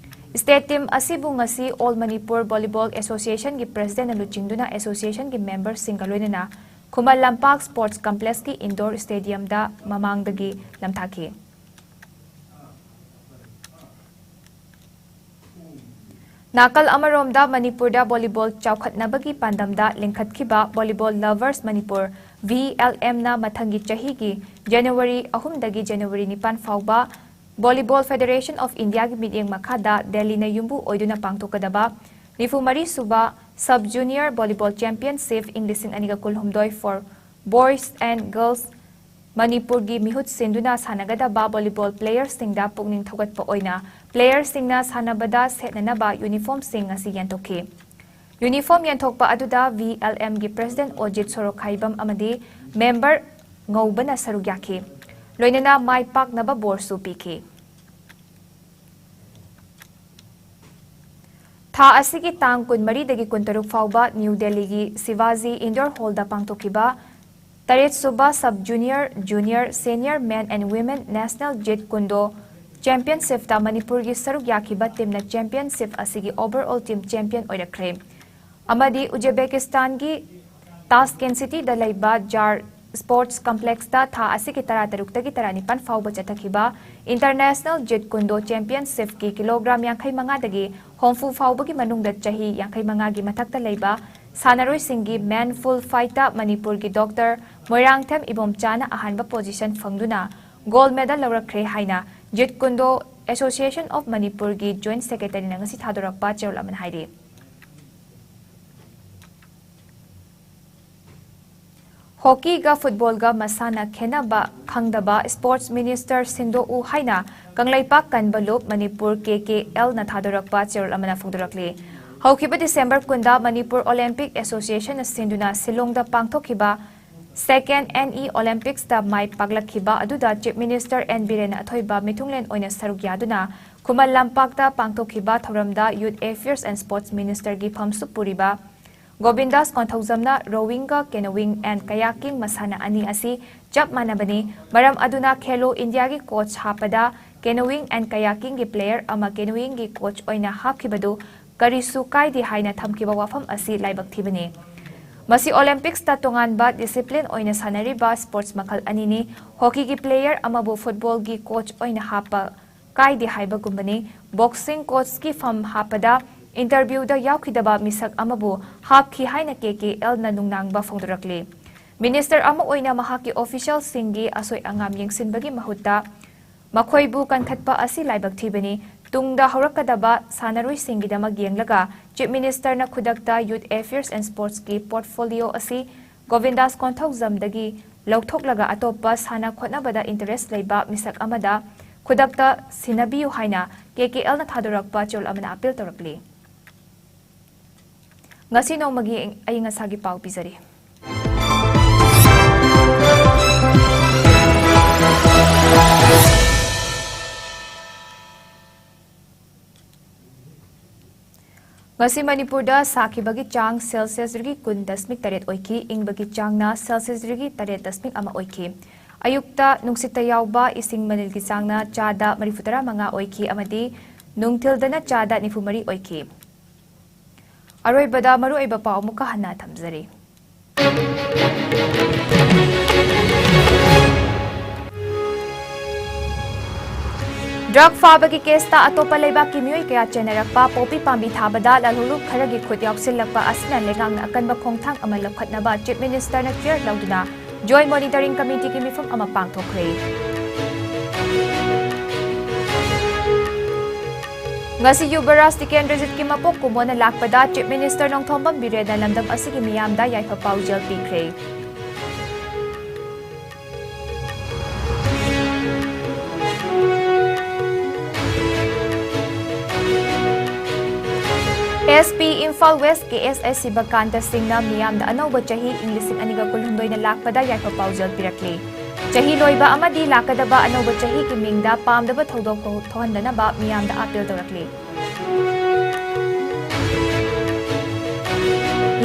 State team ꯑꯁꯤꯕꯨ ꯉꯁꯤ All Manipur Volleyball Associationꯒꯤ presidentꯅ ꯂꯨꯆꯤꯡꯗꯨꯅ associationꯒꯤ memberꯁꯤꯡꯒ ꯂꯣꯏꯅꯅ ꯈꯨꯃꯟ ꯂꯝꯄꯥꯛ Sports Complexꯀꯤ indoor stadiumꯗ ꯃꯃꯥꯡꯗꯒꯤ ꯂꯝꯊꯥꯈꯤ꯫ ꯅꯥꯀꯜ ꯑꯃꯔꯣꯝꯗ ꯃꯅꯤꯄꯨꯔꯗ volleyball ꯆꯥꯎꯈꯠꯅꯕꯒꯤ ꯄꯥꯟꯗꯝꯗ ꯂꯤꯡꯈꯠꯈꯤꯕ Volleyball Lovers Manipur, VLMꯅ ꯃꯊꯪꯒꯤ ꯆꯍꯤꯒꯤ January ꯑꯍꯨꯝꯗꯒꯤ January ꯅꯤꯄꯥꯟ ꯐꯥꯎꯕ Volleyball Federation of Indiaꯒꯤ ꯃꯤꯠꯌꯦꯡ ꯃꯈꯥꯗ ꯗꯦꯜꯂꯤꯅ ꯌꯨꯝꯕꯨ ꯑꯣꯏꯗꯨꯅ ꯄꯥꯡꯊꯣꯛꯀꯗꯕ ꯅꯤꯐꯨ ꯃꯔꯤ ꯁꯨꯕ Sub Junior Volleyball Championship ꯏꯪ ꯂꯤꯁꯤꯡ ꯑꯅꯤꯒ ꯀꯨꯟꯍꯨꯝꯗꯣꯏ for Boys and Girls ꯃꯅꯤꯄꯨꯔꯒꯤ ꯃꯤꯍꯨꯠ ꯁꯤꯟꯗꯨꯅ ꯁꯥꯟꯅꯒꯗꯕ volleyball playerꯁꯤꯡꯗ ꯄꯨꯛꯅꯤꯡ ꯊꯧꯒꯠꯄ ꯑꯣꯏꯅ playerꯁꯤꯡꯅ ꯁꯥꯟꯅꯕꯗ ꯁꯦꯠꯅꯅꯕ uniformꯁꯤꯡ ꯉꯁꯤ ꯌꯦꯟꯊꯣꯛꯈꯤ꯫ Uniform ꯌꯦꯟꯊꯣꯛꯄ ꯑꯗꯨꯗ VLMꯒꯤ president ꯑꯣꯖꯤꯠ ꯁꯣꯔꯣꯛꯈꯥꯏꯕꯝ ꯑꯃꯗꯤ member ꯉꯧꯕꯅ ꯁꯔꯨꯛ ꯌꯥꯈꯤ꯫ ꯂꯣꯏꯅꯅ ꯃꯥꯏ ꯄꯥꯛꯅꯕ ꯕꯣꯔꯁꯨ ꯄꯤꯈꯤ꯫ ꯊꯥ ꯑꯁꯤꯒꯤ ꯇꯥꯡ ꯀꯨꯟꯃꯔꯤꯗꯒꯤ ꯀꯨꯟꯇꯔꯨꯛ ꯐꯥꯎꯕ ꯅ꯭ꯌꯨ ꯗꯦꯜꯂꯤꯒꯤ ꯁꯤꯕꯥꯖꯤ Indoor Hallꯗ ꯄꯥꯡꯊꯣꯛꯈꯤꯕ ꯇꯔꯦꯠ ꯁꯨꯕ Sub Junior, Junior, Senior Men and Women National Jeet Kune Do Championshipꯇ ꯃꯅꯤꯄꯨꯔꯒꯤ ꯁꯔꯨꯛ ꯌꯥꯈꯤꯕ teamꯅ championship ꯑꯁꯤꯒꯤ overall team champion ꯑꯣꯏꯔꯛꯈ꯭ꯔꯦ꯫ ꯑꯃꯗꯤ ꯎꯖꯕꯦꯀꯤꯁꯇꯥꯟꯒꯤ ꯇꯥꯁꯀꯦꯟ cityꯗ ꯂꯩꯕ ꯖꯥꯔ Sports Complexꯇ ꯊꯥ ꯑꯁꯤꯒꯤ ꯇꯔꯥꯇꯔꯨꯛꯇꯒꯤ ꯇꯔꯥꯅꯤꯄꯥꯟ ꯐꯥꯎꯕ ꯆꯠꯊꯈꯤꯕ International Jeet Kune Do Championshipꯀꯤ ꯀꯤꯂꯣꯒ꯭ꯔꯥꯝ ꯌꯥꯡꯈꯩ ꯃꯉꯥꯗꯒꯤ ꯍꯨꯝꯐꯨ ꯐꯥꯎꯕꯒꯤ ꯃꯅꯨꯡꯗ ꯆꯍꯤ ꯌꯥꯡꯈꯩ ꯃꯉꯥꯒꯤ ꯃꯊꯛꯇ ꯂꯩꯕ ꯁꯥꯟꯅꯔꯣꯏꯁꯤꯡꯒꯤ men full fightꯇ ꯃꯅꯤꯄꯨꯔꯒꯤ Doctor ꯃꯣꯏꯔꯥꯡꯊꯦꯝ ꯏꯕꯣꯝꯆꯥꯅ ꯑꯍꯥꯟꯕ position ꯐꯪꯗꯨꯅ gold medal ꯂꯧꯔꯛꯈ꯭ꯔꯦ ꯍꯥꯏꯅ Jeet Kune Do Association of Manipurꯒꯤ Joint Secretaryꯅ ꯉꯁꯤ ꯊꯥꯗꯣꯔꯛꯄ ꯆꯦꯔꯣꯜ ꯑꯃꯅ ꯍꯥꯏꯔꯤ꯫ ꯍꯣꯀꯤꯒ ꯐꯨꯠꯕꯣꯜꯒ ꯃꯁꯥꯟꯅ ꯈꯦꯠꯅꯕ ꯈꯪꯗꯕ Sports Minister ꯁꯤꯟꯗꯣꯛꯎ ꯍꯥꯏꯅ ꯀꯪꯂꯩꯄꯥꯛ ꯀꯟꯕ ꯂꯨꯞ ꯃꯅꯤꯄꯨꯔ KKLꯅ ꯊꯥꯗꯣꯔꯛꯄ ꯆꯦꯔꯣꯜ ꯑꯃꯅ ꯐꯣꯡꯗꯣꯔꯛꯂꯤ꯫ ꯍꯧꯈꯤꯕ December ꯀꯨꯟꯗ ꯃꯅꯤꯄꯨꯔ Olympic Associationꯅ ꯁꯤꯟꯗꯨꯅ ꯁꯤꯂꯣꯡꯗ ꯄꯥꯡꯊꯣꯛꯈꯤꯕ Second N E Olympics ꯇ ꯃꯥꯏ ꯄꯥꯛꯂꯛꯈꯤꯕ ꯑꯗꯨꯗ Chief Minister N ꯕꯤꯔꯦꯟꯅ ꯑꯊꯣꯏꯕ ꯃꯤꯊꯨꯡꯂꯦꯟ ꯑꯣꯏꯅ ꯁꯔꯨꯛ ꯌꯥꯗꯨꯅ ꯈꯨꯃꯟ ꯂꯝꯄꯥꯛꯇ ꯄꯥꯡꯊꯣꯛꯈꯤꯕ ꯊꯧꯔꯝꯗ Youth Affairs and Sports Minister ꯒꯤ ꯐꯝꯁꯨ ꯄꯨꯔꯤꯕ ꯒꯣꯕꯤꯟꯗꯥꯁ ꯀꯣꯟꯊꯧꯖꯝꯅ rowing ꯒ canoeing and kayaking ꯃꯁꯥꯟꯅ ꯑꯅꯤ ꯑꯁꯤ ꯆꯞ ꯃꯥꯟꯅꯕꯅꯤ, ꯃꯔꯝ ꯑꯗꯨꯅ ꯈꯦꯂꯣ ꯏꯟꯗꯤꯌꯥꯒꯤ coach ꯍꯥꯞꯄꯗ canoeing and kayaking ꯒꯤ player ꯑꯃ canoeing ꯒꯤ coach ꯑꯣꯏꯅ ꯍꯥꯞꯈꯤꯕꯗꯨ ꯀꯔꯤꯁꯨ ꯀꯥꯏꯗꯦ ꯍꯥꯏꯅ ꯊꯝꯈꯤꯕ ꯋꯥꯐꯝ ꯑꯁꯤ ꯂꯥꯏꯕꯛ ꯊꯤꯕꯅꯤ꯫ ꯃꯁꯤ Olympics ꯇ ꯇꯣꯉꯥꯟꯕ discipline ꯑꯣꯏꯅ ꯁꯥꯟꯅꯔꯤꯕ sports ꯃꯈꯜ ꯑꯅꯤꯅꯤ꯫ Hockey ꯒꯤ player ꯑꯃꯕꯨ football ꯒꯤ coach ꯑꯣꯏꯅ ꯍꯥꯞꯄ ꯀꯥꯏꯗꯦ ꯍꯥꯏꯕꯒꯨꯝꯕꯅꯤ꯫ Boxing coach ꯀꯤ ꯐꯝ ꯍꯥꯞꯄꯗ interview ꯗ ꯌꯥꯎꯈꯤꯗꯕ ꯃꯤꯁꯛ ꯑꯃꯕꯨ ꯍꯥꯞꯈꯤ ꯍꯥꯏꯅ K K L ꯅ ꯅꯨꯡꯅꯥꯡꯕ ꯐꯣꯡꯗꯣꯔꯛꯂꯤ꯫ Minister ꯑꯃ ꯑꯣꯏꯅ ꯃꯍꯥꯛꯀꯤ official ꯁꯤꯡꯒꯤ ꯑꯁꯣꯏ ꯑꯉꯥꯝ ꯌꯦꯡꯁꯤꯟꯕꯒꯤ ꯃꯍꯨꯠꯇ ꯃꯈꯣꯏꯕꯨ ꯀꯟꯈꯠꯄ ꯑꯁꯤ ꯂꯥꯏꯕꯛ ꯊꯤꯕꯅꯤ꯫ ꯇꯨꯡꯗ ꯍꯧꯔꯛꯀꯗꯕ ꯁꯥꯟꯅꯔꯣꯏꯁꯤꯡꯒꯤꯗꯃꯛ ꯌꯦꯡꯂꯒ Chief Minister ꯅ ꯈꯨꯗꯛꯇ Youth Affairs and Sports ꯀꯤ portfolio ꯑꯁꯤ ꯒꯣꯕꯤꯟꯗꯥꯁ ꯀꯣꯟꯊꯧꯖꯝꯗꯒꯤ ꯂꯧꯊꯣꯛꯂꯒ ꯑꯇꯣꯞꯄ ꯁꯥꯟꯅ ꯈꯣꯠꯅꯕꯗ interest ꯂꯩꯕ ꯃꯤꯁꯛ ꯑꯃꯗ ꯈꯨꯗꯛꯇ ꯁꯤꯟꯅꯕꯤꯌꯨ ꯍꯥꯏꯅ K K L ꯅ ꯊꯥꯗꯣꯔꯛꯄ ꯆꯦꯔꯣꯜ ꯑꯃꯅ appeal ꯇꯧꯔꯛꯂꯤ꯫ ꯉꯁꯤ ꯅꯣꯡꯃꯒꯤ ꯑꯏꯪ ꯑꯁꯥꯒꯤ ꯄꯥꯎ ꯄꯤꯖꯔꯤ꯫ ꯉꯁꯤ ꯃꯅꯤꯄꯨꯔꯗ ꯁꯥꯈꯤꯕꯒꯤ ꯆꯥꯡ Celsius degree ꯀꯨꯟ ꯗꯁꯃꯤꯛ ꯇꯔꯦꯠ ꯑꯣꯏꯈꯤ, ꯏꯪꯕꯒꯤ ꯆꯥꯡꯅ Celsius degree ꯇꯔꯦꯠ ꯗꯁꯃꯤꯛ ꯑꯃ ꯑꯣꯏꯈꯤ꯫ ꯑꯌꯨꯛꯇ ꯅꯨꯡꯁꯤꯠꯇ ꯌꯥꯎꯕ ꯏꯁꯤꯡ ꯃꯅꯤꯜꯒꯤ ꯆꯥꯡꯅ ꯆꯥꯗ ꯃꯔꯤꯐꯨ ꯇꯔꯥ ꯃꯉꯥ ꯑꯣꯏꯈꯤ ꯑꯃꯗꯤ ꯅꯨꯡꯊꯤꯜꯗꯅ ꯆꯥꯗ ꯅꯤꯐꯨ ꯃꯔꯤ ꯑꯣꯏꯈꯤ꯫ ꯑꯔꯣꯏꯕꯗ ꯃꯔꯨꯑꯣꯏꯕ ꯄꯥꯎ ꯑꯃꯨꯛꯀ ꯍꯟꯅ ꯊꯝꯖꯔꯤ꯫ Drug ꯐꯥꯕꯒꯤ case ꯇ ꯑꯇꯣꯞꯄ ꯂꯩꯕꯥꯛꯀꯤ ꯃꯤꯑꯣꯏ ꯀꯌꯥ ꯆꯦꯟꯅꯔꯛꯄ, poppy ꯄꯥꯝꯕꯤ ꯊꯥꯕꯗ ꯂꯥꯂꯣꯡꯂꯨꯞ ꯈꯔꯒꯤ ꯈꯨꯠ ꯌꯥꯎꯁꯤꯜꯂꯛꯄ ꯑꯁꯤꯅ ꯂꯩꯉꯥꯛꯅ ꯑꯀꯟꯕ ꯈꯣꯡꯊꯥꯡ ꯑꯃ ꯂꯧꯈꯠꯅꯕ Chief Minister ꯅ care ꯂꯧꯗꯨꯅ Joint Monitoring Committee ꯒꯤ ꯃꯤꯐꯝ ꯑꯃ ꯄꯥꯡꯊꯣꯛꯈ꯭ꯔꯦ꯫ ꯉꯁꯤ ꯌꯨꯕꯔꯥꯖ ꯇꯤꯀꯦꯟꯗ꯭ꯔꯖꯤꯠꯀꯤ ꯃꯄꯣꯛ ꯀꯨꯝꯑꯣꯟꯅ ꯂꯥꯛꯄꯗ Chief Minister ꯅꯣꯡꯊꯣꯝꯕꯝ ꯕꯤꯔꯦꯟꯅ ꯂꯝꯗꯝ ꯑꯁꯤꯒꯤ ꯃꯤꯌꯥꯝꯗ ꯌꯥꯏꯐ ꯄꯥꯎꯖꯦꯜ ꯄꯤꯈ꯭ꯔꯦ꯫ SP ꯏꯝꯐꯥꯜ ꯋꯦꯁ ꯀꯦ ꯑꯦꯁ ꯑꯦꯁ ꯁꯤꯕꯀꯥꯟꯇ ꯁꯤꯡꯅ ꯃꯤꯌꯥꯝꯗ ꯑꯅꯧꯕ ꯆꯍꯤ ꯏꯪ ꯂꯤꯁꯤꯡ ꯑꯅꯤꯒ ꯀꯨꯟꯍꯨꯝꯗꯣꯏꯅ ꯂꯥꯛꯄꯗ ꯌꯥꯏꯐ ꯄꯥꯎꯖꯦꯜ ꯄꯤꯔꯛꯂꯤ꯫ ꯆꯍꯤ ꯂꯣꯏꯕ ꯑꯃꯗꯤ ꯂꯥꯛꯀꯗꯕ ꯑꯅꯧꯕ ꯆꯍꯤꯒꯤ ꯃꯤꯡꯗ ꯄꯥꯝꯗꯕ ꯊꯧꯗꯣꯛ ꯊꯣꯛꯍꯟꯗꯅꯕ ꯃꯤꯌꯥꯝꯗ ꯑꯥꯄꯤꯜ ꯇꯧꯔꯛꯂꯤ꯫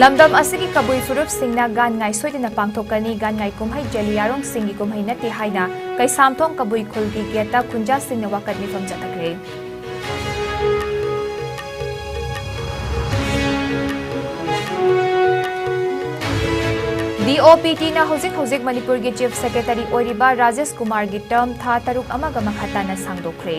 ꯂꯝꯗꯝ ꯑꯁꯤꯒꯤ ꯀꯕꯨꯏ ꯐꯨꯔꯨꯞꯁꯤꯡꯅ ꯒꯥꯟꯉꯥꯏ ꯁꯣꯏꯗꯅ ꯄꯥꯡꯊꯣꯛꯀꯅꯤ꯫ ꯒꯥꯟꯉꯥꯏ ꯀꯨꯝꯍꯩ ꯖꯦꯂꯤꯌꯥꯔꯣꯡꯁꯤꯡꯒꯤ ꯀꯨꯝꯍꯩ ꯅꯠꯇꯦ ꯍꯥꯏꯅ ꯀꯩꯁꯥꯝꯊꯣꯡ ꯀꯕꯨꯏ ꯈꯨꯜꯒꯤ ꯒꯦꯠꯇ ꯈꯨꯟꯖꯥꯁꯤꯡꯅ ꯋꯥꯀꯠ ꯃꯤꯐꯝ ꯆꯠꯊꯈ꯭ꯔꯦ꯫ DOPTꯅ ꯍꯧꯖꯤꯛ ꯍꯧꯖꯤꯛ ꯃꯅꯤꯄꯨꯔꯒꯤ Chief Secretary ꯑꯣꯏꯔꯤꯕ ꯔꯥꯖꯦꯁ ꯀꯨꯃꯥꯔꯒꯤ term ꯊꯥ ꯇꯔꯨꯛ ꯑꯃꯒ ꯃꯈꯥ ꯇꯥꯅ ꯁꯥꯡꯗꯣꯛꯈ꯭ꯔꯦ꯫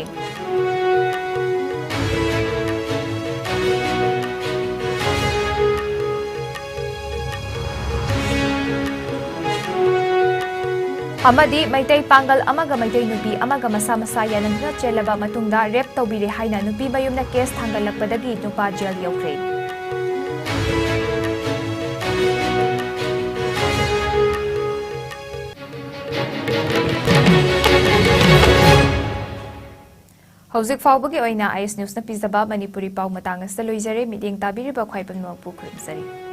ꯑꯃꯗꯤ ꯃꯩꯇꯩ ꯄꯥꯡꯒꯜ ꯑꯃꯒ ꯃꯩꯇꯩ ꯅꯨꯄꯤ ꯑꯃꯒ ꯃꯁꯥ ꯃꯁꯥ ꯌꯥꯅꯗꯨꯅ ꯆꯦꯜꯂꯕ ꯃꯇꯨꯡꯗ rape ꯇꯧꯕꯤꯔꯦ ꯍꯥꯏꯅ ꯅꯨꯄꯤ ꯃꯌꯨꯝꯅ case ꯊꯥꯡꯒꯠꯂꯛꯄꯗꯒꯤ ꯅꯨꯄꯥ jail ꯌꯧꯈ꯭ꯔꯦ꯫ ꯍꯧꯖꯤꯛ ꯐꯥꯎꯕꯒꯤ ꯑꯣꯏꯅ IS Newsꯅ ꯄꯤꯖꯕ ꯃꯅꯤꯄꯨꯔꯤ ꯄꯥꯎ ꯃꯇꯥꯡ ꯑꯁꯤꯗ ꯂꯣꯏꯖꯔꯦ꯫ ꯃꯤꯠꯌꯦꯡ ꯇꯥꯕꯤꯔꯤꯕ ꯈ꯭ꯋꯥꯏ ꯄꯨꯝꯅꯃꯛꯄꯨ ꯈꯨꯔꯨꯝꯖꯔꯤ꯫